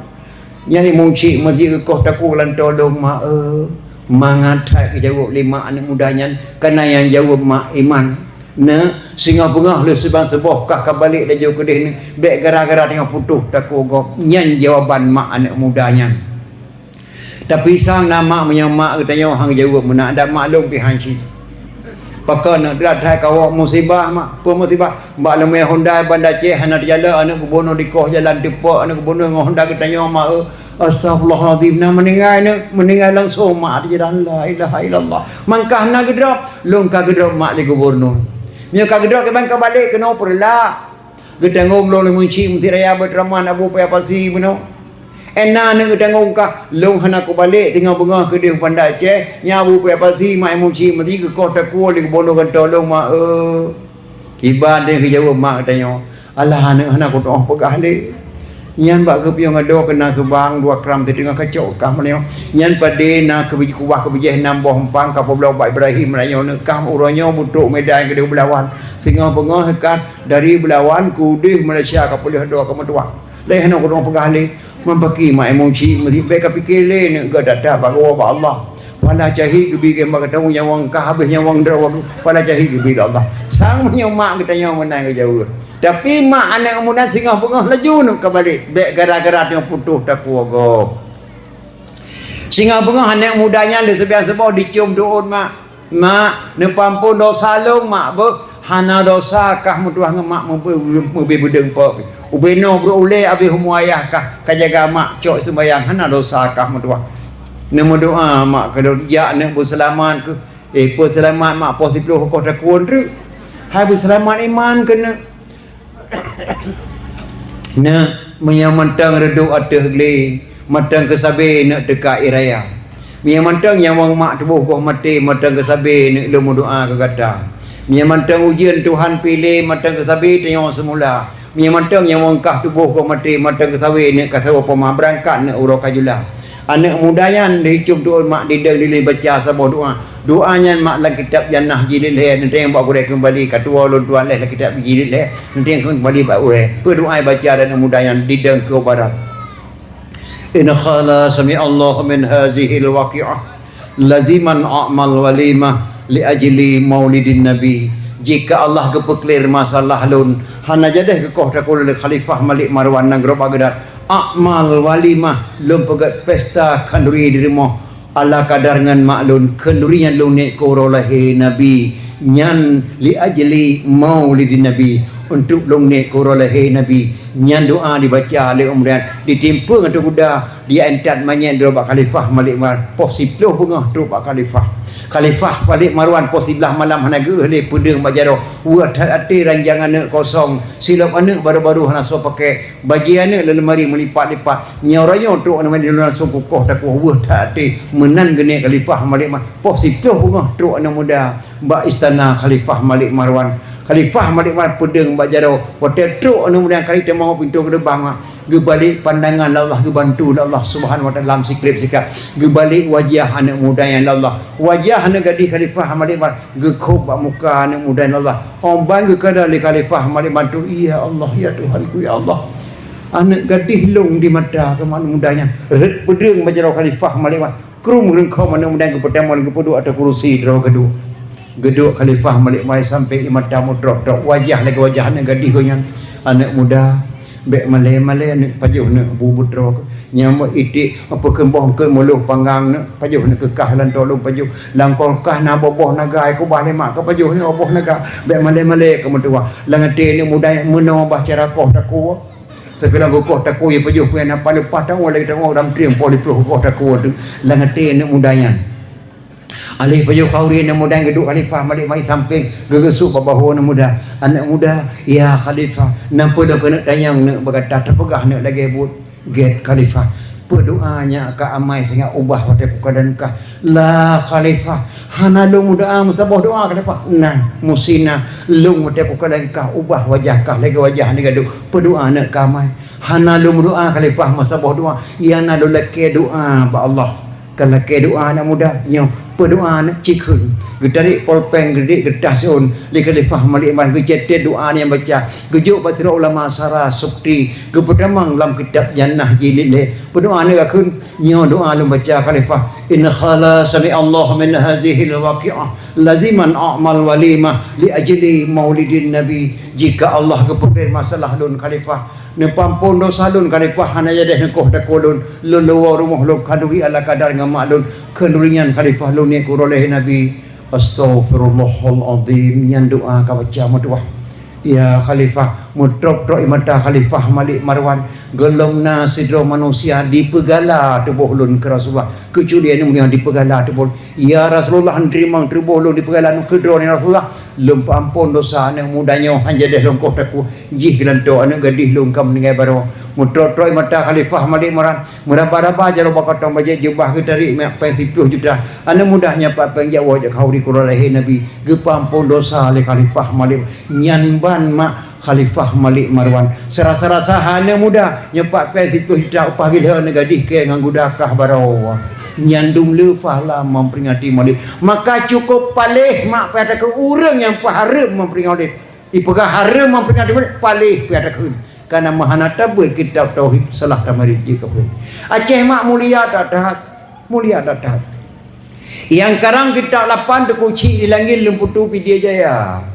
Nyan Imum Syik meuseujid geukoh takue lantoe lôn mak eu. Mangat that geujaweueb lé mak aneuëk muda nyan, kana nyang jaweueb mak iman. Neuëk, singoh beungoh lheueh siban suboh kah ka balek laju keudeh neuëk, bék gara-gara teungoh putôh takue gob. Nyan jawaban mak aneuëk muda nyan. Tapi sang na mak meunyoe mak geutanyoe han geujaweueb meunan, dan mak lôn pih han cit. Pakon neuëk teulat that kawoe musibah mak. Peue musibah? Bak leumé Honda Banda Aceh hana teujalak aneuëk gubunur dikoh jalan teupok aneuëk gubunur ngon Honda geutanyoe mak eu. Astaghfirullahalazim na meuninggai neuëk, meuninggai langsong mak ateueh jalan la ilaha illallah. Man kah na geudrob, lôn ka geudrob mak lé gubunur. Meunyoe ka geudrob kiban ka balek keunoe peureulak. Geutanggong lôn lé Imum Syik meuseujid raya Baiturrahman Abu Paya Palsi bunoe. Ena neuëk geutanggong kah lôn hana kubalek teungoh beungoh keudeh u Banda Aceh, nyan Abu Paya Palsi mak Imum Syik meuseujid geukoh takue lé gubunur gantoe lôn mak eu. Kiban deh geujaweueb mak geutanyoe, alah aneuëk hana kutuoh peugah lé. Nyan bak geupiôh ngon doe keunan subang dua kram teuteungoh kacok kah meunyoe. Nyan padé na keubij-, kubah keubijéh nam boh eumpang ka peubloe bak Ibrahim meunyoe neuëk kah uroe nyoe beutrok Medan keudeh Beulawan. Singoh beungoh kah dari Beulawan keudeh Malaysia ka peuleueh doe ka meutuwah. Lé hana kutuoh peugah lé. Meupaké mak Imum Syik meuseujid bék ka pike lé neuëk geudak that bak geuwoe bak Allah. Pala cahit geubi geuh bak geutanyoe nyawöng ka habéh nyawöng droe. Pala cahit geubi lé Allah. Sang meunyoe mak geutanyoe meunan geujaweueb. Tapi mak aneuëk muda singoh beungoh laju neuëk ka balek. Bék gara-gara teungoh putôh takue gob. Singoh beungoh aneuëk muda nyan lé seubiang saboh dicium deuôt mak. Mak, neupeuampon dosa lôn mak beuh. Hana dosa kah meutuwah ngon mak meubé, meubé beudeueng po pih. Ubé noe brok ulée abéh umu ayah kah ka jaga mak cok seumbayang hana dosa kah meutuwah. Neumeudoa mak keu lôn jak neuëk beuseulamat keuh. Eh, peuseulamat mak poh siplôh koh takue treuk. Hai beuseulamat iman keuneuk. Neuëk, meunyoe mantong reudok ateueh glé, mantong keusabe neuëk teuka ie raya. Meunyoe mantong nyawöng mak tuboh goh maté, mantong keusabe neuëk lôn meudoa keu gata. Meunyoe mantong ujeuen Tuhan piléh, mantong keusabe tanyoe seumula. Meunyoe mantong nyang meungkah tuboh goh maté, mantong geusawe neuk ka saboh poma, beurangkat neuk uroe ka jula. Aneuk muda nyan dihicom tuôn mak didong dilée baca saboh doa. Doa nyan mak lam kitab Jannah jilid lhée, neunteng bak gurée keumbali, ka tuwoe lôn tuan lhée lam kitab jilid lhée, neunteng keumbali bak gurée. Peue doa baca aneuk muda nyan didong keu barat. In khala sami'allahu min hazihil waqi'ah laziman a'mal walimah li ajli maulidin nabi. Jika Allah geupeuklir masalah lôn, hana jadeh geukoh takue lé Khalifah Malik Marwan nanggroe Baghdad, a'mal walimah, lôn peugét pesta khanduri di rumoh ala kadar ngon mak lôn, khanduri nyan lôn niet keu uroe lahé Nabi, nyan li ajli maulidin nabi, untuk lôn niet keu uroe lahé Nabi. Nyan doa dibaca lé ureuëng nyan, ditimpeue ngon guda, diantat manyét droe bak Khalifah Malik Marwan, poh siplôh beungoh trok bak Khalifah. Khalifah Malik Marwan poh siblaih malam hana geuéh lé, peudeueng bak jaroe, weueh that até ranjang aneuk kosong, silop aneuk baru-baru hana soe pakai, bajée aneuk lam leumari meulipat-lipat. Nyoe uroe nyoe trok aneuk muda langsong kukoh takue, weueh that até, meunan geuh niet Khalifah Malik Marwan, poh siplôh beungoh trok aneuk muda bak istana Khalifah Malik Marwan. Khalifah Malik Marwan peudeueng bak jaroe, watée trok aneuk muda kali teuma pintoe geureubang, geubalek pandangan lé Allah, geubantu lé Allah Subhanahu wa Taala lam sikrep sikap, geubalek wajah aneuk muda nyan lé Allah. Wajah aneuk gadih Khalifah Malik Marwan geukhôb bak muka aneuk muda nyan lé Allah. Óh ban geukada lé Khalifah Malik Marwan, "Ya Allah, ya Tuhanku, ya Allah, aneuk gadih lôn di mata keu aneuk muda nyan." Rhët peudeueng bak jaroe Khalifah Malik Marwan. Krueng reungkhom aneuk muda geupeutamong geupeuduek ateueh kurusi droe geuduek. Geuduek Khalifah Malik Marwan sampoe ie mata meutrok-trok, wajah lagée wajah aneuk gadih geuh nyan. Aneuk muda, bék malée-malée aneuk, pajoh neuk bu-bu droe. Nyang meuiték peukeumbong keu meulôh panggang neuk, pajoh neuk keu kah lam tolong pajoh. Lam kulkas na boh-boh naga, kubah lé mak ka pajoh neuk boh naga. Bék malée-malée keu meutuwah. Lam até aneuk muda meunoe bah cara koh takue. Sigohlom geukoh takue, pajoh peue na pah leupah tawoe lagée tawoe lam trieng poh lhèe plôh geukoh takue teuk lam até aneuk muda nyan. Aléh pajoh khanduri aneuk muda nyan geuduek Khalifah Malik Marwan sampéng, geugeusuk bak bahô aneuk muda. "Aneuk muda, ya Khalifah, na peue lôn keuneuk tanyong neuk bak gata, tapeugah neuk lagée buet." "Gét Khalifah, peue doa nyang ka amai singoh ubah watée kukalon kah?" "La Khalifah, hana lôn meudoa meusaboh doa Khalifah." "Nah, musina lôn watée kukalon kah ubah wajah kah lagée wajah aneuk gadôh." "Peue doa neuk ka amai?" "Hana lôn meudoa Khalifah meusaboh doa, nyang na lôn lakée doa bak Allah." "Ka lakée doa aneuk muda, nyoe peue doa neuk?" "Cit kheun." Geutarek polpeng, geutarek keureutah siôn lé Khalifah Malik Marwan, geucatat doa nyang baca, geujok bak sidroe ulama Sara Sukti, geupeutamong lam kitab Jannah jilid lhée. "Peue doa neuk ka kheun?" "Nyoe doa lôn baca Khalifah, in khala sami'allahu min hazihil waqi'ah laziman a'mal walimah li ajli maulidin nabi." Jika Allah geupeugét masalah lôn Khalifah, neupeuampon dosa lôn Khalifah, hana jadeh neukoh takue lôn, lôn luwoe rumoh lôn khanduri ala kadar ngon mak lôn, khanduri nyan Khalifah lôn niet keu uroe lahé Nabi. Astaghfirullahalazim, nyan doa ka baca meutuwah. Ya Khalifah, meutrok-trok ie mata Khalifah Malik Marwan, gohlom na sidroe manusia dipeugala tuboh lôn keu Rasulullah. Keucuali aneuk muda dipeugala tuboh. "Ya Rasulullah, teurimong tuboh lôn dipeugala keu droeneuh ya Rasulullah. Lôn peuampon dosa aneuk muda nyoe, hana jadeh lôn koh takue." Jih geulantoe aneuk gadih lôn ka meuninggai baroe. Meutrok-trok ie mata Khalifah Malik Marwan, meuraba-raba jaroe bak kantong bajée, jubah geutarek minyeuk péng siplôh juta. Aneuk muda nyan pat péng jak woe jak khanduri keu uroe lahé Nabi. Geupeuampon dosa lé Khalifah Malik. Nyan ban mak Khalifah Malik Marwan. Seurasa-rasa hai aneuk muda, nyoe pat péng siplôh juta upah gila aneuk gadih kée ngon guda kah baroe. Nyan dum le fahla memperingati Maulid. Maka cukup paléh mak payah takheun ureuëng nyang peuhareuem memperingati Maulid. Ipeugah hareuem memperingati Maulid, paléh payah takheun. Karena meuhana tabeuet kitab tauhid, salah tamarit jih kafé. Aceh mak mulia that-that. Mulia that-that. Nyang karang kitab lapan Teungku Chik di Langit Lumputu Pidie Jaya.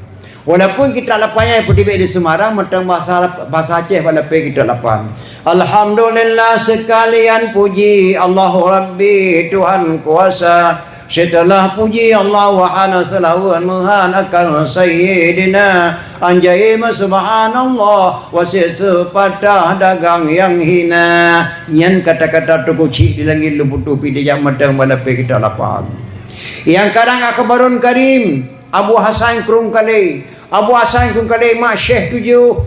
Walaupun kitab lapan nyan peutibek di Semarang, mantong bahasa, bahasa Aceh bak lapée kitab lapan. Alhamdulillah sekalian puji Allahu Rabbi Tuhan kuasa. Setelah puji Allah, wahana seulaweuet meuhan akan Sayyidina. Anjaim subhanallah, wasit seupatah dagang nyang hina. Nyan kata-kata Teungku Chik di Langit Lumputu Pidie Jaya mantong bak lapée kitab lapan. Nyang karang Akhbarun Karim, Abu Hasan Krueng Kalé. Abu Hasan Krueng Kalé mak Syekh tujoh.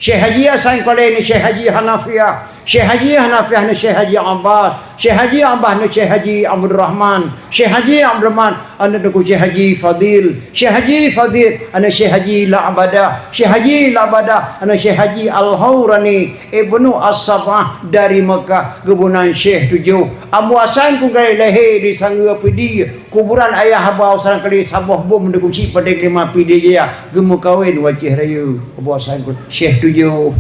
Syekh Haji Hasan Kalé ni Syekh Haji Hanafiah. Syekh Haji Hanafi aneuk Syekh Haji Abbas, Syekh Haji Abbas aneuk Syekh Haji Abdul Rahman, Syekh Haji Abdul Rahman aneuk Teungku Syekh Haji Fadil, Syekh Haji Fadil aneuk Syekh Haji La'badah, Syekh Haji La'badah aneuk Syekh Haji Al-Haurani Ibnu As-Sab'ah dari Mekah, geuboh nan Syekh Tujoh. Abu Hasan ku ka lahé di Sanggeue Pidie, kuburan ayah Abu Hasan kali saboh bom di Kuchik Pantai Kelima Pidie Jaya, geumeukawen u Aceh Rayeuk. Abu Hasan ku Syekh Tujoh.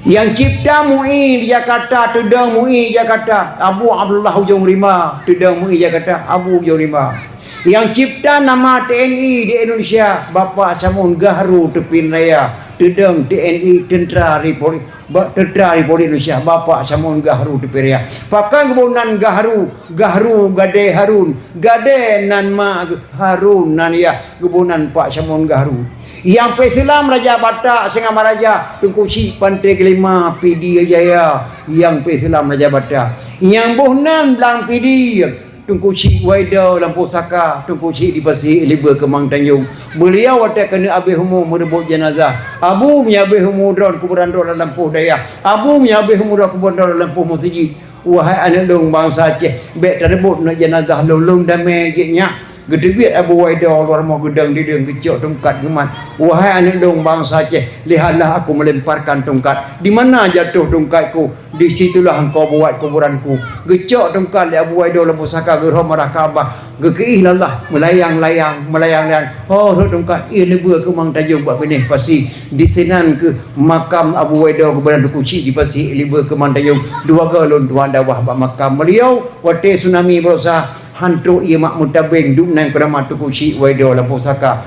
Nyang cipta MUI di Jakarta, teudong MUI Jakarta, Abu Abdullah Ujong Rimba, teudong MUI Jakarta, Abu Ujong Rimba. Nyang cipta nama T N I di Indonesia, Bapak Samun Gahru Teupian Raya, teudong T N I, Tentera Republik, ba-, Tentera Republik Indonesia, Bapak Samun Gahru Teupian Raya. Pakon geuboh nan Gahru, Gahru Gadée Harun, Gadée nan ma, Harun nan yah, geuboh nan Pak Samun Gahru. Nyang peuseulamat Raja Batak Singamaraja, Teungku Chik Pantai Kelima Pidie Jaya, nyang peuseulamat Raja Batak. Nyang boh nan Blang Pidie, Teungku Chik Waido Lampôh Saka, Teungku Chik di Pasi Liba Keumang Tanjong. Beuliau watée keuneuk abéh umu meureubot jeunazah. Abu meunyoe abéh umu droen kuburan droen lam lampôh dayah. Abu meunyoe abéh umu droen kuburan droen lam lampôh meuseujid. Wahai aneuk lôn bansa Aceh, bék tareubot neuk jeunazah lôn, lôn damé jih nyak. Geuteubiet Abu Waido luwa rumoh geudong didong geucok tungkat geumat. Wahai aneuk lôn bansa Aceh, lihatlah aku melemparkan tungkat. Di mana jatuh tungkatku, di situlah engkau buat kuburanku. Geucok tungkat lé Abu Waido lam pusaka, geurhom arah Ka'bah. Geukeuih lé Allah, meulayang-layang, meulayang-layang. Oh, rhot tungkat, ié Liba Keumang Tanjong bak binéh pasi. Di sinan keuh makam Abu Waido geubeudôh Teungku Chik di Pasi Liba Keumang Tanjong. Dua goe lôn tuan dakwah bak makam beliau. Watée tsunami baroesa, han trok ié mak meutabeng, dum nan keuramat Teungku Chik Waido lam pusaka.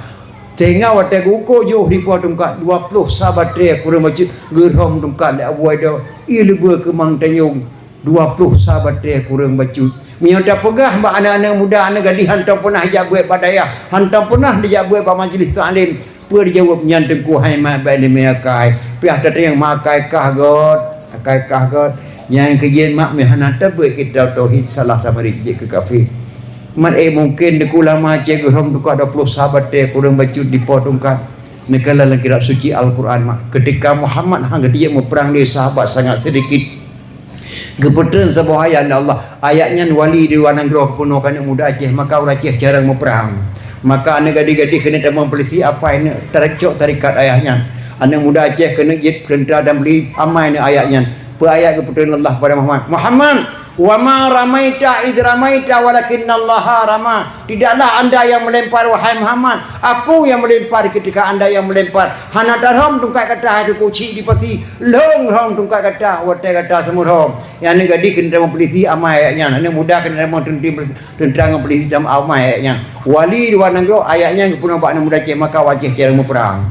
Sehingga watée geuko jiôh dipo tungkat, dua ploh sa batée kureueng bacut geurhom tungkat lé Abu Waido, ié Liba Keumang Tanjong, dua ploh sa batée kureueng bacut. Meunyoe tapeugah bak aneuk-aneuk muda, aneuk gadih hantom peunah jak beuet bak dayah, hantom peunah dijak beuet bak majlis taklim, peue dijaweueb nyan Teungku hai mak bak ileumèe akai. Piah tateueng mak akai kah göt, akai kah göt. Nyang keujeuet mak meuhana tabeuet kitab tauhid salah tamarit jeuet keu kafé. Mat éh mungken Teungku lama Aceh geuhom tungkat dua ploh sa batée kureueng bacut dipo tungkat. Neukalon lam kitab suci Al-Quran mak, keutika Muhammad han geujak meuprang lé sahabat sangat seudikit. Geupeutrön saboh ayat lé Allah. Ayat nyan wali di luwa nanggroe peunoh keu aneuk muda Aceh, maka ureueng Aceh carông meuprang. Maka aneuk gadih-gadih keuneuk tamong peulisi apai neuk tarecok tarekat ayat nyan. Aneuk muda Aceh keuneuk jeuet peurintah dan beli amai neuk ayat nyan. Peue ayat geupeutrön lé Allah kepada Muhammad? Muhammad, "Wa ma ramaita idz ramaita walakinnallaha rama." Tidaklah anda yang melempar, wahai Muhammad, aku yang melempar ketika anda yang melempar. Hana tarhom tungkat gata hai Teungku Chik di Pasi, lôn rhom tungkat gata watée gata seumeurhom. Nyang aneuk gadih keuneuk tamong peulisi amai ayat nyan, aneuk muda keuneuk tamong teuntri-, teuntra ngon peulisi tamong amai ayat nyan. Wali luwa nanggroe ayat nyan geupeunoh bak aneuk muda Aceh, maka ureueng Aceh carông meuprang.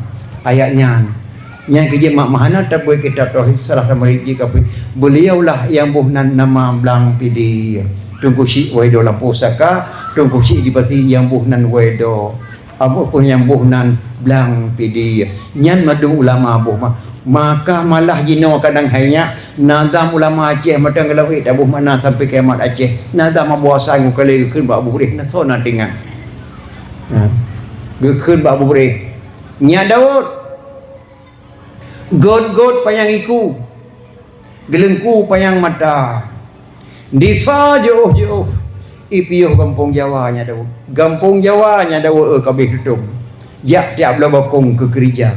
Ayat nyan. Nyang keujeuet mak meuhana tabeuet kitab tauhid salah tamarit jeuet keu kafé. Beuliaulah nyang boh nan nama Blang Pidie. Teungku Chik Waido lam pusaka, Teungku Chik di Pasi nyang boh nan Waido. Abu pun nyang boh nan Blang Pidie. Nyan mandum ulama boh mah. Maka malah jinoe kadang hai nyak, nazam ulama Aceh mantong geulawét taboh makna sampai kiamat Aceh. Nazam Abu Hasan Geukalé geukheun bak Abu Hureh, na soe na teuingat. Ha. Geukheun bak Abu Hureh. Nyak Daud, Göt-göt panyang iku, geuleungku panyang mata. Difa jiôh-jiôh, ipiôh gampông Jawa nyan dawa. Gampông Jawa nyan dawa, eh, ka abéh tutông. Jak tiep bloe bokong keu keurija.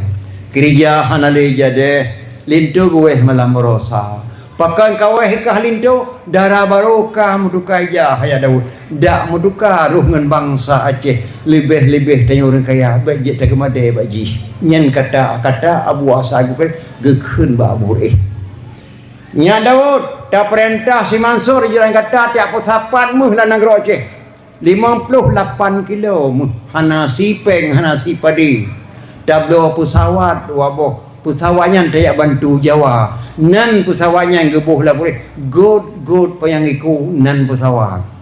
Keurija hana lé jadéh, linto geuwéh malam baroesa. Pakon ka wéh kah linto, dara barô ka meutuka ija, hai Daud. Dak meutuka roh ngon bansa Aceh, leubeh-leubeh tanyoe ureueng kaya, bék jeuet takeumadée bak jih. Nyan kata-kata Abu Asa Geukalé geukheun bak Abu Hureh. Nyak Daud, tapeurintah si Mansur jalan gata tiep peusapat méuh lam nanggroe Aceh. Limong ploh lapan kilo méuh, hana si péng, hana si padé. Tabloe peusawat dua boh. Peusawat nyan tajak bantu Jawa. Nan peusawat nyan geuboh lam uréh, göt-göt panyang iku nan peusawat.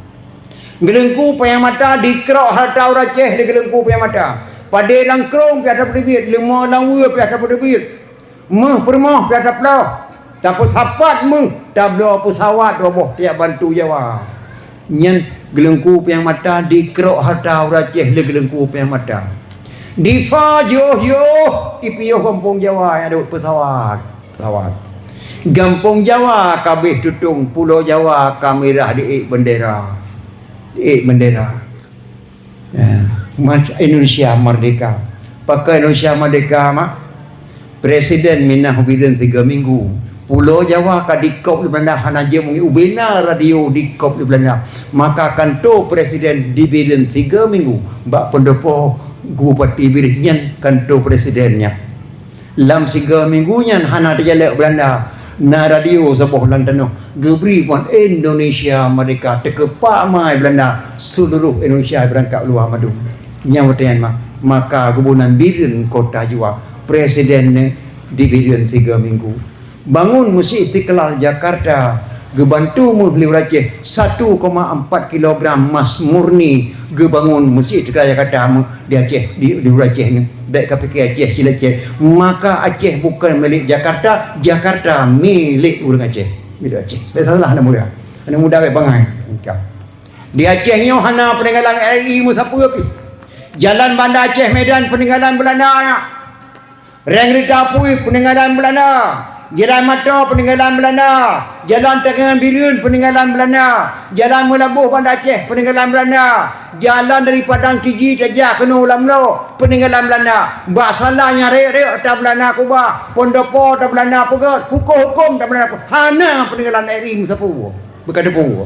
Geuleungku panyang mata dikrok hareuta ureueng Aceh lé geuleungku panyang mata. Padé lam krông piah tapeuteubiet, leumô lam weue piah tapeuteubiet. Méuh peurumoh piah taploh, tapeusapat méuh, tabloe peusawat dua boh tajak bantu Jawa. Nyan geuleungku panyang mata dikrok hareuta ureueng Aceh lé geuleungku panyang mata. Difa jiôh-jiôh ipiôh gampông Jawa nyang duek peusawat, peusawat. Gampông Jawa ka abéh tutông, Pulo Jawa ka mirah diék bendera. Diék bendera. Ya, mas-, Indonesia merdeka. Pakon Indonesia merdeka, mak? Presiden minah bireuen tiga minggu. Pulo Jawa ka dikop lé Belanda, hana jeuet meungieng ubena radio dikop lé Belanda. Maka kanto presiden dibireuen tiga minggu. Bak pendopo Bupati Bireuen nyan kanto presiden nyan. Lam tiga minggu nyan hana teujalak Belanda. Na radio saboh lam tanoh geubri phon Indonesia merdeka, teukeupak ma Belanda, seluruh Indonesia beurangkat luwa mandum. Nyang watée nyan ma-, maka geuboh nan Bireuen kota Jawa, presiden nyan dibireuen tiga minggu. Bangun Meuseujid Istiqlal Jakarta, geubantu meuh lé ureuëng Aceh, satu koma empat kilogram emas murni geubangun Meuseujid Istiqlal Jakarta meuh di Aceh, di, di ureuëng Aceh nyoe. Bék ka pike Aceh cit lé Aceh. Maka Aceh bukan milék Jakarta, Jakarta milék ureuëng Aceh. Milék Aceh. Bék salah aneuk muda. Aneuk muda bék bangai. Di Aceh nyoe hana peuninggalan R I meusapeue pih. Jalan Banda Aceh Medan peuninggalan Belanda nyan. Reng rita apui peuninggalan Belanda. Jalan Mato peuninggalan Belanda. Jalan Tangeun Bireuen peuninggalan Belanda. Jalan Meulaboh Banda Aceh peuninggalan Belanda. Jalan dari Padang Tiji tajak keunoe Lamlo peuninggalan Belanda. Bak sala nyang rek-rek ata Belanda keubah, pondopo ata Belanda peugét, huköm-huköm ata Belanda peugét. Hana peuninggalan R I meusapeue. Beuka teupeue.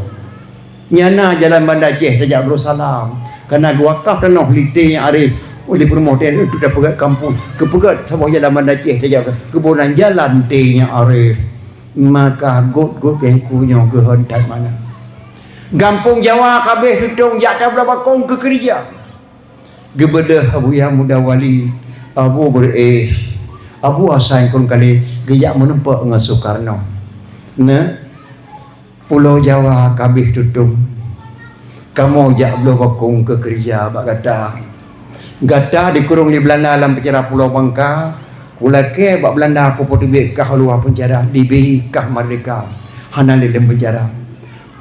Nyang na jalan Banda Aceh tajak Darussalam. Kana geuwakaf tanoh lé T Nyang Arif, lé peurumoh T Nyang Arif, untuk tapeugét kampung, geupeugét saboh jalan Banda Aceh tajak, geuboh nan jalan T Nyang Arif. Maka gôt-gôt nyang ku nyoe geuhon that mana. Gampông Jawa ka abéh tutông jak tabloe bakong keu keureuja. Geubeudôh Abuya Muda Wali, Abu Beureueh, Abu Hasan Krueng Kalé geujak meunumpok ngon Sukarno. Neu, Pulo Jawa ka abéh tutông. Kamoe jak bloe bakong keu keureuja bak gata. Gata dikurong lé Belanda lam penjara Pulo Bangka, kulakée bak Belanda kupeuteubiet kah u luwa penjara, dibi kah merdeka, hana lé lam penjara.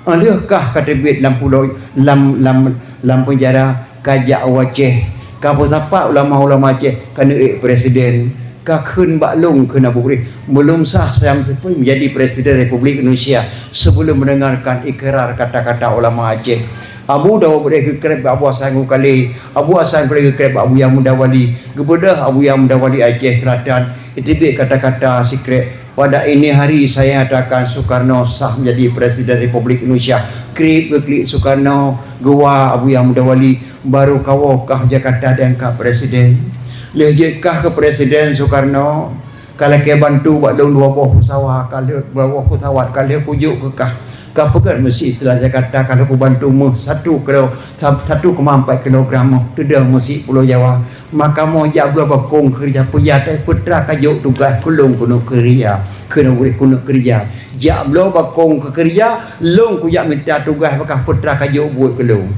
Lheueh kah ka teubiet lam pulo, lam, lam, lam penjara, ka jak u Aceh, ka peusapat ulama-ulama Aceh, ka neuék presiden, ka kheun bak lôn kheun Abu Beureueh, belum sah saya menjadi presiden Republik Indonesia sebelum mendengarkan ikrar kata-kata ulama Aceh. Abu Dawud Beureueh geukreb bak Abu Hasan Krueng Kalé, Abu Hasan Krueng Kalé geukreb bak Abuya Muda Wali, geubeudôh Abuya Muda Wali Aceh Selatan, iteubiet kata-kata sikrek. Pada ini hari saya nyatakan Sukarno sah menjadi Presiden Republik Indonesia. Krieb geuklik Sukarno, geuwa Abuya Muda Wali, baru kawoe kah Jakarta diangkat presiden. Lheueh jeuet kah keu presiden Sukarno, ka lakée bantu bak lôn dua boh pesawat, ka lheueh dua boh pesawat, ka lheueh kujok keu kah. Ka peugét Meuseujid Istiqlal Jakarta, ka lheueh kubantu meuh satu kilo, sa-, satu koma empat kilogram meuh, teudong Meuseujid Pulo Jawa. Maka kamoe jak bloe bakong keu keureuja, peujah teuh peutra ka jok tugaih keu lôn keuneuk keureuja, keuneuk, keuneuk keureuja. Jak bloe bakong keu keureuja, lôn kujak mita tugaih bak kah peutra ka jok buet keu lôn.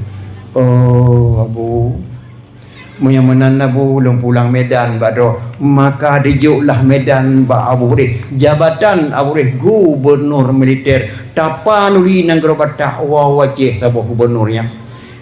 Oh, Abu. Meunyoe meunan Abu, lôn pulang Medan bak droe. Maka dijok lah Medan bak Abu Beureueh. Jabatan Abu Beureueh gubernur militer. Tapanuli nanggroe Batak, woe u Aceh saboh gubernur nyan.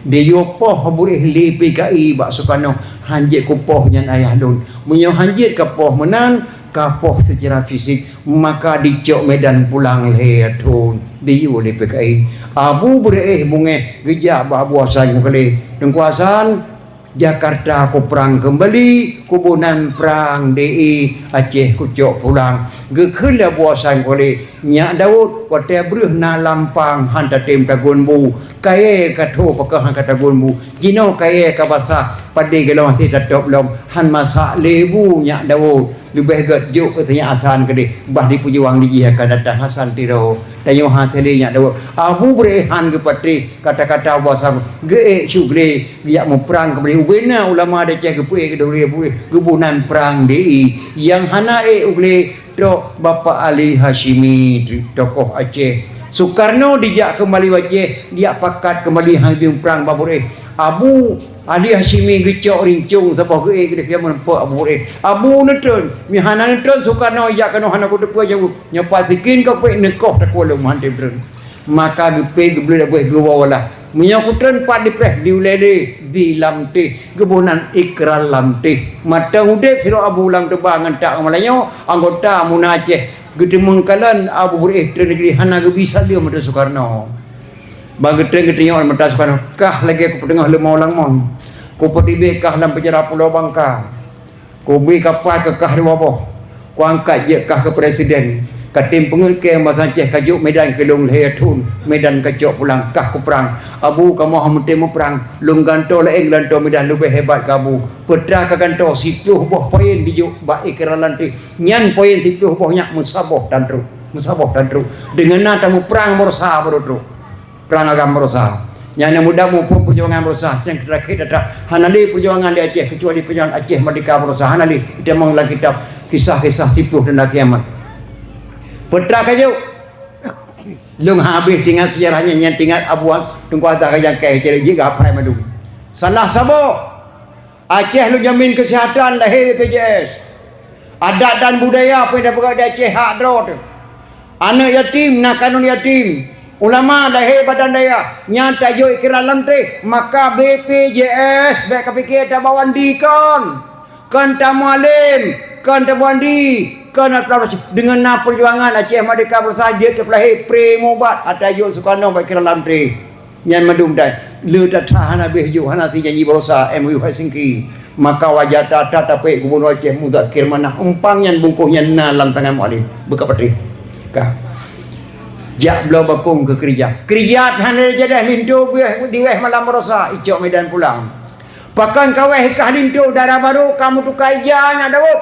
Diyue poh Abu Beureueh lé P K I bak Sukarno, hanjeuet kupoh nyan ayah lôn. Meunyoe hanjeuet kapoh meunan, kapoh seucara fisik, maka dicok Medan pulang lhée thon, diyue lé P K I. Abu Beureueh beungéh geujak bak Abu Hasan Krueng Kalé, "Teungku Hasan, Jakarta kuprang keumbali, kuboh nan prang D I, Aceh kucok pulang." Geukheun lé Abu Hasan Krueng Kalé, "Nyak Daud, watée breueh na lampang han tatem tagun bu, kayée ka tho pakon han ka tagun bu. Jinoe kayée ka basah, padé geulong hase tatôb lom, han masak lé bu, Nyak Daud. Leubeh gét jok keu si Nyak Hasan keudeh, bah dipeujuang di jih akan datang Hasan Tiro. Tanyoe hase lé, Nyak Daud." Abu Beureueh han geupatéh kata-kata Abu Hasan, geuék su glé, geujak muprang keumbali. Ubena ulama di Aceh geupeuék keu Abu Beureueh, geuboh nan prang D I. Nyang hana ék u glé, trok Bapak Ali Hasyimi, tokoh Aceh. Sukarno dijak keumbali u Aceh, dijak pakat keumbali han geuyue prang bak Abu Beureueh. Abu Ali Hasyimi geucok rincong saboh geuék geudeh, meurumpok Abu Beureueh. Abu neutron, meuhana neutron Sukarno jak keunoe hana kuteupeu jaweueb. Nyoe pat sikin ka peuék neukoh takue lom meuhana neutron. Maka geupék geubleut Abu Beureueh geuwoe lah. Meunyoe kutron pat dipreh di ulée lé, di Lamteh, geuboh nan ikrar Lamteh. Mantong udeb sidroe Abu Lam Teuba ngon tak Meulayu, anggota MUNA Aceh. Geuteumeung kalon Abu Hurairah treun negeri hana geubi saleuem ateueh Sukarno. Ban geutreun geutunyok mata Sukarno, kah lagée kupeuteungoh leumo lam mon. Kupeutibée kah lam peujara Pulo Bangka. Kubri kapai keu kah dua boh. Kuangkat jeuet kah keu presiden. Katem peungeut keu masa Aceh kajok Medan keu lôn lhée thon. Medan kacok pulang kah kuprang. Abu kamoe hana meutem muprang. Lôn gantoe laén gantoe Medan leubeh hebat keu Abu. Peutra ka gantoe siploh boh poin dijok bak ikra lanté. Nyan poin siploh boh nyak meusaboh tan trok. Meusaboh tan trok. Deungon na tamuprang baroesa baru trok. Prang agam baroesa. Nyan nyang muda muphom peujuangan baroesa. Nyang terakhir data hana lé peujuangan di Aceh kecuali peujuangan Aceh Merdeka baroesa. Hana lé. Itamong lam kitab kisah-kisah siploh tanda kiamat. Peutra kajok. Lôn habéh tingat sejarah nyan, nyan tingat abuan Teungku Azhar ka jangkai, jadi jih geuhafai mandum. Salah saboh. Aceh lôn jamin keuseuhatan lahé B P J S. Adat dan budaya peue nyang tapeugah di Aceh hak droe teuh. Aneuk yatim na kanun yatim. Ulama lahé badan dayah nyang tajok ikra lam teh, maka B P J S bék kapike tabawan dikon. Kon tamualem, kon tamuandi, kon deungon na peujuangan Aceh Merdeka Bersatu jeuet teupeulahé pre mubat ata jok Sukarno bak kira lam tré. Nyan mandum dai le that hana beh jok hana ti janji barosa M O U Helsinki. Maka wajar that tapeuék Gubunur Aceh Muzakir Manaf umpang nyan bungkôh nyan na lam tangan mualem beuka patéh. Ka. Jak bloe bakong keu keurija. Keurija hana jadah linto beuh diweh malam barosa icok Medan pulang. Pakon kaweh kah linto dara barô ka meutuka ija nyak Daud.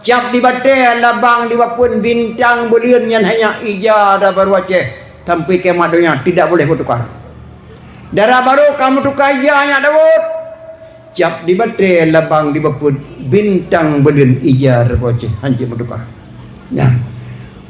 Cap di batée labang di bapeuen bintang buleuen nyan hanya ija dara barô Aceh sampai kiamat donya tidak boleh bertukar. Dara barô ka meutuka ija nyak Daud. Cap di batée labang di bapeuen bintang buleuen ija dara barô Aceh hanjeuet meutuka. Nah,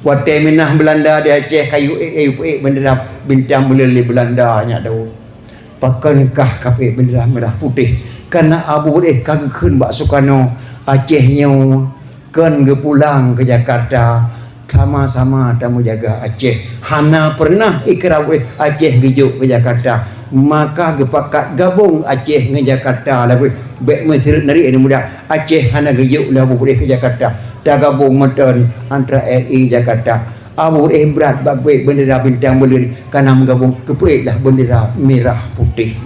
watée minah Belanda di Aceh kayu ék kayu peuék bendera bintang buleuen lé Belanda nyak Daud. Pakon kah kapék bendera merah putih? Kana Abu Hurairah ka geukheun bak Sukarno, Aceh nyoe kon geupulang keu Jakarta, sama-sama tameujaga Aceh. Hana pernah ikra Aceh geujok keu Jakarta. Maka geupakat gabong Aceh ngon Jakarta lagoe bék meuseureut nari aneuk muda. Aceh hana geujok lé Abu Hurairah keu Jakarta. Tagabong meuton antara R I Jakarta. Abu Hurairah brat bak peuék bendera bintang buleuen kana meugabong keupeuék lah bendera merah putih.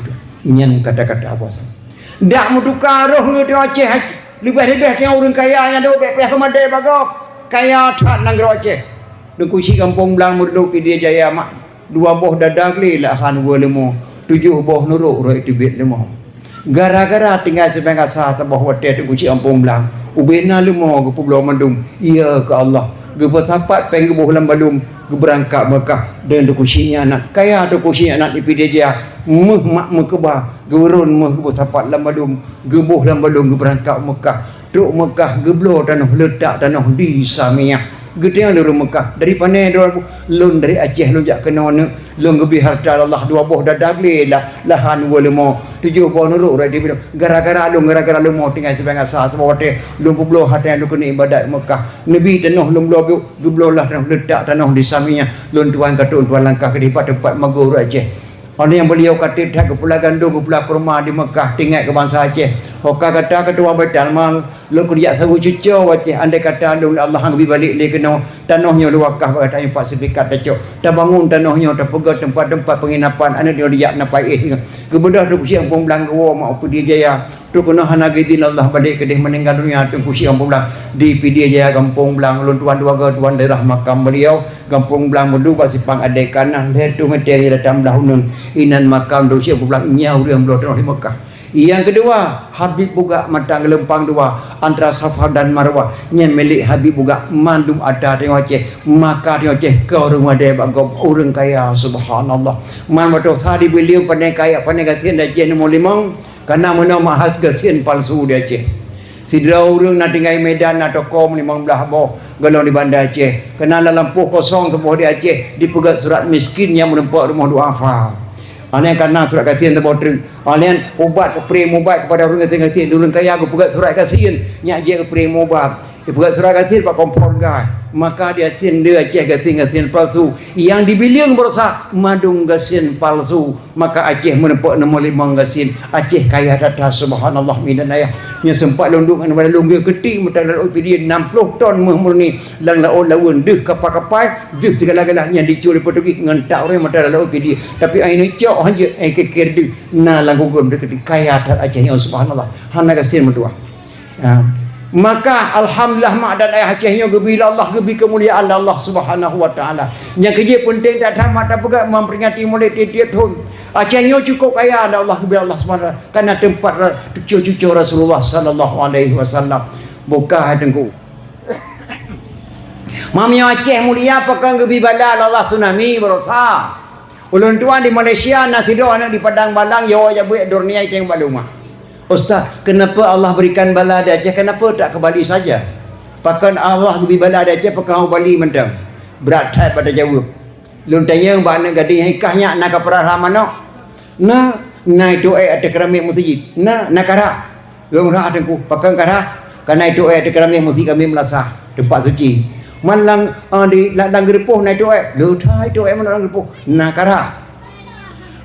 Nyan kata-kata Abu Hasan. Dak meutuka roh ngeut Aceh leubeh-leubeh tanyoe ureuëng kaya nyang dok bék payah keumadé bagob. Kaya that nanggroe Aceh. Teungku Chik Gampông Blang meureulok Pidie Jaya mak dua boh dada glé lahan weu leumo, tujoh boh nurok roh teubiet leumo. Gara-gara tinggai sibang asa saboh watée Teungku Chik Gampông Blang, ubena leumo geupeubloe mandum, iya keu Allah. Geupeusapat péng geuboh lam balum, geubeurangkat Meukah. Dan Teungku Chik nyan anak kaya Teungku Chik nyan anak di Pidie Jaya, meuh mak meukeubah, geuron meuh geupeusapat lam balum, geuboh lam balum geubeurangkat Meukah. Trok Meukah geubloe tanoh leutak tanoh di Samiah. Geutanyoe lôn Meukah dari pané dua ribu lôn dari Aceh lôn jak keunoe neuk lôn geubri harta Allah dua boh dada glé lah lahan weu leumo tujoh boh nurok rai di gara-gara lôn gara-gara leumo tinggai sibang asa saboh watée lôn peubloe harta lôn keuneuk ibadat Meukah. Neubi tanoh lôn bloe geubloe lah tanoh leutak tanoh di Samiah lôn tuan katong tuan langkah keudeh bak teumpat magor Aceh. Óh lheueh nyan beuliau ka treb that geupeula gandom geupeula kurma di Meukah tinggai keu bansa Aceh. Ho ka gata keutuha Baitul Mal, lôn keuneuk jak saweue cucoe u Aceh andai kata lôn Allah han geubi balek lé keunoe tanoh nyoe lôn wakah bak gata nyoe pat seupikat tacok. Tabangon tanoh nyoe tapeugét teumpat-teumpat peunginapan aneuk nyoe dijak na paih. Geubeudôh Teungku Chik Gampông Blang geuwoe mak u Pidie Jaya. Trok keunoe hana geuidhin Allah balek keudeh meuninggai donya Teungku Chik Gampông Blang di Pidie Jaya Gampông Blang lôn tuan dua goe tuan daerah makam beuliau. Gampông Blang Meudubak Simpang Adé ka na lhée reutôh meter di Dataran Blah uneun inan makam Teungku Chik Gampông Blang nyan ureuëng bloe tanoh di Meukah. Nyang keudua, Habib Bugak Mata Geulumpang Dua antara Safa dan Marwah nyan milék Habib Bugak mandum ata tanyoe Aceh, maka tanyoe Aceh keu ureuëng madé bak gob ureuëng kaya subhanallah. Man watée sa di beulieu pané kaya pané gasien di Aceh nomor limong. Kana meunoe meuhas gasien palsu di Aceh. Sidroe ureuëng na tinggai Medan na toko limong blaih boh golom di Banda Aceh. Kana lam lampôh kosong saboh di Aceh dipeugét surat miskin nyang meureumpok rumoh duafa. Alèh kana surat gasien saboh treuk. Alèh ubat pre mubat kepada ureuëng gasien-gasien di ureuëng kaya geupeugét surat gasien nyak jeuet pre mubat. Dipeugah surat gasien bak kompor gas. Maka di gasien di Aceh gasien-gasien palsu. Nyang dibileung baroesa mandum gasien palsu. Maka Aceh meureumpok nomor limong gasien. Aceh kaya that-that, subhanallah, minan ayah. Nyang sempat lôn duek ngon badan lôn geukeutiek meuta laôt Pidie enam ploh ton méuh murni lam laôt laweuen, deuh kapai-kapai, deuh sigala-gala nyang dicue lé Portugis ngon tak ureuëng meuta laôt Pidie. Tapi ai neucok hanjeuet ai keukir deuh na lam gugom deukeutiek kaya that Aceh nyoe, subhanallah. Hana gasien meutuah. Ha. Maka alhamdulillah mak dan ayah Aceh nyoe geubi lé Allah, geubi keumuliaan lé Allah Subhanahu wa Taala. Nyang keujeuet peunteng that-that mak tapeugah memperingati Maulid tiep-tiep thon. Aceh nyoe cukup kaya lé Allah, geubi Allah Subhanahu wa Taala. Karena teumpat ra-, cucu-cucu Rasulullah sallallahu alaihi wasallam. Buka hai teungku. Meunyoe Aceh mulia pakon geubi bala lé Allah tsunami baroesa. Ulôn tuan di Malaysia na sidroe aneuk di Padang Balang, yo ya buet dor niai teng bak lumah. Ustaz, kenapa Allah berikan bala di Aceh, kenapa tak ke Bali saja? Pakon Allah geubi bala di Aceh, pakon u Bali mantong? Brat that bak tajaweueb. Lôn tanyong bak aneuk gadeng nyang i kah nyak na kapeurah manok? Na, na itu ék ateueh keramik meuseujid. Na, na karhah. Lôn rhah teungku, pakon karhah? Kana itu ék teukeurami meuseujid kami meulasah, teumpat suci. Man lam, ah, di, lam, lam geureupoh na itu ék, leuh that itu ék manok lam geureupoh, na karhah.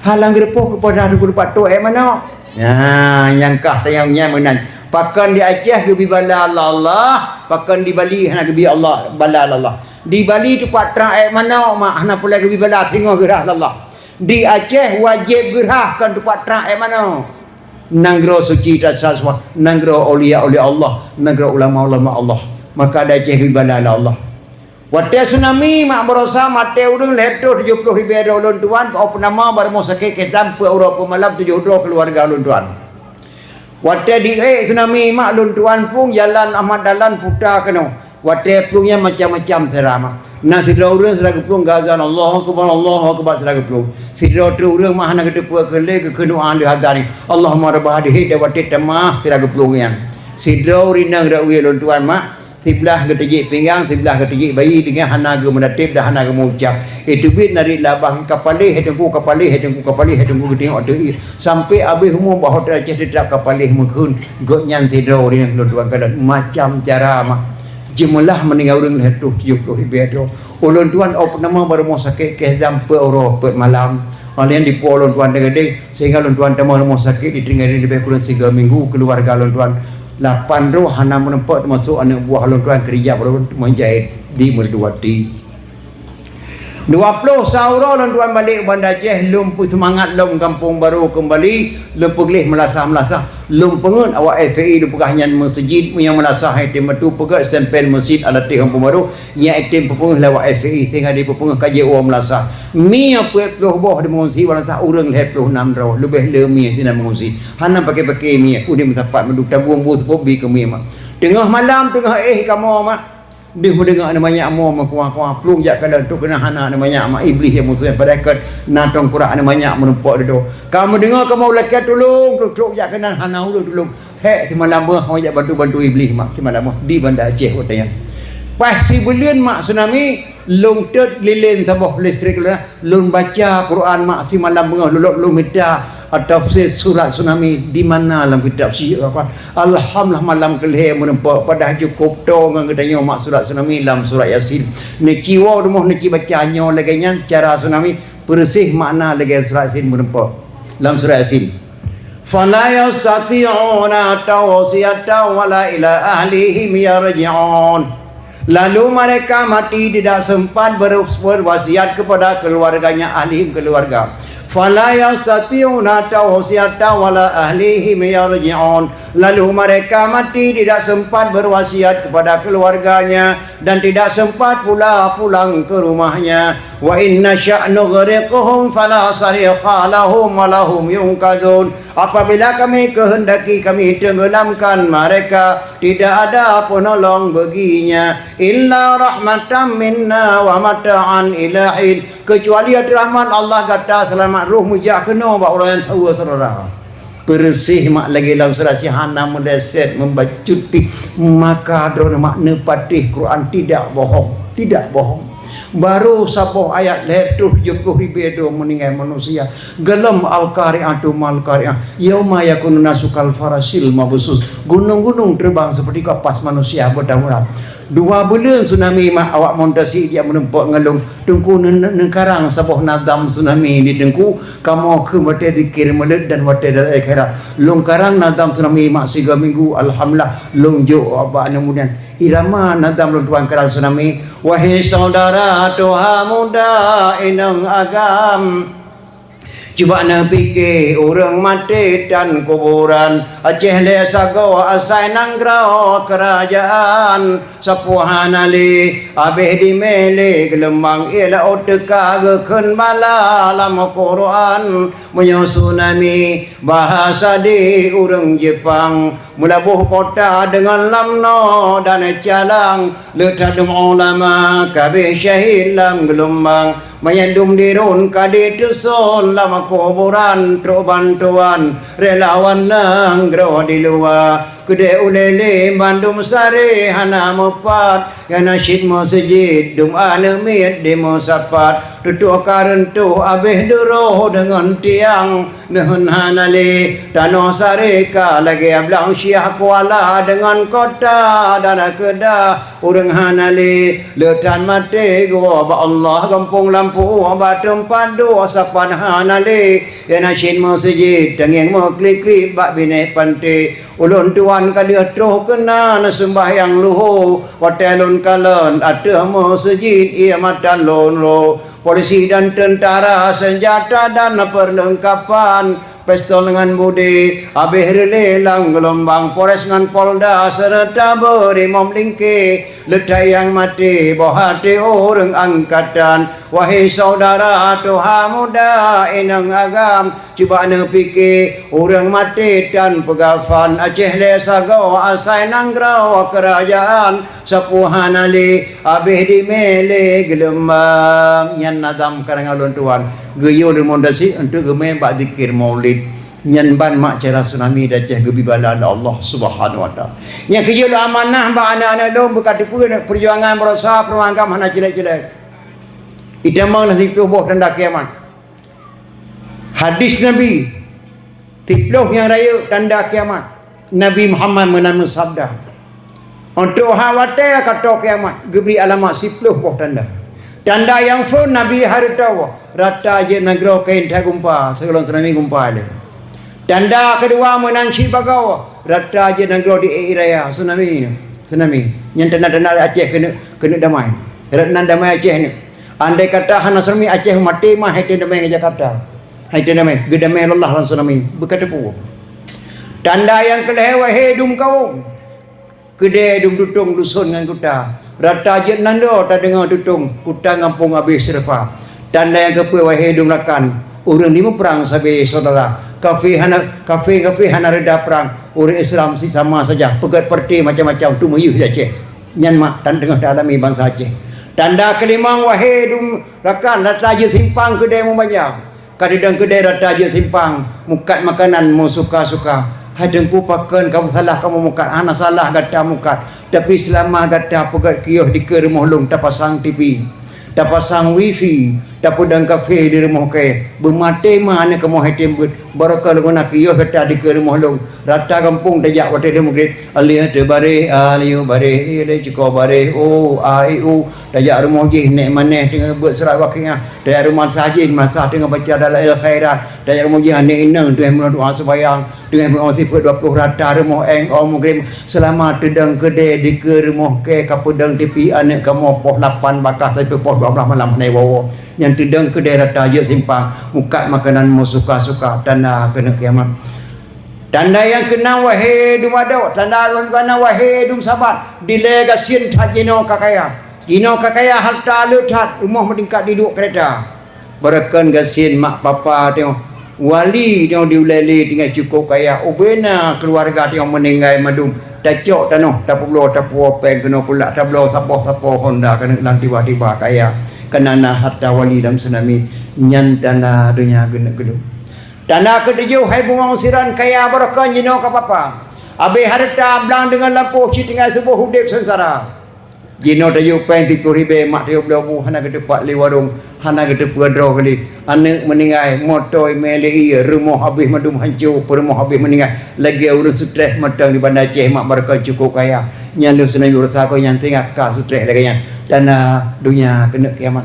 Ha lam geureupoh keupada teungku teumpat tu ék manok. Nah, nyang kah tayang nyan meunan. Pakon di Aceh geubi bala lé Allah, pakon di Bali hana geubi Allah, bala lé Allah. Di Bali teumpat trang ék manok mak hana peureulée geubi bala singoh geurhah lé Allah. Di Aceh wajéb geurhah kon teumpat trang ék manok. Nanggroe suci that saswa, nanggroe aulia-aulia Allah, nanggroe ulama-ulama Allah. Maka di Aceh geubi bala lé Allah. Watée tsunami mak baroesa maté ureuëng lhée reutôh tujoh ploh ribée droe ulôn tuan, bak peunama bak rumoh sakét Kesdam peuet uroe peuet malam tujoh droe keuluwarga ulôn tuan. Watée di ék tsunami mak lôn tuan pung jalan Ahmad Dahlan puta keunoe. Watée plueng nyan macam-macam sira mak. Na sidroe ureuëng sira geuplueng geuazan, Allahu Akbar, Allahu Akbar, sira geuplueng. Sidroe treuk ureuëng mak hana geuteupeue keu lé geukeunoe ahli hadar nyan, Allahumma rabba hadhihi da'watit tammah, sira geuplueng nyan. Sidroe ureuëng inong dak wie lôn tuan mak, siblah geuteujek pinggang, siblah geuteujek bayi deungon hana geumeudateb dan hana geumeuucap. Itu bit narit labah ka paléh hai teungku, ka paléh hai teungku, ka paléh hai teungku geuteungoh ateueh ié. Sampai abéh umu bahwa teuraceh teutap ka paléh meukheun gobnyan sidroe ureuëng lôn tuan kalon. Macam cara mak. Jeumeulah meuninggai ureuëng lhée reutôh tujoh ploh ribée droe. Ulôn tuan ôb nama bak rumoh sakét Kesdam peuet uroe peuet malam. Óh lheueh nyan dipuwoe ulôn tuan teugadeng sehingga ulôn tuan tamong rumoh sakét di Tringgari leubeh kurang siga minggu, keuluwarga ulôn tuan lapan droe hana meurumpok teumasok aneuk buah ulôn tuan keurija ulôn teuma jahét di Meureuduwati. Dua ploh sa uroe lôn tuan balek u Banda Aceh, lôn peuseumangat lom Gampông Barô keumbali, lôn peugleh meulasah-meulasah, lôn peungeut awak F P I lôn peugah nyan meuseujid nyang meulasah hai tém meutu peugét stempel meuseujid Al-Latif Gampông Barô, nyan item peupeungeuh lé awak F P I, sehingga dipeupeungeuh ka jiwoe meulasah. Mie peuet ploh boh di meungungsi, meulasah ureuëng lhée ploh nam droe, leubeh le mie sinan meungungsi. Hana paké-paké mie, udeb meusapat meudub tabueng bu seupôt bi keu mie mak. Teungoh malam, teungoh éh kamoe mak. Deuh meudeungoe aneuk manyak mo meukuah-kuah, plueng jak kalon trok keunan hana aneuk manyak mak, iblih nyang musoh nyang padahai kon na tongkrak aneuk manyak meurumpok dudoe. Ka meudeungoe kamoe lakée tulông, trok-trok jak keunan hana ureuëng tulông. Hék, simalam beuh hana jak bantu-bantu iblih mak, simalam beuh di Banda Aceh watée nyan. Pas sibuleuen mak tsunami, lôn teuet lilén saboh listrik lôn. Lôn baca Quran mak simalam beungoh lôn lôn mita tafsir surat tsunami di mana lam kitab suci Al-Quran. Alhamdulillah malam keulhée meurumpok padahai cukôp toe ngon geutanyoe mak surat tsunami lam surat Yasin. Neuci woe rumoh neuci baca nyoe lagée nyan cara tsunami peureuséh makna lagée surat Yasin meurumpok. Lam surat Yasin. Fala yastati'una tawsiyatan wala ila ahlihim yarji'un. Lalu mereka mati tidak sempat ber-, berwasiat kepada keluarganya, ahlihim keluarga. Fala yastati'una tawsiyatan wala ahlihim yarji'un. Lalu mereka mati tidak sempat berwasiat kepada keluarganya dan tidak sempat pula pulang ke rumahnya. Wa in nasya' nughriqhum fala sarikha lahum wa lahum yunqadzun. Apabila Kami kehendaki, Kami tenggelamkan mereka, tidak ada penolong baginya, illa rahmatan minna wa mata'an ila hin, kecuali ateueh rahmat Allah gata seulamat roh meujak keunoe bak uroe nyang saweue seurara. Peureuséh mak lagée lam surat Yasin hana meuleset, meubacut pih, maka droeneuh mak neupatéh Quran tidak bohong, tidak bohong. Barô saboh ayat lhèe reutôh tujoh ploh ribèe droe meuninggai manusia. Gohlom Al-Qari'atu mal Qari'ah. Yauma yakunun nasu kal farasyil mabsus. Gunong-gunong teubang seperti kapas manusia beutamuran. Dua buleuen tsunami mak awak Muntasi jak meurumpok ngon lôn. Teungku neu-, neu-, neukarang saboh nazam tsunami di Teungku. Kamoe kheun watèe zikir meuleuet dan watèe dalam akhirat. Lôn karang nazam tsunami mak sigoe minggu. Alhamdulillah, lôn jok bak aneuk muda. Irama nazam lôn tuan karang tsunami. Wahai saudara tuha muda inong agam, cuba neupike ureueng maté tan kuburan. Aceh lé sagoe asai nanggroe keurajeuen. Sapeue hana lé abéh dimé lé geulumbang, ie laôt teuka geukheun bala lam Quran. Meunyoe tsunami bahasa di ureueng Jepang, meulaboh kota deungon lamno dan calang, le tadum ulama kabéh syahid lam geulumbang. Manyét dum dirun ka diteuson lam kuburan, trok bantuan relawan nanggroe di luwa. Keudeh ulèe lé bandum saré hana meupat, nyang na cit meuseujid dum aneuk miet dimeusapat. Tutoe ka reuntoh abéh duroe deungon tiang, neuheun hana lé. Tanoh saré ka lagèe blang siah kuala deungon kota dan keuda. Ureueng hana lé, le tan maté geuwoe bak Allah, gampông lampôh bak teumpat duek sapat hana lé. Nyang na cit meuseujid teungieng meuklik-klik bak binéh panté. Ulôn tuan ka lheueh troh keunan seumbahyang luho, watèe lôn kalon ateueh meuseujid ie mata lôn rô. Polisi dan teuntara, seunjata dan peurleungkapan, pistol ngon budi, abéh reulée lam geulombang, Polres ngon Polda seureuta beurimòb lingké, leutai nyang maté boh até ureuëng angkatan. Wahai syedara tuha muda inong agam, cuba neupike, ureuëng maté tan peugafan, Aceh lé sagoe asai nanggroe keurajeuen, sapeue hana lé, abéh dimé lé geulombang. Nyan nazam karangan ulôn tuan, geuyue lôn meunan sit untuk geumé bak zikir Maulid. Nyan ban mak cara tsunami di Aceh geubri bala lé Allah Subhanahu Wa Taala. Nyang keujeuet lôn amanah bak aneuk-aneuk lôn beuka teupeue peujuangan baroesa peuruang agam hana célék-célék. Itamong na siplôh boh tanda kiamat. Hadis Nabi, siplôh nyang rayeuk tanda kiamat. Nabi Muhammad meunan meusabda, untuk hak watée ka tô kiamat, geubri alamat siplôh boh tanda. Tanda nyang phôn Nabi hareuta, rata jeuet nanggroe kayém that gumpa, sigohlom tsunami gumpa lé. Tanda keudua meunan cit bagoe, rata jeuet nanggroe di ék raya, tsunami nyoe, tsunami. Nyan tanda-tanda Aceh keuneuk, keuneuk damai. Rot nan damai Aceh nyoe. Andai kata hana tsunami, Aceh maté mah hai teu damai ngon Jakarta. Hai teu damai, geudamai lé Allah lam tsunami, beuka teupeue. Tanda nyang keulhée, wahé dum kawöm, keudée dum tutong duson ngon kuta, rata jeuet nanggroe tadeungoe tutong, kuta gampông abéh seureupa. Tanda nyang keupeuet, wahé dum rakan, ureuëng di muprang sabe syedara, kafé hana, kafé-kafé hana reuda prang, ureuëng Islam sisama saja, peugét partai macam-macam, tu meuyeuh di Aceh. Nyan mak tan teungoh taalami bansa Aceh. Tanda keulimong, wahé dum rakan, rata jeuet simpang keudée meubanja. Ka teudong keudée rata jeuet simpang, mukat makanan meusuka-suka. Hai Teungku, pakon kamoe salah kamoe mukat? Hana salah gata mukat, tapi seulama gata peugét kiôh dikeue rumoh lôn, tapasang TV, tapasang wifi, tapeudong kafé di rumoh kée, beumaté mah aneuk kamoe hai tem beuet. Barokon lôn guna kiôh gata dikeue rumoh lôn. Rata gampông tajak watée lheueh meugreb. Alif teubaréh, a lheueh baréh, i lheueh cukôh baréh, u, a, i, u. Tajak rumoh jih nèk manèh teungoh beuet surat Waqiah. Tajak rumoh sah jih masa teungoh baca Dalail Khairat. Tajak rumoh jih aneuk inong teungoh meudoa seumayang. Teungoh meudoa sifeuet dua ploh rata rumoh éng, o meugreb. Seulama teudong keudée dikeue rumoh kée, kapeudong TV aneuk kamoe poh lapan baka sampoe poh dua blaih malam hana woe-woe. Nyan teudong keudée rata jeuet simpang, mukat makanan meusuka-suka, tanda keuneuk kiamat. Tanda nyang keunam, wahé dum adoe, tanda nyang keunam, wahé dum sabat, dilée gasien that jinoe ka kaya. Jinoe ka kaya, hareuta le that, rumoh meutingkat di duek keureta. Barokon gasien mak papa teungoh, wali teungoh di ulée lé teungoh cukôp kaya, ubena keuluwarga teungoh meuninggai mandum, tacok tanoh, tapeubloe, tapuwoe péng keunoe pulak, tabloe sapoh-sapoh honda keuneuk lam tiba-tiba kaya, kana na hareuta wali lam tsunami, nyan tanda donya geuneuk geuleuh. Tanda keutujoh, hai bungong siran kaya, barokon jinoe ka papa. Abéh hareuta blang deungon lampôh, cit tinggai suboh udeb seungsara. Jinoe tayue péng siplôh ribèe, mak tayue bloe bu, hana geuteupat lé warông, hana geuteupeue droe kali. Aneuk meuninggai, moto imè lé ie, rumoh habéh mandum hanco, peurumoh habéh meuninggai. Lagèe ureueng seutreh mantong di Banda Aceh, mak barokon cukôp kaya. Nyan lheueh seunang yue rasa keu nyan teuingat ka seutreh lagèe nyan. Tanda donya keuneuk kiamat.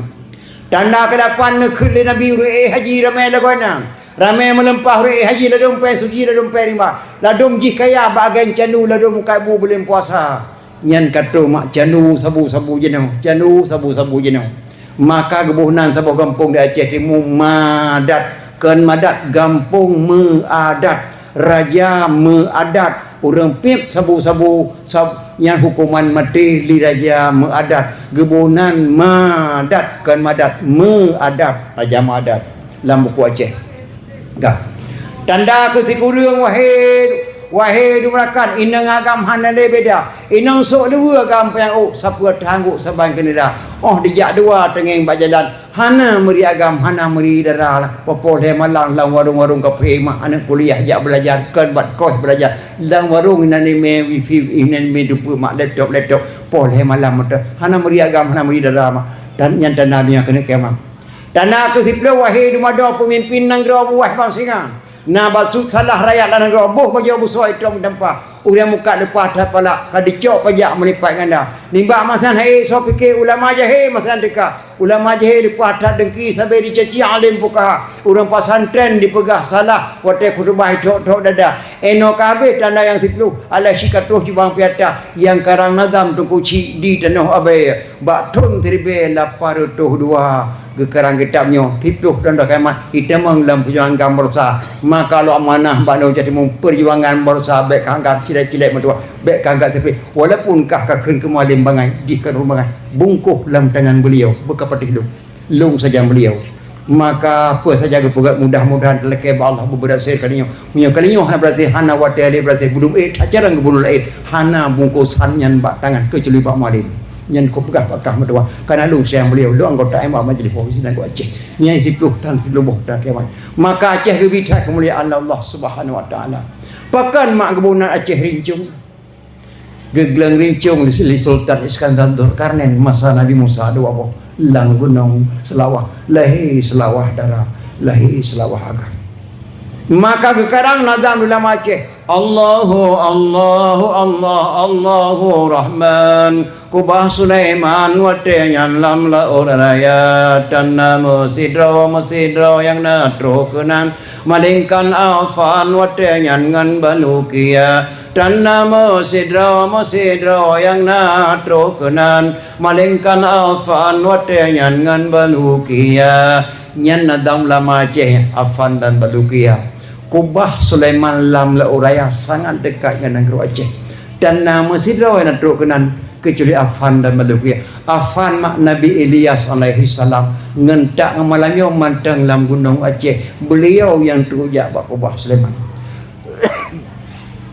Tanda keulapan neukheun lé Nabi ureueng ék haji ramè lagoena. Ramè meulimpah ureueng ék haji ladôm péng suci, ladôm péng rimba. Ladôm jih kaya bak agen candu, ladôm mukat bu buleuen puasa. Nyan ka troh mak candu sabu-sabu jinoe, candu sabu-sabu jinoe. Maka geuboh nan saboh gampông di Aceh Timu, Madat, kon Madat, gampông meuadat, raja meuadat, ureueng piep sabu-sabu sab-, nyan huköman maté lé raja meuadat. Geuboh nan Madat, kon Madat, meuadat, raja meuadat lam buku Aceh. Gah. Tanda keu sikureueng, wahé, wahé dumrakan, inong agam hana lé beda. Inong sôk dua agam panyang ôk, sapeue tanggok saban keunira. Óh dijak dua teungéng bak jalan, hana meuri agam, hana meuri dara. Poh-poh lhèe malam lam warông-warông kafé, mak aneuk kuliah jak beulajar, kon bak kos beulajar. Lam warông inan imè wifi, inan imè dupeue mak laptop, laptop. Poh lhèe malam meuteuk. Hana meuri agam, hana meuri dara mak. Dan nyan tanda donya keuneuk kiamat. Tanda keu siplôh, wahé dumado peumimpin nanggroe buwah bansinga. Na bacut salah rakyat lam nanggroe, boh bajoe busoe itom meutampa. Ureueng mukat leupah that palak, ka dicok pajak meulipat ganda. Nibak masa nyan hana ék soe pike, ulama jahé masa nyan teuka. Ulama jahé leupah that deungki sabé dicaci alim fukaha. Ureueng pesantren dipeugah salah watèe khutubah ithok-thok dada. Inoe ka habéh tanda nyang siplôh, alah sikatroh cubang piata nyang karang nazam Teungku Chik di Tanoh Abee. Bak thôn siribèe lapan reutôh dua geukarang kitab nyoe, siplôh thôn dah kiamat, itamong lam peujuangan baroesa. Maka lôn amanah bak droeneuh Aceh Timu, peujuangan baroesa bèk ka anggab cilek-cilek meutuah, bèk ka anggab seupeh. Walaupun kah ka kheun keu mualim bangai, jih ka droe bangai, bungkôh lam tangan beuliau, beukapatéh lôn. Lôn sajan beuliau. Maka peue saja geupeugah, mudah-mudahan talakèe bak Allah beubeurasé kali nyoe. Meunyoe kali nyoe hana beurasé, hana watèe lé beurasé, budum ék that carông geubunoe laén, hana bungkôsan nyan bak tangan keucuali bak mualim. Nyan kupeugah bak kah meutuah, kana lôn sayang beuliau, lôn anggota M A Majelis Profesi Nanggroe Aceh. Nyan siplôh tan siplôh boh takiamat. Maka Aceh geubi that keumuliaan Allah Subhanahu Wa Taala. Pakon mak geuboh nan Aceh rincong? Geugleueng rincong lé Sultan Iskandar Zulkarnain masa Nabi Musa dua boh lam Gunong Seulawah, lahé Seulawah Dara, lahé Seulawah Agam. Maka geukarang nazam di lam Aceh, Allahu, Allahu, Allah, Allahu Rahman. Kubah Sulaiman watèe nyan lam laôt raya, tan na meusidroe-meusidroe nyang na troh keunan, malingkan Afan watèe nyan ngon Balukia. Tan na meusidroe-meusidroe nyang na troh keunan, malingkan Afan watèe nyan ngon Balukia. Nyan na dam lama Aceh, Afan dan Balukia. Kubah Sulaiman lam laôt raya sangat dekat ngon nanggroe Aceh. Tan na meusidroe na troh keunan keucuali Afan dan Balukia. Afan mak Nabi Ilyas alaihi salam, ngon tak ngon malam nyoe mantong lam Gunong Aceh. Beliau nyang troh jak bak Kubah Sulaiman.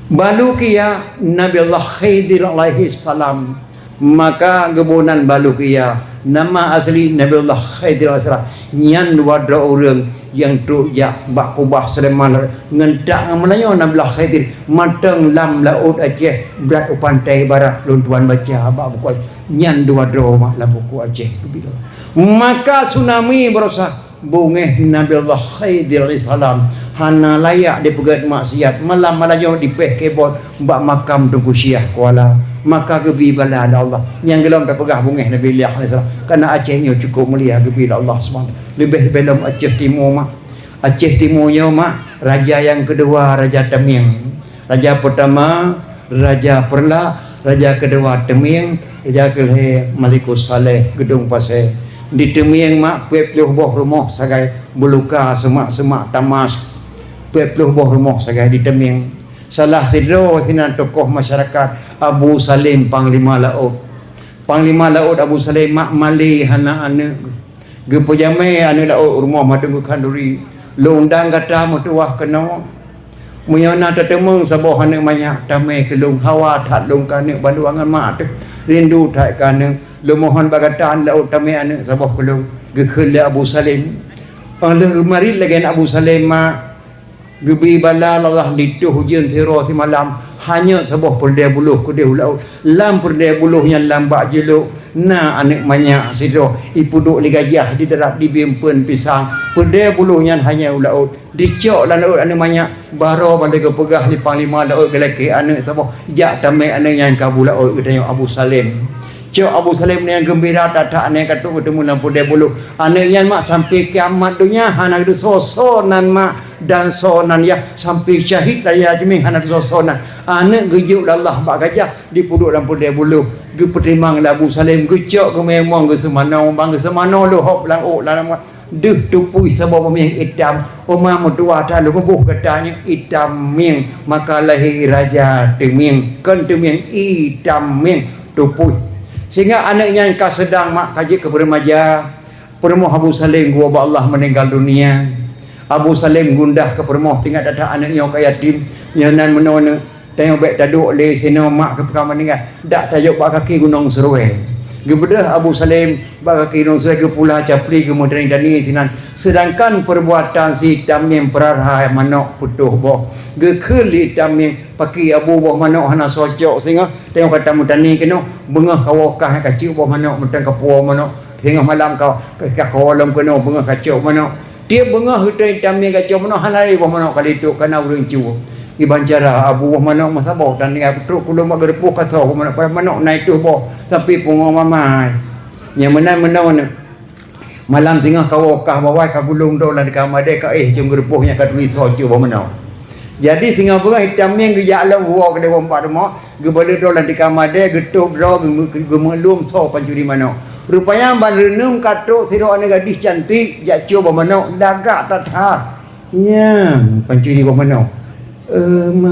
Balukia Nabi Allah Khidir alaihi salam. Maka geuboh nan Balukia, nama asli Nabiullah Khidir alaihissalam. Nyan dua droe ureueng nyang troh jak bak Kubah Sulaiman ngon tak ngon meunanyoe Nabiullah Khidir mantong lam laôt Aceh, brat u pantai barat lôn tuan baca bak buku Aceh. Nyan dua droe mak lam buku Aceh. Maka tsunami baroesa. Beungéh Nabi Allah Khidir alaihissalam hana layak dipeugét maksiat, malam-malam nyoe dipéh keubuet bak makam Teungku Syiah Kuala, maka geubi bala lé Allah. Nyang gohlom tapeugah beungéh Nabi Ilyas alaihissalam, karena Aceh nyoe cukup mulia geubi lé Allah subhanahu. Leubeh-leubeh lom Aceh Timu mak. Aceh Timu nyoe mak, raja nyang keudua, Raja Tamiang. Raja peutama Raja Peureulak, raja keudua Teumieng, raja keulhèe Malikus Saleh, Geudong Pasè. Di Teumieng mak peuet ploh boh rumoh sagai beuluka, seumak-seumak tamas, peuet ploh boh rumoh sagai di Teumieng. Salah sidroe sinan tokoh masyarakat, Abu Salim Panglima Laôt. Panglima Laôt Abu Salim mak malèe hana aneuk. Geupeujamé aneuk laôt rumoh mandum geukhanduri. Lôn undang gata meutuwah keunoe. Meunyoe na tateumeung saboh aneuk manyak, tamé keu lôn, hawa that lôn keu aneuk bandua ngon mak teuh. Rindu that keu aneuk. Lôn mohon bak gata aneuk laôt tamé aneuk saboh keu lôn, geukheun lé Abu Salim. Óh lheueh geumarit lagèe nyan Abu Salim mak, Geubri bala lé Allah ditoh ujeuen sidroe simalam, hanyot saboh peureudèe buloh keudéh u laôt. Lam peureudèe buloh nyan lam bak jeuet na aneuk manyak sidroe, ipeuduek lé gajah di darat dibiem peuen pisang. Peureudèe buloh nyan hanyot u laôt. Dicok lam laôt aneuk manyak, baroe ban lé geupeugah lé panglima laôt geulakèe aneuk saboh, jak tamè aneuk nyan ka bu laôt geutanyoe Abu Salem. Cok Abu Salem nyan geumbira that-that aneuk ka trok geuteumèe lam peureudèe buloh. Aneuk nyan mak sampai kiamat donya hana geusoe-soe nan mak dan soe nan yah sampai syahid raya Teumieng hana geusoe-soe nan. Aneuk geujok lé Allah bak gajah dipeuduek lam peureudèe buloh. Geupeutimang lé Abu Salem, geucok geumeumong geuseumanoe, ban geuseumanoe leuhob lam ôk lam Deuh tupui saboh boh mieng itam, uma meutuah talu geuboh gata nyoe itam mieng, maka lahé Raja Teumieng, kon Teumieng, itam mieng tupui. Sehingga aneuk nyan ka seudang mak ka jeuet keu beureumaja, peurumoh Abu Salem geuwoe bak Allah meuninggal dunia. Abu Salem gundah keu peurumoh, teuingat that-that aneuk nyoe ka yatim, nyoe nan meunoe Tanyoe bèk taduek lé sinoe mak keupeue ka meuninggai, dak tajok bak kaki Gunong Seurue. Geubeudôh Abu Salem bak kaki Gunong Seurue, geupula capli geumeutani-tani sinan. Seudangkan peurbuatan si Itam Mieng peurara manok putôh boh. Geukheun lé Itam Mieng, "Pakri Abu boh manok hana soe cok singoh, tanyoe ka tameutani keunoe, beungoh kawoe kah ka cok boh manok mantong ka puwoe manok, singoh malam ka, ka, ka kawoe lom keunoe beungoh ka cok manok." Tiep beungoh geutanyoe Itam Mieng ka cok manok hana lé boh manok ka lé trok, ka na ureueng cue. Kiban cara Abu boh manok meusaboh dan tinggai peutrok kulôn bak geureupôh ka soe boh manok, padahai manok na tujoh boh, tapi pungo mamai. Nyang meunan meunoe nyoe. Malam singoh kawoe kah bawai ka gulong droe lam tikam adèe ka éh cong geureupôh nyang ka turi soe cue boh manok. Jadi singoh beungoh Itam Mieng geujak lom woe keudéh woe bak rumoh, geubalot droe lam tikam adèe, geutôb droe, geu-, geumeulom soe pancuri manok. Rupanya ban reuneueng ka trok sidroe aneuk gadih cantik jak cue boh manok, lagak that-that. Nyan pancuri boh manok. "Eh, ma,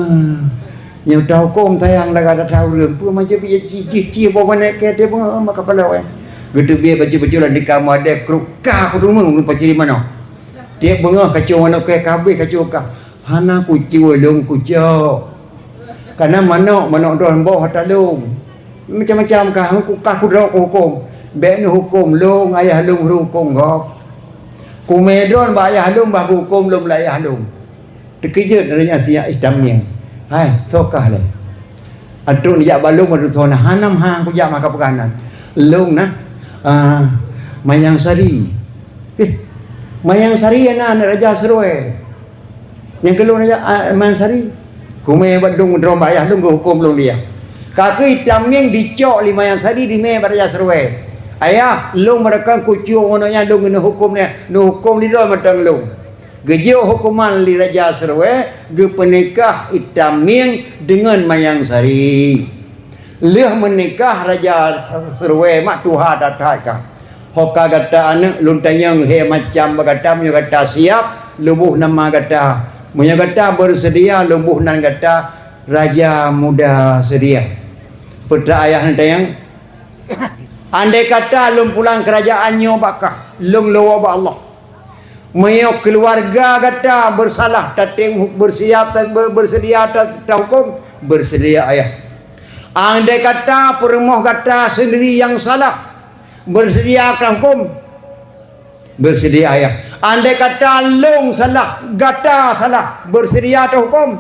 nyoe tahukôm sayang lagak that-that ureueng. Peue macam jih cih boh manok keu teuh beungoh ma kapala, eh?" Geuteubiet bacut-bacut lam tikam adèe, kruk kah keu rumoh pancuri manok. Tiep beungoh ka cue manok keu ka habéh ka cue kah. "Hana kucue lôn kucok. Kana manok, manok droe boh ata lôn. Macam-macam kah, kukah kudroe kuhukôm. Bèk neuhukôm lôn, ayah lôn hukôm gob. Kumè droe bak ayah lôn bah geuhukôm lôn lé ayah lôn." Teukeujot lé nyan si Itam Mieng. "Hai, soe kah lé?" "Atoe neujak bak lôn, atoe soe na?" "Hana meuhang kujak maka peugah nan. Lôn na, ah, Mayang Sari." "Eh, Mayang Sari na aneuk Raja Seurue." "Nyang keu lôn aja, a, Mayang Sari. Kumè bak lôn droe bak ayah lôn geuhukôm lôn dia." Ka keuh Itam Mieng dicok lé Mayang Sari dimè bak Raja Seurue. "Ayah, lôn meurakan kucue manok nyan lôn keuneuk hukôm nyan, neuhukôm lé droe mantong lôn." Geujok huköman lé Raja Seurue, geupeunikah Itam Mieng deungon Mayang Sari. Lheueh meunikah Raja Seurue mak tuha that-that kah. Ho ka gata aneuk lôn tanyong lhèe macam bak gata, meunyoe gata siap, lôn boh nama gata. Meunyoe gata beuseudia, lôn boh nan gata Raja Muda Seudia. Peue treuk ayah neutanyong? Andai kata lôn pulang keurajaan nyoe bak kah, lôn lôn woe bak Allah. Meunyoe keuluwarga gata beusalah, tatem beursiap, ber-, beuseudia ta-, tahukôm, beuseudia ayah. Andai kata peurumoh gata seundiri nyang salah, beuseudia tahukôm, beuseudia ayah. Andai kata lôn salah, gata salah, beuseudia tahukôm,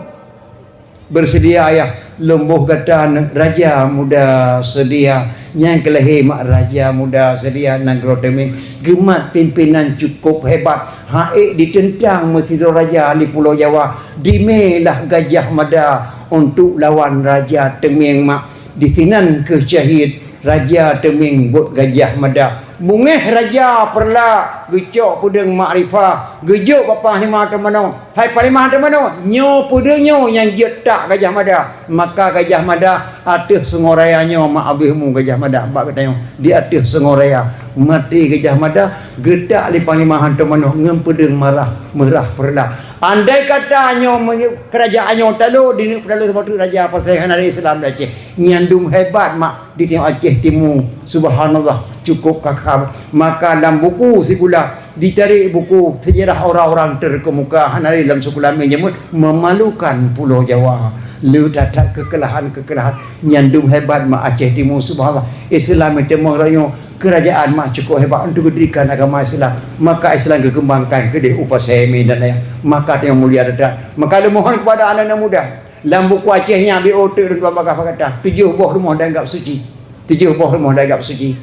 beuseudia ayah. Lôn boh gata Raja Muda Seudia. Nyang keu lahé mak Raja Muda Seudia nanggroe Teumieng. Geumat pimpénan cukôp hebat. Hana ék diteuntang meusidroe raja di Pulo Jawa. Dimé lah Gajah Mada untuk lawan Raja Teumieng mak. Disinan keuh syahid Raja Teumieng buet Gajah Mada. Beungéh Raja Peureulak geucok peudeueng makrifah, geujok bak Panglima Teumanoe. Hai Panglima Teumanoe, nyoe peudeueng nyoe nyang jeuet tak Gajah Mada. Maka Gajah Mada ateueh Sungai Raya nyoe mak abéh mu Gajah Mada bak geutanyoe di ateueh Sungai Raya. Maté Gajah Mada geutak lé Panglima Teumanoe ngon peudeueng marah meurah Peureulak. Andai kata nyoe meunyoe keurajaan nyoe talo, di neuk peutalo saboh teuk raja pasai hana ada Islam di Aceh. Nyan dum hebat mak di Aceh Timu. Subhanallah, cukôp kakha. Maka lam buku sikula, ditarek buku sejarah orang-orang terkemuka, hana lé lam sikula meunyebut memalukan Pulo Jawa. Le that-that keukeulahan-keukeulahan nyan dum hebat mak Aceh Timu. Subhanallah, Islam itu meurayong Keurajeuen mah cukôp hebat untuk geudirikan agama Islam. Maka Islam geukeumbangkan keudeh u Pasé Mé dan laén. Maka tanyoe mulia that-that. Maka lôn mohon keupada aneuk-aneuk muda, lam buku Aceh nyan B O T lôn tuan bagaih bak gata, tujoh boh rumoh dianggap suci. Tujoh boh rumoh dianggap suci.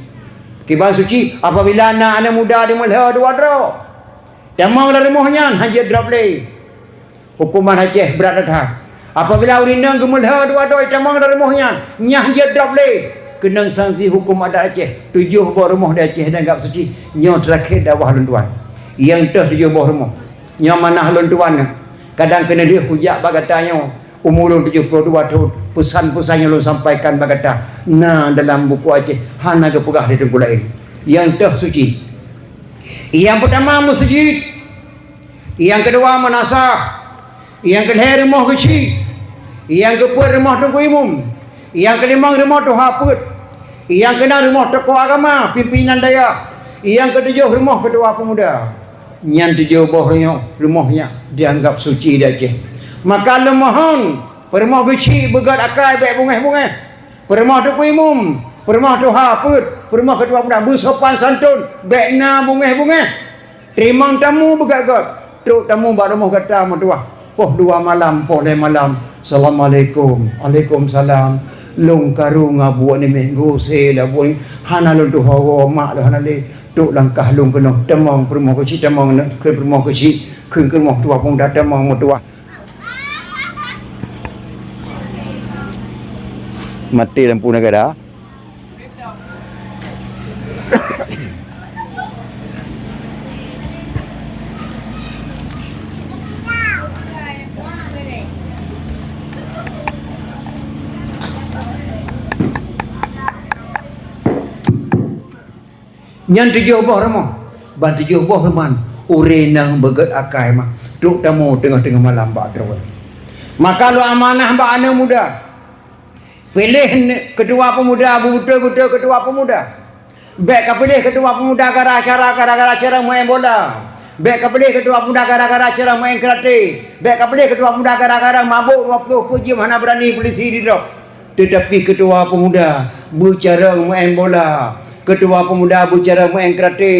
Kiban suci, apabila na aneuk muda di meulhö dua droe, tamong lam rumoh nyan, hana jeuet drob lé. Huköman Aceh brat that-that. Apabila ureuëng inong geumeulhö dua droe tamong lam rumoh nyan, nyan hana jeuet drob lé. Keunong sanksi huköm adat Aceh. Tujoh boh rumoh di Aceh dianggap suci. Nyoe teurakhier dakwah lôn tuan. Nyang teuh tujoh boh rumoh. Nyoe amanah lôn tuan. Kadang keuneulheueh kujak bak gata nyoe. Umu lôn tujoh ploh dua thon. Peusan-peusan nyang lôn sampaikan bak gata na dalam buku Aceh. Hana geupeugah di teungku laén. Nyang teuh suci. Nyang peutama meuseujid. Nyang keudua meunasah, nyang keulhèe rumoh geuchik, nyang keupeuet rumoh teungku imum, nyang keulimong rumoh tuha peuet, nyang keunam rumoh tokoh agama, pimpinan dayah, nyang keutujoh rumoh keutua peumuda. Nyan tujoh boh rumoh, rumoh nyan dianggap suci di Aceh. Maka leumohon peurumoh geuchik beugöt akai bèk bungèh-bungèh. Peurumoh teungku imum, peurumoh tuha peuet, peurumoh keutua peumuda beusopan santun, bèk na bungèh-bungèh. Teurimong tamu beugöt-göt, trok tamu bak rumoh gata meutuwah. Poh dua malam, poh lhèe malam. Assalamualaikum. Waalaikumsalam. Lôn karu ngon buet nyoe meuh, geuseulabu hana lôn tuho, mak lôn hana lé. Trok langkah lôn keunoe, tamong peurumoh geuchik, tamong keu peurumoh geuchik, keu peurumoh tuha peumuda, tamong meutuwah. Maté lampu negara. Nyan tujoh boh rumoh, ban tujoh boh rumoh ureuëng nyang beugöt akai mah trok tamu teungoh-teungoh malam bak droe. Maka lôn amanah bak aneuk muda, piléh keutua peumuda, beubeutôi-beutôi keutua peumuda. Bèk kapiléh keutua peumuda gara-gara, gara-gara cara meu'en bola. Bèk kapiléh keutua peumuda gara-gara cara meu'en karate. Bèk kapiléh keutua peumuda gara-gara mabök dua ploh peuet jeuem hana beurani polisi jidrop. Teutapi keutua peumuda beucarông meu'en bola, keutua peumuda beucarông meu'en karate,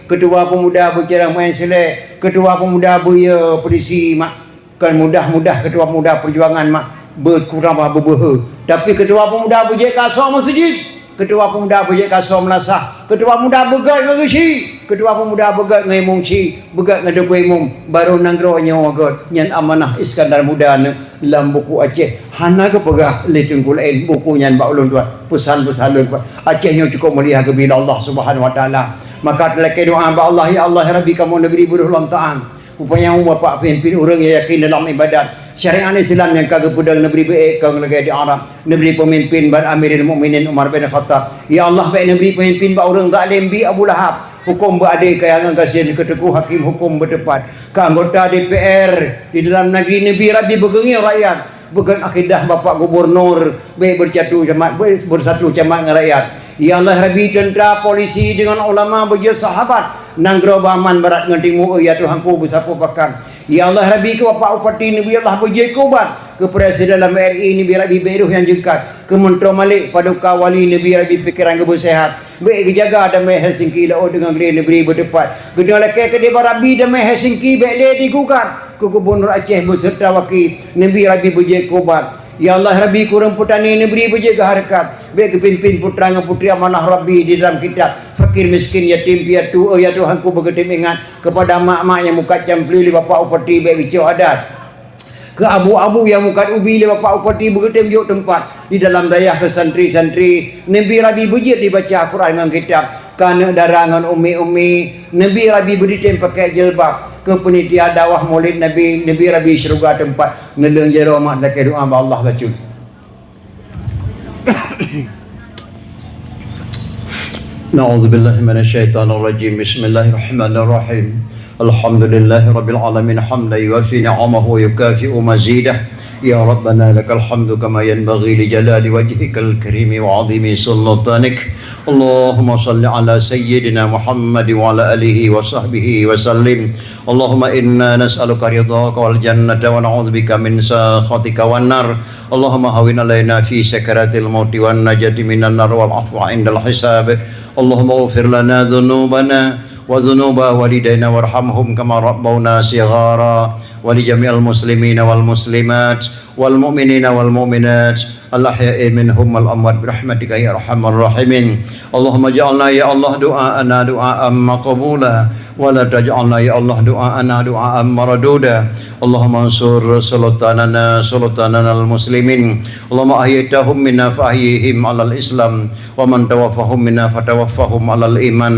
keutua peumuda beucarông meu'en silet, keutua peumuda beuyue polisi mak. Kon mudah-mudah keutua peumuda peujuangan mak beukurang bak beubeuhe. Tapi keutua peumuda beujeuet keu asoe meuseujid, keutua peumuda beujeuet keu asoe meulasah, keutua peumuda beugöt ngon geuchik, keutua peumuda beugöt ngon imum chik, beugöt ngon teungku imum, barô nanggroe nyoe göt. Nyan amanah Iskandar Muda nyoe. Lam buku Aceh hana geupeugah lé teungku laén buku nyan bak ulôn tuan. Peusan-peusan lôn tuan. Aceh nyoe cukôp mulia geubri lé Allah Subhanahu Wa Taala. Maka talakée doa bak Allah, "Ya Allah, ya Rabbi, kamoe neubri beureuh lom taát. Upaya bapak peumimpin ureuëng nyang yakin dalam ibadat. Syariat Islam nyang ka geupeudong neubri beuék kong lagée di Arab. Neubri peumimpin bak Amirul Mukminin Umar bin Khattab. Ya Allah, bèk neubri peumimpin bak ureuëng zalim bi Abu Lahab. Huköm beuadé keu nyang gasien, keu teuku hakim huköm beuteupat. Keu anggota D P R di dalam negeri neubri Rabbi beugeungieng rakyat." Beugöt akidah Bapak Gubernur, bèk beusatu camat, bèk beusatu camat ngon rakyat. Ya Allah Rabbi, teuntra, polisi deungon ulama beujeuet sahabat. Nanggroe beuaman barat ngon timu, ya Tuhanku, beusapeue pakat. Ya Allah Rabbi, keu Bapak Bupati neubri Allah beujeuet keu ubat. Keu Presiden dalam R I neubri Rabbi bèk roh nyang jeungkat. Keu Menteri Malik, Paduka Wali neubri Rabbi pikeran geuh beuseuhat. Bèk geujaga damai Helsinki laôt deungon glé neubri beuteupat. Geutanyoe lakée keudeh bak Rabbi damai Helsinki bèk lé digugat. Keu Gubernur Aceh beuseureuta waki neubri Rabbi beujeuet keu ubat. Ya Allah Rabbi, keu ureuëng peutani neubri beujeuet keu hareukat. Bèk geupimpin putra ngon putri amanah Rabbi di dalam kitab. Fakir miskin, yatim piatu, oh ya Tuhanku, beugeutem ingat keupada mak-mak nyang mukat campli lé Bapak Bupati bèk geucok adat. Keu abu-abu nyang mukat ubi lé Bapak Bupati beugeutem jok teumpat di dalam dayah keu santri-santri. Neubri Rabbi beujeuet dibaca Quran ngon kitab. Keu aneuk dara ngon umi-umi, neubri Rabbi beuditém pakai jilbab. Keu panitia dakwah Maulid Nabi, neubri Rabbi syeuruga teumpat. Neuleueng jaroe mak lakée doa bak Allah bacut. أعوذ بالله من الشيطان الرجيم. بسم الله الرحمن الرحيم. الحمد لله رب العالمين، حمدا يوافي نعمه ويكافئ مزيده. يا ربنا لك الحمد كما ينبغي لجلال وجهك الكريم وعظيم سلطانك. اللهم صل على سيدنا محمد وعلى آله وصحبه وسلم. اللهم إنا نسألك رضاك والجنة ونعوذ بك من سخطك والنار. اللهم هون علينا في سكرات الموت والنجاة من النار والعفو عند الحساب. اللهم اغفر لنا ذنوبنا وذنوب والدينا وارحمهم كما ربونا صغارا، ولجميع المسلمين والمسلمات والمؤمنين والمؤمنات الأحياء منهم والأموات برحمتك يا أرحم الراحمين. اللهم اجعلنا يا الله دعاءنا دعاء مقبولا، ولا تجعلنا يا الله دعاءنا دعاء مردودا. اللهم انصر سلطاننا سلطاننا المسلمين. اللهم أحييتهم منا فأحيهم على الإسلام، ومن توفاهم منا فتوفاهم على الإيمان.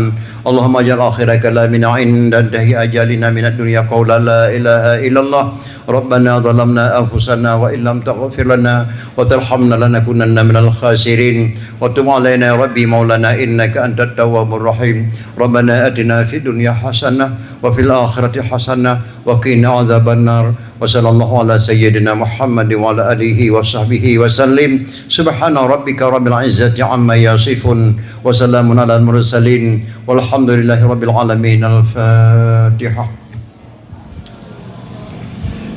اللهم اجعل آخر كلامنا عند انتهاء أجلنا من الدنيا قول لا إله إلا الله. ربنا ظلمنا أنفسنا وإن لم تغفر لنا وترحمنا لنكونن من الخاسرين. وتب علينا يا ربي مولانا إنك أنت التواب الرحيم. ربنا آتنا في الدنيا حسنة وفي الآخرة حسنة وقنا عذاب النار. وصلى الله على سيدنا محمد وعلى آله وصحبه وسلم. سبحان ربك رب العزة عما يصفون. وسلام على المرسلين. والحمد لله رب العالمين. الفاتحة.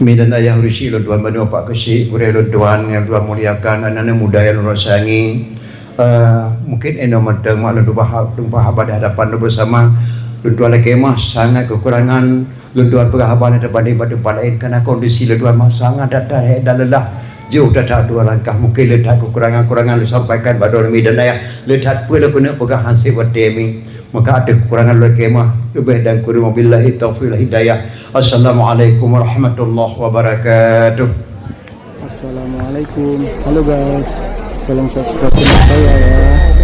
Mi dan ayah ureueng syik lôn tuan bandum Pak Keuchik, gurée lôn tuan nyang tuan muliakan, aneuk-aneuk muda nyang lôn rasangi. Eh, mungkin inoe mantong mak lôn tuan haba di hadapan lôn bersama. Lôn tuan lakée meuh sangat keukurangan lôn tuan peugah haba nyang teubandéng bak teumpat laén, karena kondisi lôn tuan mak sangat that-that hék dan lelah. Jeuet that-that dua langkah, mungkin le that keukurangan-kurangan lôn sampaikan bak droeneuh mi dan ayah. Le that peue lôn keuneuk peugah hana sép watée mi. Maka ateueh keukurangan lôn lakée meuh, leubeh dan kureueng wabillahi taufiq wal hidayah. Assalamualaikum warahmatullahi wabarakatuh. Assalamualaikum. Halo guys, tolong subscribe channel saya ya.